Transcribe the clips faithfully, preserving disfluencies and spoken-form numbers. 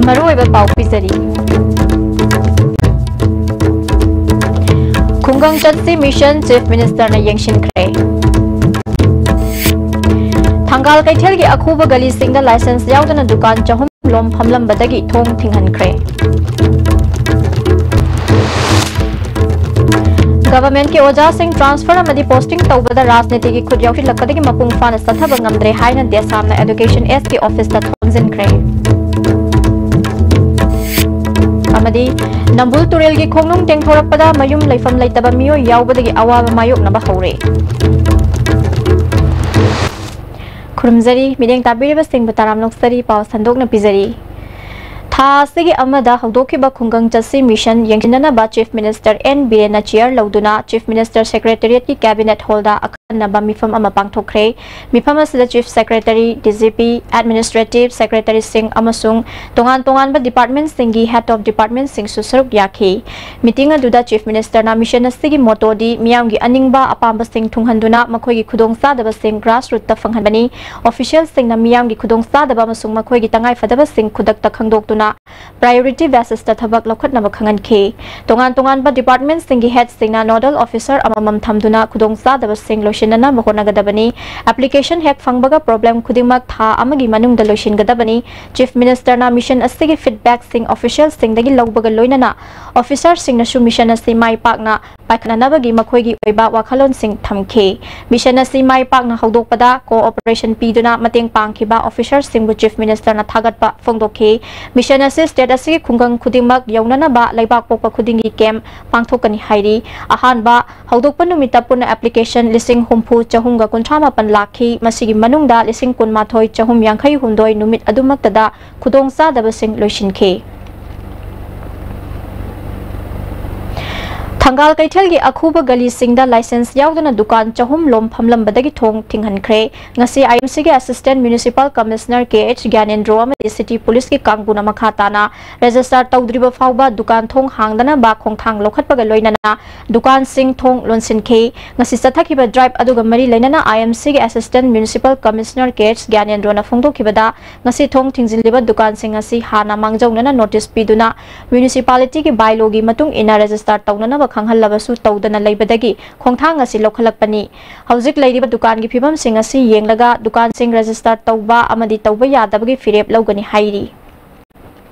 ꯃꯔꯨꯑꯣꯏꯕ ꯄꯥꯎ ꯄꯤꯖꯔꯤ꯫ ꯈꯨꯡꯒꯪ ꯆꯠꯁꯤ ꯃꯤꯁꯟ ꯆꯤꯐ ꯃꯤꯅꯤꯁꯇꯔꯅ ꯌꯦꯡꯁꯤꯟꯈ꯭ꯔꯦ꯫ ꯊꯪꯒꯥꯜ ꯀꯩꯊꯦꯜꯒꯤ ꯑꯈꯨꯕ ꯒꯂꯤꯁꯤꯡꯗ ꯂꯥꯏꯁꯦꯟꯁ ꯌꯥꯎꯗꯅ ꯗꯨꯀꯥꯟ ꯆꯍꯨꯝ ꯂꯣꯝ ꯐꯝꯂꯝꯕꯗꯒꯤ ꯊꯣꯡ ꯊꯤꯡꯍꯟꯈ꯭ꯔꯦ꯫ ꯒꯚꯔꯟꯃꯦꯟꯠꯀꯤ ꯑꯣꯖꯥꯁꯤꯡ ꯇ꯭ꯔꯥꯟꯁꯐꯔ ꯑꯃꯗꯤ ꯄꯣꯁꯇꯤꯡ ꯇꯧꯕꯗ ꯔꯥꯖꯅꯤꯇꯤꯒꯤ ꯈꯨꯠ ꯌꯥꯎꯁꯤꯜꯂꯛꯄꯗꯒꯤ ꯃꯄꯨꯡ ꯐꯥꯅ ꯆꯠꯊꯕ ꯉꯝꯗ꯭ꯔꯦ ꯍꯥꯏꯅ ꯗꯦꯁꯥꯝꯅ ꯑꯦꯗꯨꯀꯦꯁꯟ ꯑꯦꯁꯀꯤ ꯑꯣꯐꯤꯁꯇ ꯊꯣꯝꯖꯤꯟꯈ꯭ꯔꯦ꯫ ꯑꯃꯗꯤ ꯅꯝꯕꯨꯜ ꯇꯨꯔꯦꯜꯒꯤ ꯈꯣꯡꯅꯨꯡ ꯇꯦꯡꯊꯣꯔꯛꯄꯗ ꯃꯌꯨꯝ ꯂꯩꯐꯝ ꯂꯩꯇꯕ ꯃꯤꯑꯣꯏ ꯌꯥꯎꯕꯗꯒꯤ ꯑꯋꯥꯕ ꯃꯥꯌꯣꯛꯅꯕ ꯍꯧꯔꯦ꯫ ꯈꯨꯔꯨꯝꯖꯔꯤ, ꯃꯤꯠꯌꯦꯡ ꯇꯥꯕꯤꯔꯤꯕꯁꯤꯡꯕꯨ ꯇꯔꯥꯝꯅ ꯑꯣꯛꯆꯔꯤ꯫ ꯄꯥꯎ ꯁꯟꯗꯣꯛꯅ ꯄꯤꯖꯔꯤ꯫ ꯊꯥ ꯑꯁꯤꯒꯤ ꯑꯃꯗ ꯍꯧꯗꯣꯛꯈꯤꯕ ꯈꯨꯡꯒꯪ ꯆꯠꯁꯤ ꯃꯤꯁꯟ ꯌꯦꯡꯁꯤꯟꯅꯅꯕ ꯆꯤꯐ ꯃꯤꯅꯤꯁꯇꯔ ꯑꯦꯟ ꯕꯤꯔꯦꯟꯅ ꯆꯤꯌꯔ ꯂꯧꯗꯨꯅ ꯆꯤꯐ ꯃꯤꯅꯤꯁꯇꯔ ꯁꯦꯀ꯭ꯔꯦꯇꯦꯔꯤꯌꯦꯠꯀꯤ ꯀꯦꯕꯤꯅꯦꯠ ꯍꯣꯜꯗ ꯑꯈꯟꯅꯕ ꯃꯤꯐꯝ ꯑꯃ ꯄꯥꯡꯊꯣꯛꯈ꯭ꯔꯦ꯫ ꯃꯤꯐꯝ ꯑꯁꯤꯗ chief secretary, D G P, administrative ꯁꯦꯀ꯭ꯔꯦꯇꯔꯤꯁꯤꯡ ꯑꯃꯁꯨꯡ ꯇꯣꯉꯥꯟ ꯇꯣꯉꯥꯟꯕ ꯗꯤꯄꯥꯔꯠꯃꯦꯟꯠꯁꯤꯡꯒꯤ ꯍꯦꯗ ꯑꯣꯐ ꯗꯤꯄꯥꯔꯠꯃꯦꯟꯠꯁꯤꯡꯁꯨ ꯁꯔꯨꯛ ꯌꯥꯈꯤ꯫ ꯃꯤꯇꯤꯡ ꯑꯗꯨꯗ ꯆꯤꯐ ꯃꯤꯅꯤꯁꯇꯔꯅ ꯃꯤꯁꯟ ꯑꯁꯤꯒꯤ ꯃꯣꯇꯣꯗꯤ ꯃꯤꯌꯥꯝꯒꯤ ꯑꯅꯤꯡꯕ ꯑꯄꯥꯝꯕꯁꯤꯡ ꯊꯨꯡꯍꯟꯗꯨꯅ ꯃꯈꯣꯏꯒꯤ ꯈꯨꯗꯣꯡꯆꯥꯗꯕꯁꯤꯡ ꯒ꯭ꯔꯥꯁꯔꯨꯠꯇ ꯐꯪꯍꯟꯕꯅꯤ꯫ ꯑꯣꯐꯤꯁꯤꯌꯦꯜꯁꯤꯡꯅ ꯃꯤꯌꯥꯝꯒꯤ ꯈꯨꯗꯣꯡꯆꯥꯗꯕ ꯑꯃꯁꯨꯡ ꯃꯈꯣꯏꯒꯤ ꯇꯉꯥꯏꯐꯗꯕꯁꯤꯡ ꯈꯨꯗꯛꯇ ꯈꯪꯗꯣꯛꯇꯨꯅ ꯄ꯭ꯔꯥꯏꯑꯣꯔꯤꯇꯤ ꯕꯦꯁꯤꯁꯇ ꯊꯕꯛ ꯂꯧꯈꯠꯅꯕ ꯈꯪꯍꯟꯈꯤ꯫ ꯇꯣꯉꯥꯟ ꯇꯣꯉꯥꯟꯕ ꯗꯤꯄꯥꯔꯠꯃꯦꯟꯠꯁꯤꯡꯒꯤ ꯍꯦꯗꯁꯤꯡꯅ ꯅꯣꯗꯜ ꯑꯣꯐꯤꯁꯔ ꯑꯃꯃꯝ ꯊꯝꯗꯨꯅ ꯈꯨꯗꯣꯡꯆꯥꯗꯕꯁꯤꯡ ꯂꯣꯏꯁꯤꯟꯅꯅꯕ ꯍꯣꯠꯅꯒꯗꯕꯅꯤ꯫ ꯑꯦꯄ꯭ꯂꯤꯀꯦꯁꯟ ꯍꯦꯛ ꯐꯪꯕꯒ ꯄ꯭ꯔꯣꯕ꯭ꯂꯦꯝ ꯈꯨꯗꯤꯡꯃꯛ ꯊꯥ ꯑꯃꯒꯤ ꯃꯅꯨꯡꯗ ꯂꯣꯏꯁꯤꯟꯒꯗꯕꯅꯤ꯫ ꯆꯤꯐ ꯃꯤꯅꯤꯁꯇꯔꯅ ꯃꯤꯁꯟ ꯑꯁꯤꯒꯤ ꯐꯤꯗꯕꯦꯛꯁꯤꯡ ꯑꯣꯐꯤꯁꯤꯌꯦꯜꯁꯤꯡꯗꯒꯤ ꯂꯧꯕꯒ ꯂꯣꯏꯅꯅ ꯑꯣꯐꯤꯁꯔꯁꯤꯡꯅꯁꯨ ꯃꯤꯁꯟ ꯑꯁꯤ ꯃꯥꯏ ꯄꯥꯛꯅ ꯄꯥꯏꯈꯠꯅꯅꯕꯒꯤ ꯃꯈꯣꯏꯒꯤ ꯑꯣꯏꯕ ꯋꯥꯈꯜꯂꯣꯟꯁꯤꯡ ꯊꯝꯈꯤ꯫ ꯃꯤꯁꯟ ꯑꯁꯤ ꯃꯥꯏ ꯄꯥꯛꯅ ꯍꯧꯗꯣꯛꯄꯗ ꯀꯣꯑꯣꯄꯔꯦꯁꯟ ꯄꯤꯗꯨꯅ ꯃꯇꯦꯡ ꯄꯥꯡꯈꯤꯕ ꯑꯣꯐꯤꯁꯔꯁꯤꯡꯕꯨ ꯆꯤꯐ ꯃꯤꯅꯤꯁꯇꯔꯅ ꯊꯥꯒꯠꯄ ꯐꯣꯡꯗꯣꯛꯈꯤ꯫ ꯃꯤꯁꯟ ꯑꯁꯤ ꯁ꯭ꯇꯦꯠ ꯑꯁꯤꯒꯤ ꯈꯨꯡꯒꯪ ꯈꯨꯗꯤꯡꯃꯛ ꯌꯧꯅꯅꯕ ꯂꯩꯕꯥꯛ ꯄꯣꯛꯄ ꯈꯨꯗꯤꯡꯒꯤ ꯀꯦꯝꯞ ꯄꯥꯡꯊꯣꯛꯀꯅꯤ ꯍꯥꯏꯔꯤ꯫ ꯑꯍꯥꯟꯕ ꯍꯧꯗꯣꯛꯄ ꯅꯨꯃꯤꯠꯇ ꯄꯨꯟꯅ ꯑꯦꯄ꯭ꯂꯤꯀꯦꯁꯟ ꯂꯤꯁꯤꯡ ꯍꯨꯝꯐꯨ ꯆꯍꯨꯝꯒ ꯀꯨꯟꯊ꯭ꯔꯥ ꯃꯥꯄꯟ ꯂꯥꯛꯈꯤ꯫ ꯃꯁꯤꯒꯤ ꯃꯅꯨꯡꯗ ꯂꯤꯁꯤꯡ ꯀꯨꯟꯃꯥꯊꯣꯏ ꯆꯍꯨꯝ ꯌꯥꯡꯈꯩ ꯍꯨꯝꯗꯣꯏ ꯅꯨꯃꯤꯠ ꯑꯗꯨꯃꯛꯇꯗ ꯈꯨꯗꯣꯡꯆꯥꯗꯕꯁꯤꯡ ꯂꯣꯏꯁꯤꯟꯈꯤ꯫ ꯊꯪꯒꯥꯜ ꯀꯩꯊꯦꯜꯒꯤ ꯑꯈꯨꯕ ꯒꯂꯤꯁꯤꯡꯗ ꯂꯥꯏꯁꯦꯟꯁ ꯌꯥꯎꯗꯅ ꯗꯨꯀꯥꯟ ꯆꯍꯨꯝ ꯂꯣꯝ ꯐꯝꯂꯝꯕꯗꯒꯤ ꯊꯣꯡ ꯊꯤꯡꯍꯟꯈ꯭ꯔꯦ꯫ ꯉꯁꯤ ꯑꯥꯏ ꯑꯦꯝ ꯁꯤꯒꯤ ꯑꯦꯁꯤꯁꯇꯦꯟꯠ ꯃ꯭ꯌꯨꯅꯤꯁꯤꯄꯥꯜ ꯀꯃꯤꯁꯅꯔ ꯀꯦ ꯑꯩꯆ ꯒ꯭ꯌꯥꯅꯦꯟꯗ꯭ꯔꯣ ꯑꯃꯗꯤ ꯁꯤꯇꯤ ꯄꯨꯂꯤꯁꯀꯤ ꯀꯥꯡꯕꯨꯅ ꯃꯈꯥ ꯇꯥꯅ ꯔꯦꯖꯤꯁꯇꯥꯔ ꯇꯧꯗ꯭ꯔꯤꯕ ꯐꯥꯎꯕ ꯗꯨꯀꯥꯟ ꯊꯣꯡ ꯍꯥꯡꯗꯅꯕ ꯈꯣꯡꯊꯥꯡ ꯂꯧꯈꯠꯄꯒ ꯂꯣꯏꯅꯅ ꯗꯨꯀꯥꯟꯁꯤꯡ ꯊꯣꯡ ꯂꯣꯟꯁꯤꯟꯈꯤ꯫ ꯉꯁꯤ ꯆꯠꯊꯈꯤꯕ ꯗ꯭ꯔꯥꯏꯚ ꯑꯗꯨꯒ ꯃꯔꯤ ꯂꯩꯅꯅ ꯑꯥꯏ ꯑꯦꯝ ꯁꯤꯒꯤ ꯑꯦꯁꯤꯁꯇꯦꯟꯠ ꯃ꯭ꯌꯨꯅꯤꯁꯤꯄꯥꯜ ꯀꯃꯤꯁꯅꯔ ꯀꯦ ꯑꯩꯆ ꯒ꯭ꯌꯥꯅꯦꯟꯗ꯭ꯔꯣꯅ ꯐꯣꯡꯗꯣꯛꯈꯤꯕꯗ, ꯉꯁꯤ ꯊꯣꯡ ꯊꯤꯡꯖꯤꯜꯂꯤꯕ ꯗꯨꯀꯥꯟꯁꯤꯡ ꯑꯁꯤ ꯍꯥꯟꯅ ꯃꯥꯡꯖꯧꯅꯅ ꯅꯣꯇꯤꯁ ꯄꯤꯗꯨꯅ ꯃ꯭ꯌꯨꯅꯤꯁꯤꯄꯥꯂꯤꯇꯤꯒꯤ ꯕꯥꯏꯂꯣꯒꯤ ꯃꯇꯨꯡ ꯏꯟꯅ ꯔꯦꯖꯤꯁꯇꯥꯔ ꯇꯧꯅꯅꯕ ꯈꯪꯍꯜꯂꯕꯁꯨ ꯇꯧꯗꯅ ꯂꯩꯕꯗꯒꯤ ꯈꯣꯡꯊꯥꯡ ꯑꯁꯤ ꯂꯧꯈꯠꯂꯛꯄꯅꯤ꯫ ꯍꯧꯖꯤꯛ ꯂꯩꯔꯤꯕ ꯗꯨꯀꯥꯟꯒꯤ ꯐꯤꯕꯝꯁꯤꯡ ꯑꯁꯤ ꯌꯦꯡꯂꯒ ꯗꯨꯀꯥꯟꯁꯤꯡ ꯔꯦꯖꯤꯁꯇꯥꯔ ꯇꯧꯕ ꯑꯃꯗꯤ ꯇꯧꯕ ꯌꯥꯗꯕꯒꯤ ꯐꯤꯔꯦꯞ ꯂꯧꯒꯅꯤ ꯍꯥꯏꯔꯤ꯫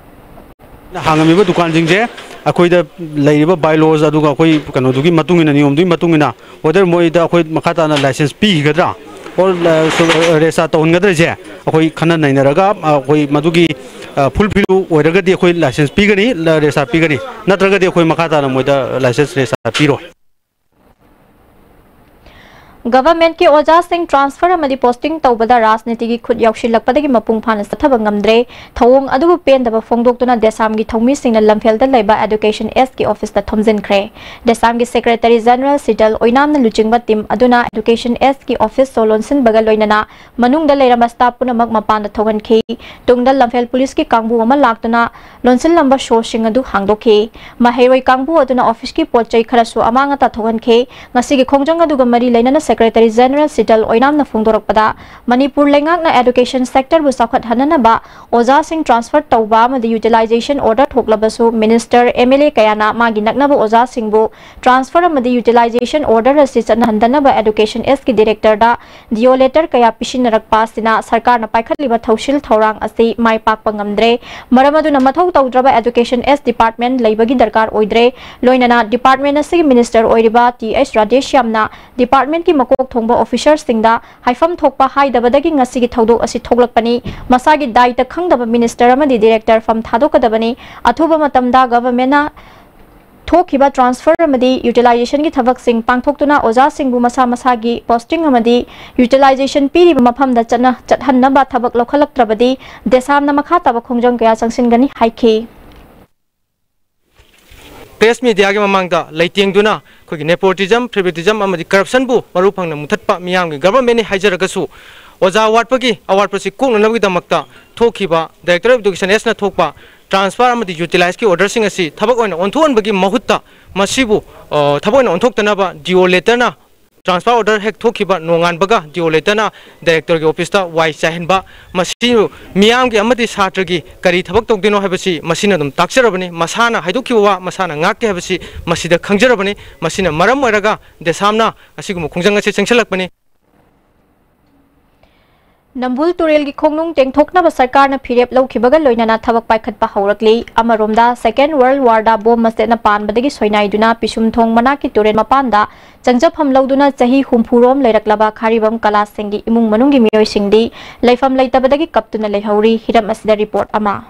ꯍꯥꯡꯉꯝꯃꯤꯕ ꯗꯨꯀꯥꯟꯁꯤꯡꯁꯦ ꯑꯩꯈꯣꯏꯗ ꯂꯩꯔꯤꯕ ꯕꯥꯏꯂꯣꯁ ꯑꯗꯨꯒ ꯑꯩꯈꯣꯏ ꯀꯩꯅꯣꯗꯨꯒꯤ ꯃꯇꯨꯡ ꯏꯟꯅ, ꯅꯤꯌꯣꯝꯗꯨꯒꯤ ꯃꯇꯨꯡ ꯏꯟꯅ, whether ꯃꯣꯏꯗ ꯑꯩꯈꯣꯏ ꯃꯈꯥ ꯇꯥꯅ ꯂꯥꯏꯁꯦꯟꯁ ꯄꯤꯈꯤꯒꯗ꯭ꯔꯥ, or ꯔꯦꯖꯤꯁꯇꯥꯔ ꯇꯧꯍꯟꯒꯗ꯭ꯔꯤꯁꯦ ꯑꯩꯈꯣꯏ ꯈꯟꯅ ꯅꯩꯅꯔꯒ, ꯑꯩꯈꯣꯏ ꯃꯗꯨꯒꯤ ꯐꯨꯜꯐꯤꯜ ꯑꯣꯏꯔꯒꯗꯤ ꯑꯩꯈꯣꯏ ꯂꯥꯏꯁꯦꯟꯁ ꯄꯤꯒꯅꯤ, ꯔꯦꯖꯤꯁꯇꯥꯔ ꯄꯤꯒꯅꯤ, ꯅꯠꯇ꯭ꯔꯒꯗꯤ ꯑꯩꯈꯣꯏ ꯃꯈꯥ ꯇꯥꯅ ꯃꯣꯏꯗ ꯂꯥꯏꯁꯦꯟꯁ ꯔꯦꯖꯤꯁꯇꯥꯔ ꯄꯤꯔꯣꯏ꯫ ꯒꯚꯔꯟꯃꯦꯟꯠꯀꯤ ꯑꯣꯖꯥꯁꯤꯡ ꯇ꯭ꯔꯥꯟꯁꯐꯔ ꯑꯃꯗꯤ ꯄꯣꯁꯇꯤꯡ ꯇꯧꯕꯗ ꯔꯥꯖꯅꯤꯇꯤꯒꯤ ꯈꯨꯠ ꯌꯥꯎꯁꯤꯜꯂꯛꯄꯗꯒꯤ ꯃꯄꯨꯡ ꯐꯥꯅ ꯆꯠꯊꯕ ꯉꯝꯗ꯭ꯔꯦ꯫ ꯊꯧꯑꯣꯡ ꯑꯗꯨꯕꯨ ꯄꯦꯟꯗꯕ ꯐꯣꯡꯗꯣꯛꯇꯨꯅ ꯗꯦꯁꯥꯝꯒꯤ ꯊꯧꯃꯤꯁꯤꯡꯅ ꯂꯝꯐꯦꯜꯗ ꯂꯩꯕ ꯑꯦꯗꯨꯀꯦꯁꯟ ꯑꯦꯁꯀꯤ ꯑꯣꯐꯤꯁꯇ ꯊꯣꯝꯖꯤꯟꯈ꯭ꯔꯦ꯫ ꯗꯦꯁꯥꯝꯒꯤ ꯁꯦꯀ꯭ꯔꯦꯇꯔꯤ ꯖꯦꯅꯔꯦꯜ ꯁꯤꯇꯜ ꯑꯣꯏꯅꯥꯝꯅ ꯂꯨꯆꯤꯡꯕ ꯇꯤꯝ ꯑꯗꯨꯅ ꯑꯦꯗꯨꯀꯦꯁꯟ ꯑꯦꯁꯀꯤ ꯑꯣꯐꯤꯁꯇꯣ ꯂꯣꯟꯁꯤꯟꯕꯒ ꯂꯣꯏꯅꯅ ꯃꯅꯨꯡꯗ ꯂꯩꯔꯝꯕ ꯁ꯭ꯇꯥꯐ ꯄꯨꯝꯅꯃꯛ ꯃꯄꯥꯟꯗ ꯊꯣꯛꯍꯟꯈꯤ꯫ ꯇꯨꯡꯗ ꯂꯝꯐꯦꯜ ꯄꯨꯂꯤꯁꯀꯤ ꯀꯥꯡꯕꯨ ꯑꯃ ꯂꯥꯛꯇꯨꯅ ꯂꯣꯟꯁꯤꯜꯂꯝꯕ ꯁꯣꯁꯤꯡ ꯑꯗꯨ ꯍꯥꯡꯗꯣꯛꯈꯤ꯫ ꯃꯍꯩꯔꯣꯏ ꯀꯥꯡꯕꯨ ꯑꯗꯨꯅ ꯑꯣꯐꯤꯁꯀꯤ ꯄꯣꯠ ꯆꯩ ꯈꯔꯁꯨ ꯑꯃꯥꯡ ꯑꯇꯥ ꯊꯣꯛꯍꯟꯈꯤ꯫ ꯉꯁꯤꯒꯤ ꯈꯣꯡꯖꯪ ꯑꯗꯨꯒ ꯃꯔꯤ ꯂꯩꯅꯅ ꯁꯦꯀ꯭ꯔꯦꯇꯔꯤ ꯖꯦꯅꯔꯦꯜ ꯁꯤꯇꯜ ꯑꯣꯏꯅꯥꯝꯅ ꯐꯣꯡꯗꯣꯔꯛꯄꯗ, ꯃꯅꯤꯄꯨꯔ ꯂꯩꯉꯥꯛꯅ ꯑꯦꯗꯨꯀꯦꯁꯟ ꯁꯦꯛꯇꯔꯕꯨ ꯆꯥꯎꯈꯠꯍꯟꯅꯅꯕ ꯑꯣꯖꯥꯁꯤꯡ ꯇ꯭ꯔꯥꯟꯁꯐꯔ ꯇꯧꯕ ꯑꯃꯗꯤ ꯌꯨꯇꯤꯂꯥꯏꯖꯦꯁꯟ ꯑꯣꯔꯗꯔ ꯊꯣꯛꯂꯕꯁꯨ, ꯃꯤꯅꯤꯁꯇꯔ, ꯑꯦꯝ ꯑꯦꯜ ꯑꯦ ꯀꯌꯥꯅ ꯃꯥꯒꯤ ꯅꯛꯅꯕ ꯑꯣꯖꯥꯁꯤꯡꯕꯨ ꯇ꯭ꯔꯥꯟꯁꯐꯔ ꯑꯃꯗꯤ ꯌꯨꯇꯤꯂꯥꯏꯖꯦꯁꯟ ꯑꯣꯔꯗꯔ ꯑꯁꯤ ꯆꯠꯅꯍꯟꯗꯅꯕ ꯑꯦꯗꯨꯀꯦꯁꯟ ꯑꯦꯁꯀꯤ ꯗꯤꯔꯦꯛꯇꯔꯗ ꯗꯤꯑꯣ ꯂꯦꯇꯔ ꯀꯌꯥ ꯄꯤꯁꯤꯟꯅꯔꯛꯄ ꯑꯁꯤꯅ ꯁꯔꯀꯥꯔꯅ ꯄꯥꯏꯈꯠꯂꯤꯕ ꯊꯧꯁꯤꯜ ꯊꯧꯔꯥꯡ ꯑꯁꯤ ꯃꯥꯏ ꯄꯥꯛꯄ ꯉꯝꯗ꯭ꯔꯦ꯫ ꯃꯔꯝ ꯑꯗꯨꯅ ꯃꯊꯧ ꯇꯧꯗ꯭ꯔꯕ ꯑꯦꯗꯨꯀꯦꯁꯟ ꯑꯦꯁ ꯗꯤꯄꯥꯔꯠꯃꯦꯟꯠ ꯂꯩꯕꯒꯤ ꯗꯔꯀꯥꯔ ꯑꯣꯏꯗ꯭ꯔꯦ꯫ ꯂꯣꯏꯅꯅ ꯗꯤꯄꯥꯔꯠꯃꯦꯟꯠ ꯑꯁꯤꯒꯤ ꯃꯤꯅꯤꯁꯇꯔ ꯑꯣꯏꯔꯤꯕ ꯇꯤ ꯑꯩꯆ ꯔꯥꯙꯦꯁ꯭ꯌꯥꯝꯅ ꯗꯤꯄꯥꯔꯠꯃꯦꯟꯠꯀꯤ ꯃꯀꯣꯛ ꯊꯣꯡꯕ ꯑꯣꯐꯤꯁꯔꯁꯤꯡꯗ ꯍꯥꯏꯐꯝ ꯊꯣꯛꯄ ꯍꯥꯏꯗꯕꯗꯒꯤ ꯉꯁꯤꯒꯤ ꯊꯧꯗꯣꯛ ꯑꯁꯤ ꯊꯣꯛꯂꯛꯄꯅꯤ꯫ ꯃꯁꯥꯒꯤ ꯗꯥꯏꯇ ꯈꯪꯗꯕ ꯃꯤꯅꯤꯁꯇꯔ ꯑꯃꯗꯤ ꯗꯤꯔꯦꯛꯇꯔ ꯐꯝ ꯊꯥꯗꯣꯛꯀꯗꯕꯅꯤ꯫ ꯑꯊꯨꯕ ꯃꯇꯝꯗ ꯒꯚꯔꯟꯃꯦꯟꯠꯅ ꯊꯣꯛꯈꯤꯕ ꯇ꯭ꯔꯥꯟꯁꯐꯔ ꯑꯃꯗꯤ ꯌꯨꯇꯤꯂꯥꯏꯖꯦꯁꯟꯒꯤ ꯊꯕꯛꯁꯤꯡ ꯄꯥꯡꯊꯣꯛꯇꯨꯅ ꯑꯣꯖꯥꯁꯤꯡꯕꯨ ꯃꯁꯥ ꯃꯁꯥꯒꯤ ꯄꯣꯁꯇꯤꯡ ꯑꯃꯗꯤ ꯌꯨꯇꯤꯂꯥꯏꯖꯦꯁꯟ ꯄꯤꯔꯤꯕ ꯃꯐꯝꯗ ꯆꯠꯅ-, ꯆꯠꯍꯟꯅꯕ ꯊꯕꯛ ꯂꯧꯈꯠꯂꯛꯇ꯭ꯔꯕꯗꯤ ꯗꯦꯁꯥꯝꯅ ꯃꯈꯥ ꯇꯥꯕ ꯈꯣꯡꯖꯪ ꯀꯌꯥ ꯆꯪꯁꯤꯟꯒꯅꯤ ꯍꯥꯏꯈꯤ꯫ ꯄ꯭ꯔꯦꯁ ꯃꯤꯗꯤꯌꯥꯒꯤ ꯃꯃꯥꯡꯗ ꯂꯩꯇꯦꯡꯗꯨꯅ ꯑꯩꯈꯣꯏꯒꯤ ꯅꯦꯄꯣꯇꯤꯖꯝ, ꯐꯦꯕꯔꯤꯇꯤꯖꯝ ꯑꯃꯗꯤ ꯀꯔꯞꯁꯟꯕꯨ ꯃꯔꯨ ꯐꯪꯅ ꯃꯨꯊꯠꯄ ꯃꯤꯌꯥꯝꯒꯤ ꯒꯕꯔꯃꯦꯟꯅꯤ ꯍꯥꯏꯖꯔꯒꯁꯨ, ꯑꯣꯖꯥ ꯋꯥꯠꯄꯒꯤ ꯑꯋꯥꯠꯄꯁꯤ ꯀꯣꯛꯅꯅꯕꯒꯤꯗꯃꯛꯇ ꯊꯣꯛꯈꯤꯕ ꯗꯥꯏꯔꯦꯛꯇꯔ ꯑꯣꯐ ꯏꯗꯨꯀꯦꯁꯟ ꯑꯦꯁꯅ ꯊꯣꯛꯄ ꯇ꯭ꯔꯥꯟꯁꯐꯔ ꯑꯃꯗꯤ ꯌꯨꯇꯤꯂꯥꯏꯁꯀꯤ ꯑꯣꯔꯗꯔꯁꯤꯡ ꯑꯁꯤ ꯊꯕꯛ ꯑꯣꯏꯅ ꯑꯣꯟꯊꯣꯛꯍꯟꯕꯒꯤ ꯃꯍꯨꯠꯇ ꯃꯁꯤꯕꯨ, ꯑ, ꯊꯕꯛ ꯑꯣꯏꯅ ꯑꯣꯟꯊꯣꯛꯇꯅꯕ ꯗꯤ ꯑꯣ ꯂꯦꯇꯔꯅ, ꯇ꯭ꯔꯥꯟꯁꯐꯔ ꯑꯣꯔꯗꯔ ꯍꯦꯛ ꯊꯣꯛꯈꯤꯕ ꯅꯣꯡꯉꯥꯟꯕꯒ ꯗꯤ ꯑꯣ ꯂꯦꯇꯔꯅ ꯗꯥꯏꯔꯦꯛꯇꯔꯒꯤ ꯑꯣꯐꯤꯁꯇ ꯋꯥꯏ ꯆꯥꯏꯍꯟꯕ, ꯃꯁꯤ ꯃꯤꯌꯥꯝꯒꯤ ꯑꯃꯗꯤ ꯁꯥꯇ꯭ꯔꯒꯤ ꯀꯔꯤ ꯊꯕꯛ ꯇꯧꯗꯣꯏꯅꯣ ꯍꯥꯏꯕꯁꯤ ꯃꯁꯤꯅ ꯑꯗꯨꯝ ꯇꯥꯛꯆꯔꯕꯅꯤ꯫ ꯃꯁꯥꯅ ꯍꯥꯏꯗꯣꯛꯈꯤꯕ ꯋꯥ ꯃꯁꯥꯅ ꯉꯥꯛꯇꯦ ꯍꯥꯏꯕꯁꯤ ꯃꯁꯤꯗ ꯈꯪꯖꯔꯕꯅꯤ꯫ ꯃꯁꯤꯅ ꯃꯔꯝ ꯑꯣꯏꯔꯒ ꯗꯦꯁꯥꯝꯅ ꯑꯁꯤꯒꯨꯝꯕ ꯈꯣꯡꯖꯪ ꯑꯁꯤ ꯆꯪꯁꯤꯜꯂꯛꯄꯅꯤ꯫ ꯅꯝꯕꯨꯜ ꯇꯨꯔꯦꯜꯒꯤ ꯈꯣꯡꯅꯨꯡ ꯇꯦꯡꯊꯣꯛꯅꯕ ꯁꯔꯀꯥꯔꯅ ꯐꯤꯔꯦꯞ ꯂꯧꯈꯤꯕꯒ ꯂꯣꯏꯅꯅ ꯊꯕꯛ ꯄꯥꯏꯈꯠꯄ ꯍꯧꯔꯛꯂꯤ꯫ ꯑꯃꯔꯣꯝꯗ, ꯁꯦꯀꯦꯟ ꯋꯥꯔꯜ ꯋꯥꯔꯗ ꯕꯣꯝ ꯃꯆꯦꯠꯅ ꯄꯥꯟꯕꯗꯒꯤ ꯁꯣꯏꯅꯥꯏꯗꯨꯅ ꯄꯤꯁꯨꯝꯊꯣꯡ ꯃꯅꯥꯛꯀꯤ ꯇꯨꯔꯦꯜ ꯃꯄꯥꯟꯗ ꯆꯪꯖꯐꯝ ꯂꯧꯗꯨꯅ ꯆꯍꯤ ꯍꯨꯝꯐꯨ ꯔꯣꯝ ꯂꯩꯔꯛꯂꯕ ꯈꯥꯔꯤꯕꯝ ꯀꯂꯥ ꯁꯤꯡꯒꯤ ꯏꯃꯨꯡ ꯃꯅꯨꯡꯒꯤ ꯃꯤꯑꯣꯏꯁꯤꯡꯗꯤ ꯂꯩꯐꯝ ꯂꯩꯇꯕꯗꯒꯤ ꯀꯞꯇꯨꯅ ꯂꯩꯍꯧꯔꯤ꯫ ꯍꯤꯔꯝ ꯑꯁꯤꯗ ꯔꯤꯄꯣꯔꯠ ꯑꯃ꯫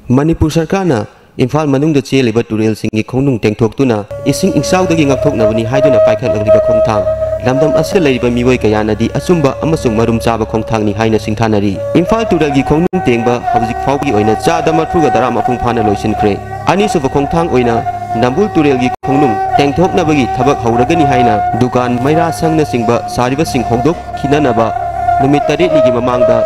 ꯃꯅꯤꯄꯨꯔ ꯁꯔꯀꯥꯔꯅ ꯏꯝꯐꯥꯜ ꯃꯅꯨꯡꯗ ꯆꯦꯜꯂꯤꯕ ꯇꯨꯔꯦꯜꯁꯤꯡꯒꯤ ꯈꯣꯡꯅꯨꯡ ꯇꯦꯡꯊꯣꯛꯇꯨꯅ ꯏꯁꯤꯡ ꯏꯆꯥꯎꯗꯒꯤ ꯉꯥꯛꯊꯣꯛꯅꯕꯅꯤ ꯍꯥꯏꯗꯨꯅ ꯄꯥꯏꯈꯠꯂꯛꯂꯤꯕ ꯈꯣꯡꯊꯥꯡ, ꯂꯝꯗꯝ ꯑꯁꯤꯗ ꯂꯩꯔꯤꯕ ꯃꯤꯑꯣꯏ ꯀꯌꯥꯅꯗꯤ ꯑꯆꯨꯝꯕ ꯑꯃꯁꯨꯡ ꯃꯔꯨꯝ ꯆꯥꯕ ꯈꯣꯡꯊꯥꯡꯅꯤ ꯍꯥꯏꯅ ꯁꯤꯡꯊꯥꯅꯔꯤ꯫ ꯏꯝꯐꯥꯜ ꯇꯨꯔꯦꯜꯒꯤ ꯈꯣꯡꯅꯨꯡ ꯇꯦꯡꯕ ꯍꯧꯖꯤꯛ ꯐꯥꯎꯕꯒꯤ ꯑꯣꯏꯅ ꯆꯥꯗ ꯃꯔꯤꯐꯨꯒ ꯇꯔꯥ ꯃꯄꯨꯡ ꯐꯥꯅ ꯂꯣꯏꯁꯤꯟꯈ꯭ꯔꯦ꯫ ꯑꯅꯤꯁꯨꯕ ꯈꯣꯡꯊꯥꯡ ꯑꯣꯏꯅ ꯅꯝꯕꯨꯜ ꯇꯨꯔꯦꯜꯒꯤ ꯈꯣꯡꯅꯨꯡ ꯇꯦꯡꯊꯣꯛꯅꯕꯒꯤ ꯊꯕꯛ ꯍꯧꯔꯒꯅꯤ ꯍꯥꯏꯅ ꯗꯨꯀꯥꯟ, ꯃꯩꯔꯥ ꯁꯪꯅꯆꯤꯡꯕ ꯁꯥꯔꯤꯕꯁꯤꯡ ꯍꯣꯡꯗꯣꯛ ꯈꯤꯅꯅꯕ ꯅꯨꯃꯤꯠ ꯇꯔꯦꯠꯅꯤꯒꯤ ꯃꯃꯥꯡꯗ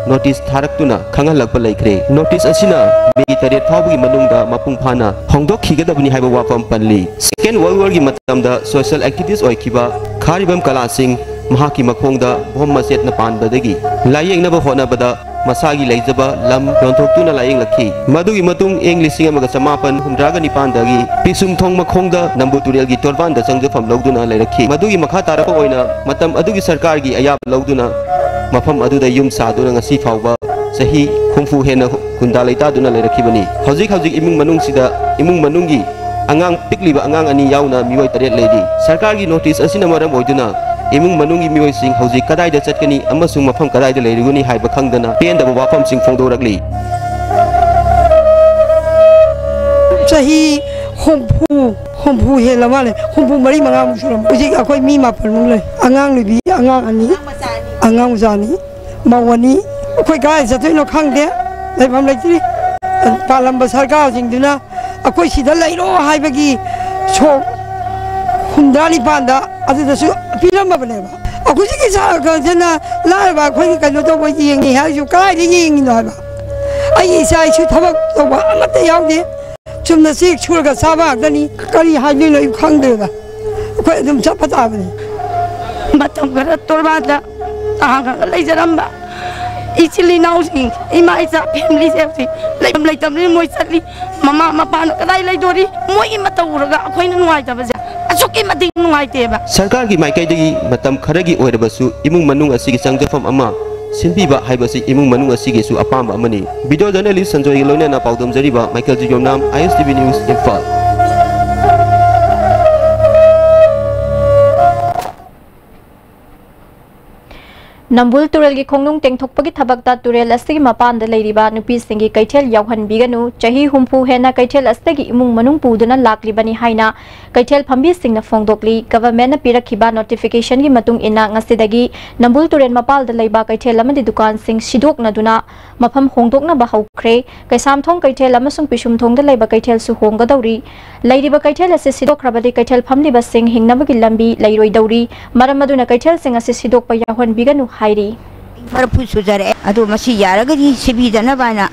ꯅꯣꯇꯤꯁ ꯊꯥꯔꯛꯇꯨꯅ ꯈꯪꯍꯜꯂꯛꯄ ꯂꯩꯈ꯭ꯔꯦ꯫ ꯅꯣꯇꯤꯁ ꯑꯁꯤꯅ ꯃꯦ ꯇꯔꯦꯠ ꯐꯥꯎꯕꯒꯤ ꯃꯅꯨꯡꯗ ꯃꯄꯨꯡ ꯐꯥꯅ ꯍꯣꯡꯗꯣꯛꯈꯤꯒꯗꯕꯅꯤ ꯍꯥꯏꯕ ꯋꯥꯐꯝ ꯄꯜꯂꯤ꯫ ꯁꯦꯀꯦꯟ ꯋꯥꯔꯜ ꯋꯥꯔꯒꯤ ꯃꯇꯝꯗ ꯁꯣꯁꯤꯌꯦꯜ ꯑꯦꯛꯇꯤꯚꯤꯁ꯭ꯠ ꯑꯣꯏꯈꯤꯕ ꯈꯥꯔꯤꯕꯝ ꯀꯂꯥ ꯁꯤꯡ ꯃꯍꯥꯛꯀꯤ ꯃꯈꯣꯡꯗ ꯕꯣꯝ ꯃꯆꯦꯠꯅ ꯄꯥꯟꯕꯗꯒꯤ ꯂꯥꯌꯦꯡꯅꯕ ꯍꯣꯠꯅꯕꯗ ꯃꯁꯥꯒꯤ ꯂꯩꯖꯕ ꯂꯝ ꯌꯣꯟꯊꯣꯛꯇꯨꯅ ꯂꯥꯌꯦꯡꯂꯛꯈꯤ꯫ ꯃꯗꯨꯒꯤ ꯃꯇꯨꯡ ꯏꯪ ꯂꯤꯁꯤꯡ ꯑꯃꯒ ꯆꯃꯥꯄꯟ ꯍꯨꯝꯗ꯭ꯔꯥꯒ ꯅꯤꯄꯥꯟꯗꯒꯤ ꯄꯤꯁꯨꯝꯊꯣꯡ ꯃꯈꯣꯡꯗ ꯅꯝꯕꯨꯜ ꯇꯨꯔꯦꯜꯒꯤ ꯇꯣꯔꯕꯥꯟꯗ ꯆꯪꯖꯐꯝ ꯂꯧꯗꯨꯅ ꯂꯩꯔꯛꯈꯤ꯫ ꯃꯗꯨꯒꯤ ꯃꯈꯥ ꯇꯥꯔꯛꯄ ꯑꯣꯏꯅ ꯃꯇꯝ ꯑꯗꯨꯒꯤ ꯁꯔꯀꯥꯔꯒꯤ ꯑꯌꯥꯕ ꯂꯧꯗꯨꯅ ꯃꯐꯝ ꯑꯗꯨꯗ ꯌꯨꯝ ꯁꯥꯗꯨꯅ ꯉꯁꯤ ꯐꯥꯎꯕ ꯆꯍꯤ ꯍꯨꯝꯐꯨ ꯍꯦꯟꯅ ꯈꯨꯟꯗꯥ ꯂꯩꯇꯥꯗꯨꯅ ꯂꯩꯔꯛꯈꯤꯕꯅꯤ꯫ ꯍꯧꯖꯤꯛ ꯍꯧꯖꯤꯛ ꯏꯃꯨꯡ ꯃꯅꯨꯡꯁꯤꯗ, ꯏꯃꯨꯡ ꯃꯅꯨꯡꯒꯤ ꯑꯉꯥꯡ, ꯄꯤꯛꯂꯤꯕ ꯑꯉꯥꯡ ꯑꯅꯤ ꯌꯥꯎꯅ ꯃꯤꯑꯣꯏ ꯇꯔꯦꯠ ꯂꯩꯔꯤ꯫ ꯁꯔꯀꯥꯔꯒꯤ ꯅꯣꯇꯤꯁ ꯑꯁꯤꯅ ꯃꯔꯝ ꯑꯣꯏꯗꯨꯅ ꯏꯃꯨꯡ ꯃꯅꯨꯡꯒꯤ ꯃꯤꯑꯣꯏꯁꯤꯡ ꯍꯧꯖꯤꯛ ꯀꯗꯥꯏꯗ ꯆꯠꯀꯅꯤ ꯑꯃꯁꯨꯡ ꯃꯐꯝ ꯀꯗꯥꯏꯗ ꯂꯩꯔꯨꯒꯅꯤ ꯍꯥꯏꯕ ꯈꯪꯗꯅ ꯄꯦꯟꯗꯕ ꯋꯥꯐꯝꯁꯤꯡ ꯐꯣꯡꯗꯣꯔꯛꯂꯤ꯫ ꯆꯍꯤ ꯍꯨꯝꯐꯨ, ꯍꯨꯝꯐꯨ ꯍꯦꯜꯂ ꯃꯥꯜꯂꯦ, ꯍꯨꯝꯐꯨ ꯃꯔꯤ ꯃꯉꯥꯃꯨꯛ ꯁꯨꯔꯝꯃꯦ꯫ ꯍꯧꯖꯤꯛ ꯑꯩꯈꯣꯏ ꯃꯤ ꯃꯥꯄꯟꯃꯨꯛ ꯂꯩ꯫ ꯑꯉꯥꯡ ꯅꯨꯄꯤ ꯑꯉꯥꯡ ꯑꯅꯤ, ꯑꯉꯥꯡ ꯃꯆꯥ ꯑꯅꯤ, ꯃꯧ ꯑꯅꯤ꯫ ꯑꯩꯈꯣꯏ ꯀꯗꯥꯏ ꯆꯠꯇꯣꯏꯅꯣ ꯈꯪꯗꯦ, ꯂꯩꯐꯝ ꯂꯩꯇ꯭ꯔꯤ꯫ ꯄꯥꯜꯂꯝꯕ ꯁꯔꯀꯥꯔꯁꯤꯡꯗꯨꯅ ꯑꯩꯈꯣꯏ ꯁꯤꯗ ꯂꯩꯔꯣ ꯍꯥꯏꯕꯒꯤ ꯁꯣꯛ ꯍꯨꯝꯗ꯭ꯔꯥ ꯅꯤꯄꯥꯟꯗ ꯑꯗꯨꯗꯁꯨ ꯄꯤꯔꯝꯃꯕꯅꯦꯕ꯫ ꯑꯩꯈꯣꯏꯒꯤ ꯁꯔꯀꯥꯔꯁꯤꯅ ꯂꯥꯏꯔꯕ ꯑꯩꯈꯣꯏꯒꯤ ꯀꯩꯅꯣ ꯇꯧꯕ ꯌꯦꯡꯉꯤ ꯍꯥꯏꯔꯁꯨ ꯀꯗꯥꯏꯗ ꯌꯦꯡꯉꯤꯅꯣ ꯍꯥꯏꯕ? ꯑꯩꯒꯤ ꯏꯆꯥ ꯏꯁꯨ ꯊꯕꯛ ꯇꯧꯕ ꯑꯃꯠꯇ ꯌꯥꯎꯗꯦ꯫ ꯆꯨꯝꯅ ꯆꯦꯛ ꯁꯨꯔꯒ ꯆꯥꯕ ꯉꯥꯛꯇꯅꯤ꯫ ꯀꯔꯤ ꯍꯥꯏꯗꯣꯏꯅꯣ ꯑꯩ ꯈꯪꯗ꯭ꯔꯦꯗ꯫ ꯑꯩꯈꯣꯏ ꯑꯗꯨꯝ ꯆꯠꯄ ꯇꯥꯕꯅꯤ꯫ ꯃꯇꯝ ꯈꯔ ꯇꯣꯔꯕꯥꯟꯗ ꯇꯥꯡꯉꯒ ꯂꯩꯖꯔꯝꯕ ꯏꯆꯤꯜ ꯏꯅꯥꯎꯁꯤꯡ, ꯏꯃꯥ ꯏꯆꯥ ꯐꯦꯃꯤꯂꯤꯁꯦ ꯍꯧꯖꯤꯛ ꯂꯩꯐꯝ ꯂꯩꯇꯕꯅꯤꯅ ꯃꯣꯏ ꯆꯠꯂꯤ꯫ ꯃꯃꯥ ꯃꯄꯥꯅ ꯀꯗꯥꯏ ꯂꯩꯗꯣꯔꯤ? ꯃꯣꯏꯒꯤ ꯃꯇꯧ ꯎꯔꯒ ꯑꯩꯈꯣꯏꯅ ꯅꯨꯡꯉꯥꯏꯇꯕꯁꯦ ꯑꯁꯨꯛꯀꯤ ꯃꯇꯤꯛ ꯅꯨꯡꯉꯥꯏꯇꯦꯕ꯫ ꯁꯔꯀꯥꯔꯒꯤ ꯃꯥꯏꯀꯩꯗꯒꯤ ꯃꯇꯝ ꯈꯔꯒꯤ ꯑꯣꯏꯔꯕꯁꯨ ꯏꯃꯨꯡ ꯃꯅꯨꯡ ꯑꯁꯤꯒꯤ ꯆꯪꯖꯐꯝ ꯑꯃ ꯁꯤꯟꯕꯤꯕ ꯍꯥꯏꯕꯁꯤ ꯏꯃꯨꯡ ꯃꯅꯨꯡ ꯑꯁꯤꯒꯤꯁꯨ ꯑꯄꯥꯝꯕ ꯑꯃꯅꯤ꯫ ꯚꯤꯗꯤꯑꯣ ꯖꯔꯅꯦꯂꯤꯁ ꯁꯟꯖꯣꯏꯒꯤ ꯂꯣꯏꯅꯅ ꯄꯥꯎꯗꯝꯖꯔꯤꯕ ꯃꯥꯏꯀꯦꯜ ꯖꯤꯒꯣꯝꯅꯥꯝ, ꯑꯥꯏ ꯑꯦꯁ ꯇꯤ ꯚꯤ ꯅ꯭ꯌꯨꯁ, ꯏꯝꯐꯥꯜ꯫ ꯅꯝꯕꯨꯜ ꯇꯨꯔꯦꯜꯒꯤ ꯈꯣꯡꯅꯨꯡ ꯇꯦꯡꯊꯣꯛꯄꯒꯤ ꯊꯕꯛꯇ ꯇꯨꯔꯦꯜ ꯑꯁꯤꯒꯤ ꯃꯄꯥꯟꯗ ꯂꯩꯔꯤꯕ ꯅꯨꯄꯤꯁꯤꯡꯒꯤ ꯀꯩꯊꯦꯜ ꯌꯥꯎꯍꯟꯕꯤꯒꯅꯨ, ꯆꯍꯤ ꯍꯨꯝꯐꯨ ꯍꯦꯟꯅ ꯀꯩꯊꯦꯜ ꯑꯁꯤꯗꯒꯤ ꯏꯃꯨꯡ ꯃꯅꯨꯡ ꯄꯨꯗꯨꯅ ꯂꯥꯛꯂꯤꯕꯅꯤ ꯍꯥꯏꯅ ꯀꯩꯊꯦꯜ ꯐꯝꯕꯤꯁꯤꯡꯅ ꯐꯣꯡꯗꯣꯛꯂꯤ꯫ ꯒꯚꯔꯟꯃꯦꯟꯠꯅ ꯄꯤꯔꯛꯈꯤꯕ ꯅꯣꯇꯤꯐꯤꯀꯦꯁꯟꯒꯤ ꯃꯇꯨꯡ ꯏꯟꯅ ꯉꯁꯤꯗꯒꯤ ꯅꯝꯕꯨꯜ ꯇꯨꯔꯦꯜ ꯃꯄꯥꯜꯗ ꯂꯩꯕ ꯀꯩꯊꯦꯜ ꯑꯃꯗꯤ ꯗꯨꯀꯥꯟꯁꯤꯡ ꯁꯤꯗꯣꯛꯅꯗꯨꯅ ꯃꯐꯝ ꯍꯣꯡꯗꯣꯛꯅꯕ ꯍꯧꯈ꯭ꯔꯦ꯫ ꯀꯩꯁꯥꯝꯊꯣꯡ ꯀꯩꯊꯦꯜ ꯑꯃꯁꯨꯡ ꯄꯤꯁꯨꯝꯊꯣꯡꯗ ꯂꯩꯕ ꯀꯩꯊꯦꯜꯁꯨ ꯍꯣꯡꯒꯗꯧꯔꯤ꯫ ꯂꯩꯔꯤꯕ ꯀꯩꯊꯦꯜ ꯑꯁꯤ ꯁꯤꯗꯣꯛꯈ꯭ꯔꯕꯗꯤ ꯀꯩꯊꯦꯜ ꯐꯝꯂꯤꯕꯁꯤꯡ ꯍꯤꯡꯅꯕꯒꯤ ꯂꯝꯕꯤ ꯂꯩꯔꯣꯏꯗꯧꯔꯤ꯫ ꯃꯔꯝ ꯑꯗꯨꯅ ꯀꯩꯊꯦꯜꯁꯤꯡ ꯑꯁꯤ ꯁꯤꯗꯣꯛꯄ ꯌꯥꯎꯍꯟꯕꯤꯒꯅꯨ ꯍꯥꯏꯔꯤ꯫ ꯃꯔꯐꯨ ꯁꯨꯖꯔꯛꯑꯦ꯫ ꯑꯗꯣ ꯃꯁꯤ ꯌꯥꯔꯒꯗꯤ ꯁꯤꯕꯤꯗꯅꯕ ꯍꯥꯏꯅ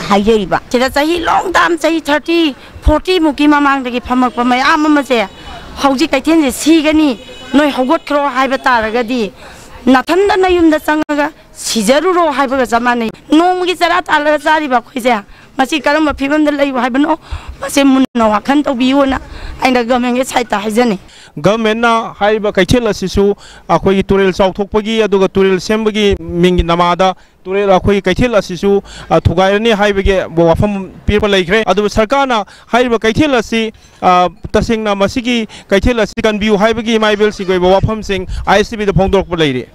ꯍꯥꯏꯖꯔꯤꯕ꯫ ꯁꯤꯗ ꯆꯍꯤ long time, ꯆꯍꯤ thirty, forty ꯃꯨꯛꯀꯤ ꯃꯃꯥꯡꯗꯒꯤ ꯐꯝꯃꯛꯄ ꯃꯌꯥꯝ ꯑꯃꯁꯦ ꯍꯧꯖꯤꯛ ꯀꯩꯊꯦꯜꯁꯦ ꯁꯤꯒꯅꯤ, ꯅꯣꯏ ꯍꯧꯒꯠꯈ꯭ꯔꯣ ꯍꯥꯏꯕ ꯇꯥꯔꯒꯗꯤ ꯅꯥꯊꯟꯗ ꯅꯌꯨꯝꯗ ꯆꯪꯉꯒ ꯁꯤꯖꯔꯨꯔꯣ ꯍꯥꯏꯕꯒ ꯆꯞ ꯃꯥꯟꯅꯩ꯫ ꯅꯣꯡꯃꯒꯤ ꯆꯔꯥ ꯇꯥꯜꯂꯒ ꯆꯥꯔꯤꯕ ꯑꯩꯈꯣꯏꯁꯦ ꯃꯁꯤ ꯀꯔꯝꯕ ꯐꯤꯕꯝꯗ ꯂꯩꯕ ꯍꯥꯏꯕꯅꯣ? ꯃꯁꯤ ꯃꯨꯟꯅ ꯋꯥꯈꯜ ꯇꯧꯕꯤꯌꯨꯅ ꯑꯩꯅ ꯒꯚꯔꯟꯃꯦꯟꯠꯀꯤ ꯁꯥꯏꯠꯇ ꯍꯥꯏꯖꯅꯤꯡꯏ꯫ ꯒꯚꯔꯟꯃꯦꯟꯠꯅ ꯍꯥꯏꯔꯤꯕ ꯀꯩꯊꯦꯜ ꯑꯁꯤꯁꯨ ꯑꯩꯈꯣꯏꯒꯤ ꯇꯨꯔꯦꯜ ꯆꯥꯎꯊꯣꯛꯄꯒꯤ ꯑꯗꯨꯒ ꯇꯨꯔꯦꯜ ꯁꯦꯝꯕꯒꯤ ꯃꯤꯡꯒꯤ ꯅꯃꯥꯗ ꯇꯨꯔꯦꯜ ꯑꯩꯈꯣꯏꯒꯤ ꯀꯩꯊꯦꯜ ꯑꯁꯤꯁꯨ, ꯑ, ꯊꯨꯒꯥꯏꯔꯅꯤ ꯍꯥꯏꯕꯒꯤ ꯋꯥꯐꯝ ꯄꯤꯔꯛꯄ ꯂꯩꯈ꯭ꯔꯦ꯫ ꯑꯗꯨꯕꯨ ꯁꯔꯀꯥꯔꯅ ꯍꯥꯏꯔꯤꯕ ꯀꯩꯊꯦꯜ ꯑꯁꯤ, ꯑ, ꯇꯁꯦꯡꯅ ꯃꯁꯤꯒꯤ ꯀꯩꯊꯦꯜ ꯑꯁꯤ ꯀꯟꯕꯤꯌꯨ ꯍꯥꯏꯕꯒꯤ ꯏꯃꯥ ꯏꯕꯦꯜꯁꯤꯡꯒꯤ ꯑꯣꯏꯕ ꯋꯥꯐꯝꯁꯤꯡ ꯑꯥꯏ ꯑꯦꯁ ꯇꯤ ꯚꯤꯗ ꯐꯣꯡꯗꯣꯔꯛꯄ ꯂꯩꯔꯤ꯫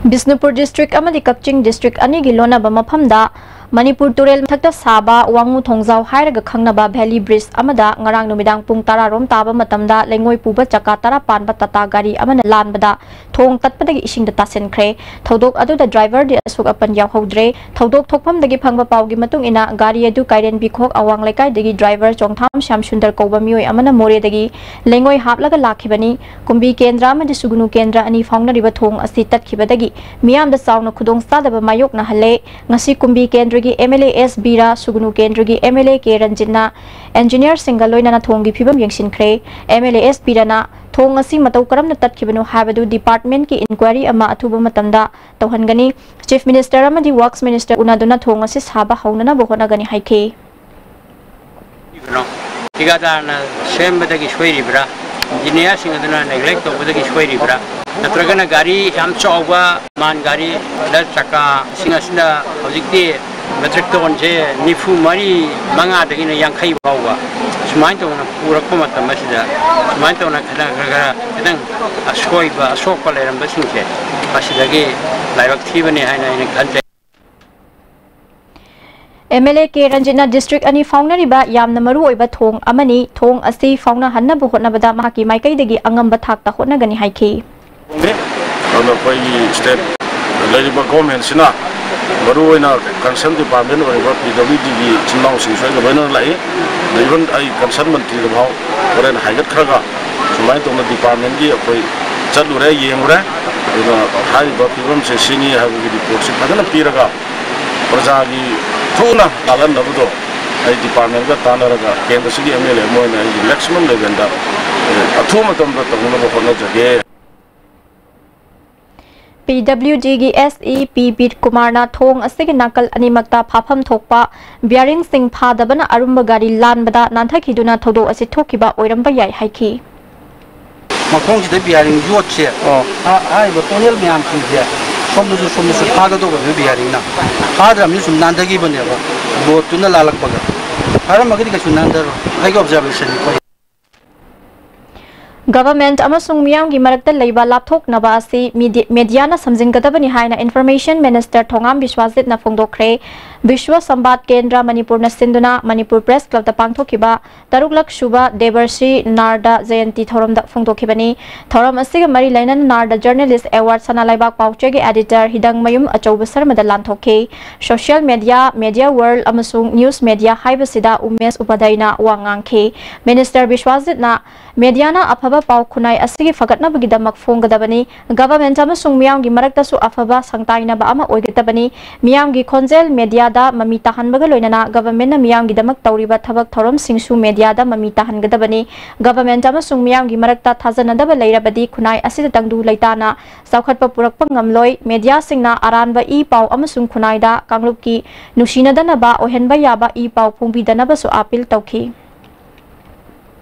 ꯕꯤꯁꯅꯨꯄꯨꯔ ꯗꯤꯁꯇ꯭ꯔꯤꯛ ꯑꯃꯗꯤ ꯀꯛꯆꯤꯡ ꯗꯤꯁꯇ꯭ꯔꯤꯛ ꯑꯅꯤꯒꯤ ꯂꯣꯟꯅꯕ ꯃꯐꯝꯗ ꯃꯅꯤꯄꯨꯔ ꯇꯨꯔꯦꯜ ꯃꯊꯛꯇ ꯁꯥꯕ ꯋꯥꯉꯨ ꯊꯣꯡꯖꯥꯎ ꯍꯥꯏꯔꯒ ꯈꯪꯅꯕ ꯚꯦꯂꯤ ꯕ꯭ꯔꯤꯖ ꯑꯃꯗ ꯉꯔꯥꯡ ꯅꯨꯃꯤꯗꯥꯡ ꯄꯨꯡ ꯇꯔꯥ ꯔꯣꯝ ꯇꯥꯕ ꯃꯇꯝꯗ ꯂꯩꯉꯣꯏ ꯄꯨꯕ ꯆꯀꯥ ꯇꯔꯥ ꯄꯥꯟꯕ ꯇꯥꯇꯥ ꯒꯥꯔꯤ ꯑꯃꯅ ꯂꯥꯟꯕꯗ ꯊꯣꯡ ꯇꯠꯄꯗꯒꯤ ꯏꯁꯤꯡꯗ ꯇꯥꯁꯤꯟꯈ꯭ꯔꯦ꯫ ꯊꯧꯗꯣꯛ ꯑꯗꯨꯗ ꯗ꯭ꯔꯥꯏꯚꯔꯗꯤ ꯑꯁꯣꯛ ꯑꯄꯟ ꯌꯥꯎꯍꯧꯗ꯭ꯔꯦ꯫ ꯊꯧꯗꯣꯛ ꯊꯣꯛꯐꯝꯗꯒꯤ ꯐꯪꯕ ꯄꯥꯎꯒꯤ ꯃꯇꯨꯡ ꯏꯟꯅ, ꯒꯥꯔꯤ ꯑꯗꯨ ꯀꯥꯏꯔꯦꯟꯕꯤ ꯈꯣꯛ ꯑꯋꯥꯡ ꯂꯩꯀꯥꯏꯗꯒꯤ ꯗ꯭ꯔꯥꯏꯚꯔ ꯆꯣꯡꯊꯥꯝ ꯁ꯭ꯌꯥꯝ ꯁꯨꯟꯗꯔ ꯀꯧꯕ ꯃꯤꯑꯣꯏ ꯑꯃꯅ ꯃꯣꯔꯦꯗꯒꯤ ꯂꯩꯉꯣꯏ ꯍꯥꯞꯂꯒ ꯂꯥꯛꯈꯤꯕꯅꯤ꯫ ꯀꯨꯝꯕꯤ ꯀꯦꯟꯗ꯭ꯔ ꯑꯃꯗꯤ ꯁꯨꯒꯨꯅꯨ ꯀꯦꯟꯗ꯭ꯔ ꯑꯅꯤ ꯐꯥꯎꯅꯔꯤꯕ ꯊꯣꯡ ꯑꯁꯤ ꯇꯠꯈꯤꯕꯗꯒꯤ ꯃꯤꯌꯥꯝꯗ ꯆꯥꯎꯅ ꯈꯨꯗꯣꯡꯆꯥꯗꯕ ꯃꯥꯌꯣꯛꯅꯍꯜꯂꯦ꯫ ꯉꯁꯤ ꯀꯨꯝꯕꯤ ꯀꯦꯟꯗ꯭ꯔꯒꯤ ꯑꯦꯝ ꯑꯦꯜ ꯑꯦ ꯑꯦꯁ ꯕꯤꯔꯥ, ꯁꯨꯒꯨꯅꯨ ꯀꯦꯟꯗ꯭ꯔꯒꯤ ꯑꯦꯝ ꯑꯦꯜ ꯑꯦ ꯀꯦ ꯔꯟꯖꯤꯠꯅ ꯏꯟꯖꯤꯅꯤꯌꯔꯁꯤꯡꯒ ꯂꯣꯏꯅꯅ ꯊꯣꯡꯒꯤ ꯐꯤꯕꯝ ꯌꯦꯡꯁꯤꯟꯈ꯭ꯔꯦ꯫ ꯑꯦꯝ ꯑꯦꯜ ꯑꯦ ꯑꯦꯁ ꯕꯤꯔꯥꯅ ꯊꯣꯡ ꯑꯁꯤ ꯃꯇꯧ ꯀꯔꯝꯅ ꯇꯠꯈꯤꯕꯅꯣ ꯍꯥꯏꯕꯗꯨ ꯗꯤꯄꯥꯔꯠꯃꯦꯟꯠꯀꯤ ꯏꯟꯀ꯭ꯋꯥꯏꯔꯤ ꯑꯃ ꯑꯊꯨꯕ ꯃꯇꯝꯗ ꯇꯧꯍꯟꯒꯅꯤ꯫ ꯆꯤꯐ ꯃꯤꯅꯤꯁꯇꯔ ꯑꯃꯗꯤ ꯋꯔꯛꯁ ꯃꯤꯅꯤꯁꯇꯔ ꯎꯅꯗꯨꯅ ꯊꯣꯡ ꯑꯁꯤ ꯁꯥꯕ ꯍꯧꯅꯅꯕ ꯍꯣꯠꯅꯒꯅꯤ ꯍꯥꯏꯈꯤ꯫ ꯀꯩꯅꯣ, ꯊꯤꯀꯥꯗꯥꯔꯅ ꯁꯦꯝꯕꯗꯒꯤ ꯁꯣꯏꯔꯤꯕ꯭ꯔꯥ, ꯏꯟꯖꯤꯅꯤꯌꯥꯔꯁꯤꯡ ꯑꯗꯨꯅ ꯅꯦꯒ꯭ꯂꯦꯛ ꯇꯧꯕꯗꯒꯤ ꯁꯣꯏꯔꯤꯕ꯭ꯔꯥ, ꯅꯠꯇ꯭ꯔꯒꯅ ꯒꯥꯔꯤ ꯌꯥꯝ ꯆꯥꯎꯕ ꯃꯥꯟ ꯒꯥꯔꯤꯗ ꯆꯀꯥꯁꯤꯡ ꯑꯁꯤꯅ ꯍꯧꯖꯤꯛꯇꯤ ꯃꯦꯇ꯭ꯔꯤꯛ ꯇꯣꯟꯁꯦ ꯅꯤꯐꯨ ꯃꯔꯤ, ꯃꯉꯥꯗꯒꯤꯅ ꯌꯥꯡꯈꯩ ꯐꯥꯎꯕ ꯁꯨꯃꯥꯏꯅ ꯇꯧꯅ ꯄꯨꯔꯛꯄ ꯃꯇꯝ ꯑꯁꯤꯗ, ꯁꯨꯃꯥꯏꯅ ꯇꯧꯅ ꯈꯔ ꯈꯔ ꯈꯔ ꯈꯤꯇꯪ ꯑꯁꯣꯏꯕ, ꯑꯁꯣꯛꯄ ꯂꯩꯔꯝꯕꯁꯤꯡꯁꯦ ꯃꯁꯤꯗꯒꯤ ꯂꯥꯏꯕꯛ ꯊꯤꯕꯅꯤ ꯍꯥꯏꯅ ꯑꯩꯅ ꯈꯟꯖꯩ꯫ ꯑꯦꯝ ꯑꯦꯜ ꯑꯦ ꯀꯦ ꯔꯟꯖꯤꯠꯅ ꯗꯤꯁꯇ꯭ꯔꯤꯛ ꯑꯅꯤ ꯐꯥꯎꯅꯔꯤꯕ ꯌꯥꯝꯅ ꯃꯔꯨꯑꯣꯏꯕ ꯊꯣꯡ ꯑꯃꯅꯤ꯫ ꯊꯣꯡ ꯑꯁꯤ ꯐꯥꯎꯅꯍꯟꯅꯕ ꯍꯣꯠꯅꯕꯗ ꯃꯍꯥꯛꯀꯤ ꯃꯥꯏꯀꯩꯗꯒꯤ ꯑꯉꯝꯕ ꯊꯥꯛꯇ ꯍꯣꯠꯅꯒꯅꯤ ꯍꯥꯏꯈꯤ꯫ ꯑꯗꯨꯅ ꯑꯩꯈꯣꯏꯒꯤ ꯁ꯭ꯇꯦꯠ ꯂꯩꯔꯤꯕ ꯒꯣꯔꯃꯦꯟꯁꯤꯅ ꯃꯔꯨꯑꯣꯏꯅ ꯀꯟꯁꯔꯟ ꯗꯤꯄꯥꯔꯠꯃꯦꯟ ꯑꯣꯏꯔꯤꯕ ꯄꯤ ꯗꯕ꯭ꯂꯤꯎ ꯗꯤꯒꯤ ꯏꯆꯤꯟ ꯏꯅꯥꯎꯁꯤꯡꯁꯨ ꯑꯩꯒ ꯂꯣꯏꯅꯅ ꯂꯥꯛꯏ꯫ ꯑꯗ ꯏꯚꯟ ꯑꯩ ꯀꯟꯁꯔꯟ ꯃꯟꯇ꯭ꯔꯤꯗ ꯐꯥꯎ ꯍꯣꯔꯦꯟ ꯍꯥꯏꯒꯠꯈ꯭ꯔꯒ ꯁꯨꯃꯥꯏꯅ ꯇꯧꯅ ꯗꯤꯄꯥꯔꯠꯃꯦꯟꯒꯤ ꯑꯩꯈꯣꯏ ꯆꯠꯂꯨꯔꯦ, ꯌꯦꯡꯉꯨꯔꯦ꯫ ꯑꯗꯨꯅ ꯍꯥꯏꯔꯤꯕ ꯐꯤꯕꯝꯁꯦ ꯁꯤꯅꯤ ꯍꯥꯏꯕꯒꯤ ꯔꯤꯄꯣꯔꯠꯁꯤ ꯐꯖꯅ ꯄꯤꯔꯒ ꯄ꯭ꯔꯖꯥꯒꯤ ꯊꯨꯅ ꯂꯥꯛꯍꯟꯅꯕꯗꯣ ꯑꯩ ꯗꯤꯄꯥꯔꯠꯃꯦꯟꯒ ꯇꯥꯟꯅꯔꯒ ꯀꯦꯟꯗ꯭ꯔꯁꯤꯒꯤ ꯑꯦꯝ ꯑꯦꯜ ꯑꯦ ꯑꯃ ꯑꯣꯏꯅ ꯑꯩꯒꯤ ꯃꯦꯛꯁꯤꯃꯝ ꯂꯦꯚꯦꯜꯗ ꯑꯊꯨꯕ ꯃꯇꯝꯗ ꯇꯧꯅꯕ ꯍꯣꯠꯅꯖꯒꯦ꯫ ꯄꯤ ꯗꯕ꯭ꯂꯤꯎ ꯗꯤꯒꯤ ꯑꯦꯁ ꯏ ꯄꯤ ꯕꯤꯔ ꯀꯨꯃꯥꯔꯅ ꯊꯣꯡ ꯑꯁꯤꯒꯤ ꯅꯥꯀꯜ ꯑꯅꯤꯃꯛꯇ ꯐꯥꯐꯝ ꯊꯣꯛꯄ ꯕꯤꯌꯥꯔꯤꯡꯁꯤꯡ ꯐꯥꯗꯕꯅ ꯑꯔꯨꯝꯕ ꯒꯥꯔꯤ ꯂꯥꯟꯕꯗ ꯅꯥꯟꯊꯈꯤꯗꯨꯅ ꯊꯧꯗꯣꯛ ꯑꯁꯤ ꯊꯣꯛꯈꯤꯕ ꯑꯣꯏꯔꯝꯕ ꯌꯥꯏ ꯍꯥꯏꯈꯤ꯫ ꯃꯈꯣꯡꯁꯤꯗ ꯕꯤꯌꯥꯔꯤꯡ ꯌꯣꯠꯁꯦ, ꯑꯣ꯫ ꯍꯥ-, ꯍꯥꯏꯔꯤꯕ ꯇꯣꯅꯦꯜ ꯃꯌꯥꯝꯁꯤꯡꯁꯦ ꯁꯣꯝꯗꯁꯨ ꯁꯣꯝꯗꯁꯨ ꯐꯥꯒꯗꯧꯕꯅꯦꯕ ꯕꯤꯌꯥꯔꯤꯡꯅ꯫ ꯐꯥꯗ꯭ꯔꯕꯅꯤꯅ ꯁꯨꯝ ꯅꯥꯟꯊꯈꯤꯕꯅꯦꯕ, ꯂꯣꯠꯇꯨꯅ ꯂꯥꯜꯂꯛꯄꯒ꯫ ꯐꯥꯔꯝꯃꯒꯗꯤ ꯀꯩꯁꯨ ꯅꯥꯟꯊꯔꯣꯏ, ꯑꯩꯒꯤ ꯑꯣꯕꯖꯥꯔꯕꯦꯁꯟꯅꯤꯀꯣ꯫ Government ꯑꯃꯁꯨꯡ ꯃꯤꯌꯥꯝꯒꯤ ꯃꯔꯛꯇ ꯂꯩꯕ ꯂꯥꯞꯊꯣꯛꯅꯕ ꯑꯁꯤ ꯃꯤꯗꯤ-, media ꯅ ꯁꯝꯖꯤꯟꯒꯗꯕꯅꯤ ꯍꯥꯏꯅ Information Minister ꯊꯣꯉꯥꯝ ꯕꯤꯁ꯭ꯋꯥꯖꯤꯠꯅ ꯐꯣꯡꯗꯣꯛꯈ꯭ꯔꯦ꯫ ꯕꯤꯁ꯭ꯋ ꯁꯝꯕꯥꯗ ꯀꯦꯟꯗ꯭ꯔ ꯃꯅꯤꯄꯨꯔꯅ ꯁꯤꯟꯗꯨꯅ ꯃꯅꯤꯄꯨꯔ Press Club ꯇ ꯄꯥꯡꯊꯣꯛꯈꯤꯕ ꯇꯔꯨꯛꯂꯛ ꯁꯨꯕ ꯗꯦꯕꯔꯁꯤ ꯅꯥꯔꯗ ꯖꯌꯟꯇꯤ ꯊꯧꯔꯝꯗ ꯐꯣꯡꯗꯣꯛꯈꯤꯕꯅꯤ꯫ ꯊꯧꯔꯝ ꯑꯁꯤꯒ ꯃꯔꯤ ꯂꯩꯅꯅ ꯅꯥꯔꯗ Journalist Award ꯁꯅꯥ ꯂꯩꯕꯥꯛ ꯄꯥꯎꯆꯦꯒꯤ editor ꯍꯤꯗꯪꯃꯌꯨꯝ ꯑꯆꯧꯕ ꯁꯔꯃꯗ ꯂꯥꯟꯊꯣꯛꯈꯤ꯫ Social media, media world ꯑꯃꯁꯨꯡ news media ꯍꯥꯏꯕꯁꯤꯗ ꯎꯃꯦꯁ ꯎꯄꯥꯙ꯭ꯌꯥꯏꯅ ꯋꯥ ꯉꯥꯡꯈꯤ꯫ Minister ꯕꯤꯁ꯭ꯋꯥꯖꯤꯠꯅ media ꯅ ꯑꯐꯕ ꯄꯥꯎ ꯈꯨꯟꯅꯥꯏ ꯑꯁꯤꯒꯤ ꯐꯒꯠꯅꯕꯒꯤꯗꯃꯛ ꯐꯣꯡꯒꯗꯕꯅꯤ꯫ Government ꯑꯃꯁꯨꯡ ꯃꯤꯌꯥꯝꯒꯤ ꯃꯔꯛꯇꯁꯨ ꯑꯐꯕ ꯁꯪꯇꯥꯏꯅꯕ ꯑꯃ ꯑꯣꯏꯒꯗꯕꯅꯤ꯫ ꯃꯤꯌꯥꯝꯒꯤ ꯈꯣꯟꯖꯦꯜ media ꯗ ꯃꯃꯤ ꯇꯥꯍꯟꯕꯒ ꯂꯣꯏꯅꯅ government ꯅ ꯃꯤꯌꯥꯝꯒꯤꯗꯃꯛ ꯇꯧꯔꯤꯕ ꯊꯕꯛ ꯊꯧꯔꯝꯁꯤꯡꯁꯨ media ꯗ ꯃꯃꯤ ꯇꯥꯍꯟꯒꯗꯕꯅꯤ꯫ Government ꯑꯃꯁꯨꯡ ꯃꯤꯌꯥꯝꯒꯤ ꯃꯔꯛꯇ ꯊꯥꯖꯅꯗꯕ ꯂꯩꯔꯕꯗꯤ ꯈꯨꯟꯅꯥꯏ ꯑꯁꯤꯗ ꯇꯪꯗꯨ ꯂꯩꯇꯥꯅ ꯆꯥꯎꯈꯠꯄ ꯄꯨꯔꯛꯄ ꯉꯝꯂꯣꯏ꯫ Media ꯁꯤꯡꯅ ꯑꯔꯥꯟꯕ ꯏ ꯄꯥꯎ ꯑꯃꯁꯨꯡ ꯈꯨꯟꯅꯥꯏꯗ ꯀꯥꯡꯂꯨꯞꯀꯤ ꯅꯨꯡꯁꯤꯅꯗꯅꯕ ꯑꯣꯏꯍꯟꯕ ꯌꯥꯕ ꯏ ꯄꯥꯎ ꯐꯣꯡꯕꯤꯗꯅꯕꯁꯨ appeal ꯇꯧꯈꯤ꯫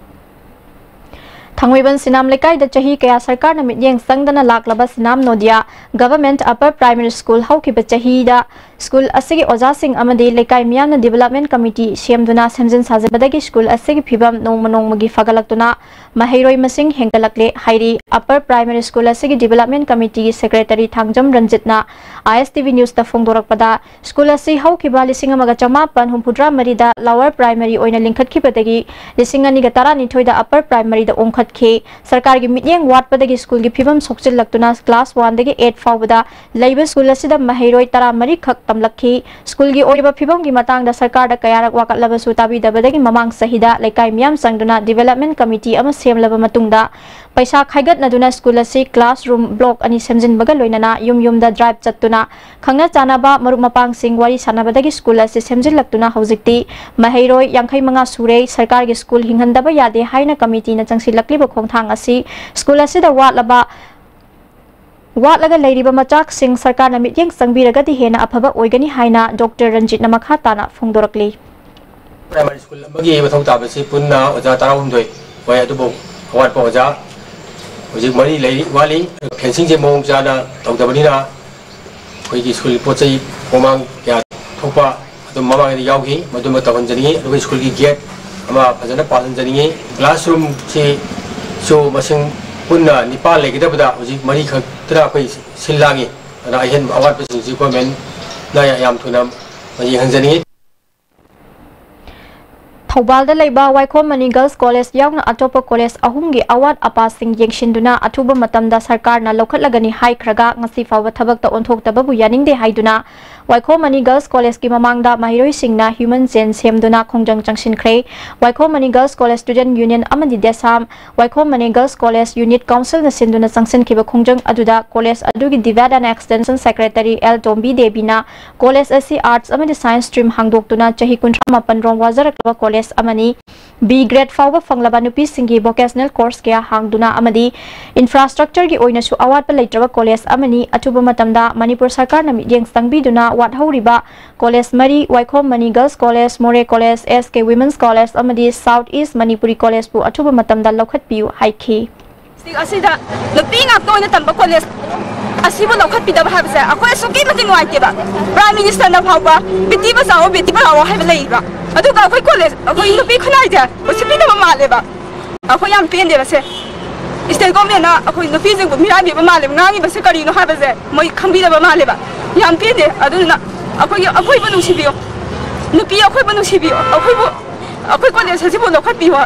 ꯊꯥꯡꯃꯩꯕꯟ ꯁꯤꯅꯥꯝ ꯂꯩꯀꯥꯏꯗ ꯆꯍꯤ ꯀꯌꯥ ꯁꯔꯀꯥꯔꯅ ꯃꯤꯠꯌꯦꯡ ꯆꯪꯗꯅ ꯂꯥꯛꯂꯕ ꯁꯤꯅꯥꯝ ꯅꯣꯗꯤꯌꯥ Government Upper Primary School ꯍꯧꯈꯤꯕ ꯆꯍꯤꯗ school ꯑꯁꯤꯒꯤ ꯑꯣꯖꯥꯁꯤꯡ ꯑꯃꯗꯤ ꯂꯩꯀꯥꯏ ꯃꯤꯌꯥꯝꯅ development committee ꯁꯦꯝꯗꯨꯅ ꯁꯦꯝꯖꯤꯟ ꯁꯥꯖꯤꯟꯕꯗꯒꯤ school ꯑꯁꯤꯒꯤ ꯐꯤꯕꯝ ꯅꯣꯡꯃ ꯅꯣꯡꯃꯒꯤ ꯐꯒꯠꯂꯛꯇꯨꯅ ꯃꯍꯩꯔꯣꯏ ꯃꯁꯤꯡ ꯍꯦꯟꯒꯠꯂꯛꯂꯦ ꯍꯥꯏꯔꯤ꯫ Upper Primary School ꯑꯁꯤꯒꯤ development committee ꯒꯤ secretary Thangjam ꯔꯟꯖꯤꯠꯅ I S T V news ꯇ ꯐꯣꯡꯗꯣꯔꯛꯄꯗ, school ꯑꯁꯤ ꯍꯧꯈꯤꯕ ꯂꯤꯁꯤꯡ ꯑꯃꯒ ꯆꯃꯥꯄꯟ ꯍꯨꯝꯐꯨꯇꯔꯥ ꯃꯔꯤꯗ lower primary ꯑꯣꯏꯅ ꯂꯤꯡꯈꯠꯈꯤꯕꯗꯒꯤ ꯂꯤꯁꯤꯡ ꯑꯅꯤꯒ ꯇꯔꯥꯅꯤꯊꯣꯏꯗ upper primary ꯗ ꯑꯣꯟꯈꯠꯈꯤ꯫ ꯁꯔꯀꯥꯔꯒꯤ ꯃꯤꯠꯌꯦꯡ ꯋꯥꯠꯄꯗꯒꯤ school ꯒꯤ ꯐꯤꯕꯝ ꯁꯣꯛꯆꯤꯜꯂꯛꯇꯨꯅ class one ꯗꯒꯤ eight ꯐꯥꯎꯕꯗ ꯂꯩꯕ school ꯑꯁꯤꯗ ꯃꯍꯩꯔꯣꯏ ꯇꯔꯥꯃꯔꯤ ꯈꯛ ꯇꯝꯂꯛꯈꯤ꯫ School ꯒꯤ ꯑꯣꯏꯔꯤꯕ ꯐꯤꯕꯝꯒꯤ ꯃꯇꯥꯡꯗ ꯁꯔꯀꯥꯔꯗ ꯀꯌꯥꯔꯛ ꯋꯥꯀꯠꯂꯕꯁꯨ ꯇꯥꯕꯤꯗꯕꯗꯒꯤ ꯃꯃꯥꯡ ꯆꯍꯤꯗ ꯂꯩꯀꯥꯏ ꯃꯤꯌꯥꯝ ꯆꯪꯗꯨꯅ development committee ꯑꯃ ꯁꯦꯝꯂꯕ ꯃꯇꯨꯡꯗ ꯄꯩꯁꯥ ꯈꯥꯏꯒꯠꯅꯗꯨꯅ school ꯑꯁꯤ classroom block ꯑꯅꯤ ꯁꯦꯝꯖꯤꯟꯕꯒ ꯂꯣꯏꯅꯅ ꯌꯨꯝ ꯌꯨꯝꯗ drive ꯆꯠꯇꯨꯅ ꯈꯪꯅ ꯆꯥꯟꯅꯕ ꯃꯔꯨꯞ ꯃꯄꯥꯡꯁꯤꯡ ꯋꯥꯔꯤ ꯁꯥꯟꯅꯕꯗꯒꯤ school ꯑꯁꯤ ꯁꯦꯝꯖꯤꯜꯂꯛꯇꯨꯅ ꯍꯧꯖꯤꯛꯇꯤ ꯃꯍꯩꯔꯣꯏ ꯌꯥꯡꯈꯩ ꯃꯉꯥ ꯁꯨꯔꯦ꯫ ꯁꯔꯀꯥꯔꯒꯤ school ꯍꯤꯡꯍꯟꯗꯕ ꯌꯥꯗꯦ ꯍꯥꯏꯅ committee ꯅ ꯆꯪꯁꯤꯜꯂꯛꯂꯤꯕ ꯈꯣꯡꯊꯥꯡ ꯑꯁꯤ school ꯑꯁꯤꯗ ꯋꯥꯠꯂꯕ, ꯋꯥꯠꯂꯒ ꯂꯩꯔꯤꯕ ꯃꯆꯥꯛꯁꯤꯡ ꯁꯔꯀꯥꯔꯅ ꯃꯤꯠꯌꯦꯡ ꯆꯪꯕꯤꯔꯒꯗꯤ ꯍꯦꯟꯅ ꯑꯐꯕ ꯑꯣꯏꯒꯅꯤ ꯍꯥꯏꯅ Doctor ꯔꯟꯖꯤꯠꯅ ꯃꯈꯥ ꯇꯥꯅ ꯐꯣꯡꯗꯣꯔꯛꯂꯤ꯫ Primary school ꯑꯃꯒꯤ ꯃꯊꯧ ꯇꯥꯕꯁꯤ ꯄꯨꯟꯅ ꯑꯣꯖꯥ ꯇꯔꯥꯍꯨꯝꯗꯣꯏ ꯑꯣꯏ, ꯑꯗꯨꯕꯨ ꯑꯋꯥꯠꯄ ꯑꯣꯖꯥ ꯍꯧꯖꯤꯛ ꯃꯔꯤ ꯂꯩꯔꯤ, ꯋꯥꯠꯂꯤ꯫ Fencing ꯁꯦ ꯃꯑꯣꯡ ꯆꯥꯅ ꯇꯧꯗꯕꯅꯤꯅ ꯑꯩꯈꯣꯏꯒꯤ school ꯒꯤ ꯄꯣꯠ ꯆꯩ ꯄꯣꯃꯥꯡ ꯀꯌꯥ ꯊꯣꯛꯄ ꯑꯗꯨꯝ ꯃꯃꯥꯡꯗ ꯌꯥꯎꯈꯤ, ꯃꯗꯨꯃ ꯇꯧꯍꯟꯖꯅꯤꯡꯉꯤ꯫ ꯑꯗꯨꯒ school ꯒꯤ gate ꯑꯃ ꯐꯖꯅ ꯄꯥꯜꯍꯟꯖꯅꯤꯡꯉꯤ꯫ Classroom ꯁꯤ ꯁꯣ ꯃꯁꯤꯡ ꯄꯨꯟꯅ ꯅꯤꯄꯥꯟ ꯂꯩꯒꯗꯕꯗ ꯍꯧꯖꯤꯛ ꯃꯔꯤ ꯈꯛꯇꯅ ꯑꯩꯈꯣꯏ ꯁꯤꯜ ꯂꯥꯡꯉꯤ꯫ ꯑꯗꯨꯅ ꯑꯍꯦꯟꯕ ꯑꯋꯥꯠꯄꯁꯤꯡꯁꯤ ꯒꯣꯔꯃꯦꯟꯅ ꯌꯥꯝ ꯊꯨꯅ ꯌꯦꯡꯍꯟꯖꯅꯤꯡꯉꯤ꯫ ꯊꯧꯕꯥꯜꯗ ꯂꯩꯕ ꯋꯥꯏꯈꯣꯝ ꯃꯅꯤ ꯒꯔꯜꯁ ꯀꯣꯂꯦꯖ ꯌꯥꯎꯅ ꯑꯇꯣꯞꯄ ꯀꯣꯂꯦꯖ ꯑꯍꯨꯝꯒꯤ ꯑꯋꯥꯠ ꯑꯄꯥꯁꯤꯡ ꯌꯦꯡꯁꯤꯟꯗꯨꯅ ꯑꯊꯨꯕ ꯃꯇꯝꯗ ꯁꯔꯀꯥꯔꯅ ꯂꯧꯈꯠꯂꯒꯅꯤ ꯍꯥꯏꯈ꯭ꯔꯒ ꯉꯁꯤ ꯐꯥꯎꯕ ꯊꯕꯛꯇ ꯑꯣꯟꯊꯣꯛꯇꯕꯕꯨ ꯌꯥꯅꯤꯡꯗꯦ ꯍꯥꯏꯗꯨꯅ ꯋꯥꯏꯈꯣꯝ ꯃꯅꯤ ꯒꯔꯜꯁ ꯀꯣꯂꯦꯖꯀꯤ ꯃꯃꯥꯡꯗ ꯃꯍꯩꯔꯣꯏꯁꯤꯡꯅ ꯍ꯭ꯌꯨꯃꯦꯟ ꯆꯦꯟ ꯁꯦꯝꯗꯨꯅ ꯈꯣꯡꯖꯪ ꯆꯪꯁꯤꯟꯈ꯭ꯔꯦ꯫ Waikhom Mani girls college student union ꯑꯃꯗꯤ ꯗꯦꯁꯥꯝ ꯋꯥꯏꯈꯣꯝ ꯃꯅꯤ ꯒꯔꯜꯁ ꯀꯣꯂꯦꯖ ꯌꯨꯅꯤꯠ ꯀꯥꯎꯟꯁꯤꯜꯅ ꯁꯤꯟꯗꯨꯅ ꯆꯪꯁꯤꯟꯈꯤꯕ ꯈꯣꯡꯖꯪ ꯑꯗꯨꯗ ꯀꯣꯂꯦꯖ ꯑꯗꯨꯒꯤ debate and extension secretary L Tombi ꯗꯦꯕꯤꯅ ꯀꯣꯂꯦꯖ ꯑꯁꯤ ꯑꯥꯔꯠꯁ ꯑꯃꯗꯤ ꯁꯥꯏꯟꯁ ꯁ꯭ꯇ꯭ꯔꯤꯝ ꯍꯥꯡꯗꯣꯛꯇꯨꯅ ꯆꯍꯤ ꯀꯨꯟꯊ꯭ꯔꯥ ꯃꯥꯄꯟ ꯔꯣꯝ ꯋꯥꯖꯔꯛꯂꯕ ꯀꯣꯂꯦꯖ ꯑꯃꯅꯤ꯫ ꯕꯤ ꯒ꯭ꯔꯦꯗ ꯐꯥꯎꯕ ꯐꯪꯂꯕ ꯅꯨꯄꯤꯁꯤꯡꯒꯤ ꯚꯣꯀꯦꯁꯅꯦꯜ ꯀꯣꯔꯁ ꯀꯌꯥ ꯍꯥꯡꯗꯨꯅ ꯑꯃꯗꯤ ꯏꯟꯐ꯭ꯔꯥꯁ꯭ꯇ꯭ꯔꯛꯆꯔꯒꯤ ꯑꯣꯏꯅꯁꯨ ꯑꯋꯥꯠꯄ ꯂꯩꯇ꯭ꯔꯕ ꯀꯣꯂꯦꯖ ꯑꯃꯅꯤ꯫ ꯑꯊꯨꯕ ꯃꯇꯝꯗ ꯃꯅꯤꯄꯨꯔ ꯁꯔꯀꯥꯔꯅ ꯃꯤꯠꯌꯦꯡ ꯆꯪꯕꯤꯗꯨꯅ ꯋꯥꯠꯍꯧꯔꯤꯕ ꯀꯣꯂꯦꯖ ꯃꯔꯤ, ꯋꯥꯏꯈꯣꯝ ꯃꯅꯤ ꯒꯔꯜꯁ ꯀꯣꯂꯦꯖ, ꯃꯣꯔꯦ ꯀꯣꯂꯦꯖ, ꯑꯦꯁ ꯀꯦ ꯋꯤꯃꯦꯟꯁ ꯀꯣꯂꯦꯖ ꯑꯃꯗꯤ ꯁꯥꯎꯠ ꯏꯁ ꯃꯅꯤꯄꯨꯔꯤ ꯀꯣꯂꯦꯖꯄꯨ ꯑꯊꯨꯕ ꯃꯇꯝꯗ ꯂꯧꯈꯠꯄꯤꯌꯨ ꯍꯥꯏꯈꯤ꯫ ꯗꯤꯁꯇ꯭ꯔꯤꯛ ꯑꯁꯤꯗ ꯅꯨꯄꯤ ꯉꯥꯛꯇ ꯑꯣꯏꯅ ꯇꯝꯕ ꯀꯣꯂꯦꯖ ꯑꯁꯤꯕꯨ ꯂꯧꯈꯠꯄꯤꯗꯕ ꯍꯥꯏꯕꯁꯦ ꯑꯩꯈꯣꯏ ꯑꯁꯨꯛꯀꯤ ꯃꯇꯤꯛ ꯅꯨꯡꯉꯥꯏꯇꯦꯕ꯫ ꯄ꯭ꯔꯥꯏꯝ ꯃꯤꯅꯤꯁꯇꯔꯅ ꯐꯥꯎꯕ "ꯕꯦꯇꯤ ꯕꯆꯥꯑꯣ, ꯕꯦꯇꯤ ꯄꯔꯥꯑꯣ" ꯍꯥꯏꯕ ꯂꯩꯔꯤꯕ, ꯑꯗꯨꯒ ꯑꯩꯈꯣꯏ ꯀꯣꯂꯦꯖ, ꯑꯩꯈꯣꯏ ꯅꯨꯄꯤ ꯈꯨꯟꯅꯥꯏꯁꯦ ꯎꯁꯤꯠꯄꯤꯗꯕ ꯃꯥꯜꯂꯦꯕ꯫ ꯑꯩꯈꯣꯏ ꯌꯥꯝ ꯄꯦꯟꯗꯦꯕ ꯁꯦ꯫ ꯁ꯭ꯇꯦꯠ ꯒꯣꯔꯃꯦꯟꯅ ꯑꯩꯈꯣꯏ ꯅꯨꯄꯤꯁꯤꯡꯕꯨ ꯃꯤꯔꯥꯏꯕꯤꯕ ꯃꯥꯜꯂꯦꯕ꯫ ꯉꯥꯡꯉꯤꯕꯁꯦ ꯀꯔꯤꯅꯣ ꯍꯥꯏꯕꯁꯦ ꯃꯣꯏ ꯈꯪꯕꯤꯗꯕ ꯃꯥꯜꯂꯦꯕ꯫ ꯌꯥꯝ ꯄꯦꯟꯗꯦ꯫ ꯑꯗꯨꯗꯨꯅ ꯑꯩꯈꯣꯏꯒꯤ, ꯑꯩꯈꯣꯏꯕꯨ ꯅꯨꯡꯁꯤꯕꯤꯌꯨ, ꯅꯨꯄꯤ ꯑꯩꯈꯣꯏꯕꯨ ꯅꯨꯡꯁꯤꯕꯤꯌꯨ, ꯑꯩꯈꯣꯏꯕꯨ, ꯑꯩꯈꯣꯏ ꯀꯣꯂꯦꯖ ꯑꯁꯤꯕꯨ ꯂꯧꯈꯠꯄꯤꯌꯨ꯫